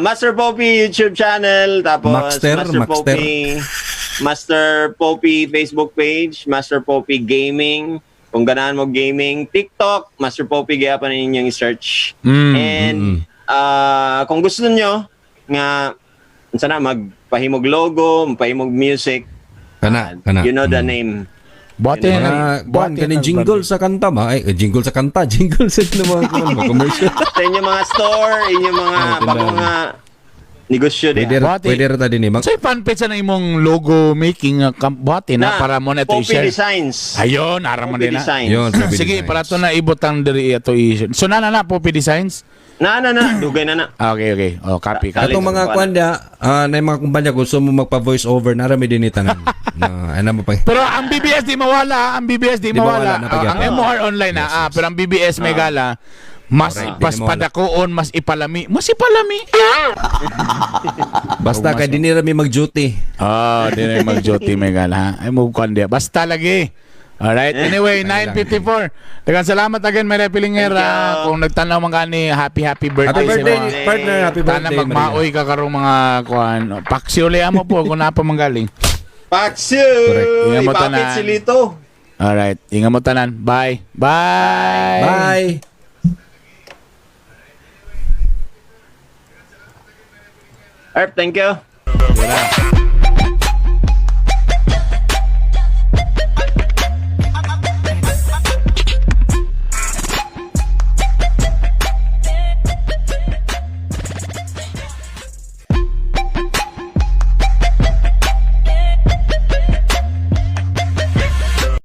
Master Poppy YouTube channel, tapos Maxter, Master Maxter. Poppy, Master Poppy Facebook page, Master Poppy Gaming. Kung ganahan mo gaming, TikTok, Master Poppy gyapon ninyong i-search. And kung gusto niyo nga sana magpahimog logo, magpahimog music, Kana, kana. you know the name. Buhati Mga na kuan kaning jingle sa kanta ba? Ay, jingle sa kanta, jingle sa mga kuan, mga commercial. Sa inyong mga store, inyong mga Oh, tindahan. bagong mga negosyo din. Pwede ra, Buhati. pwede ra ta din eh. Sa fan page na imong logo making buhati na, para mo na ito Poppy i-share. Designs. Ayun, ara mo Poppy din na. Designs. Yun, Poppy Sige, Designs. para to na ibutang diri ato i-share. So na na na Poppy Designs. Na, na, na. Dugay na na. Ah, okay. Oh, copy, copy. Katong mga kuan da, na yung mga kumpanya gusto mo magpa voice over, narami din ni tanan. Na ano mo pa. Pero ang BBS di mawala, ang BBS di Di mawala, mawala. napagyapon. Ang MOR online na, pero ang BBS Megala mas Correct, pas di na mawala. padakoon, mas ipalami, mas ipalami. Basta kay dinira mi mag-duty. Ah, di na mag-duty Megala ha. Ay mo kuan di. Basta lagi. Alright. Anyway, 9:54. Daghang salamat again, Maria Pilingera. Thank you. Kung nagtanaw man kani, happy happy birthday Happy sa birthday, mga. partner. Happy Tana birthday. Maria. magmaoy ka karong mga kuan. Paksiuli amo po kung napa manggaling. Paksiw! Correct. Ingat mo, Ipapit tanan. si Lito. Alright. Ingat mo tanan. Bye. Bye. Bye. Erp, thank you.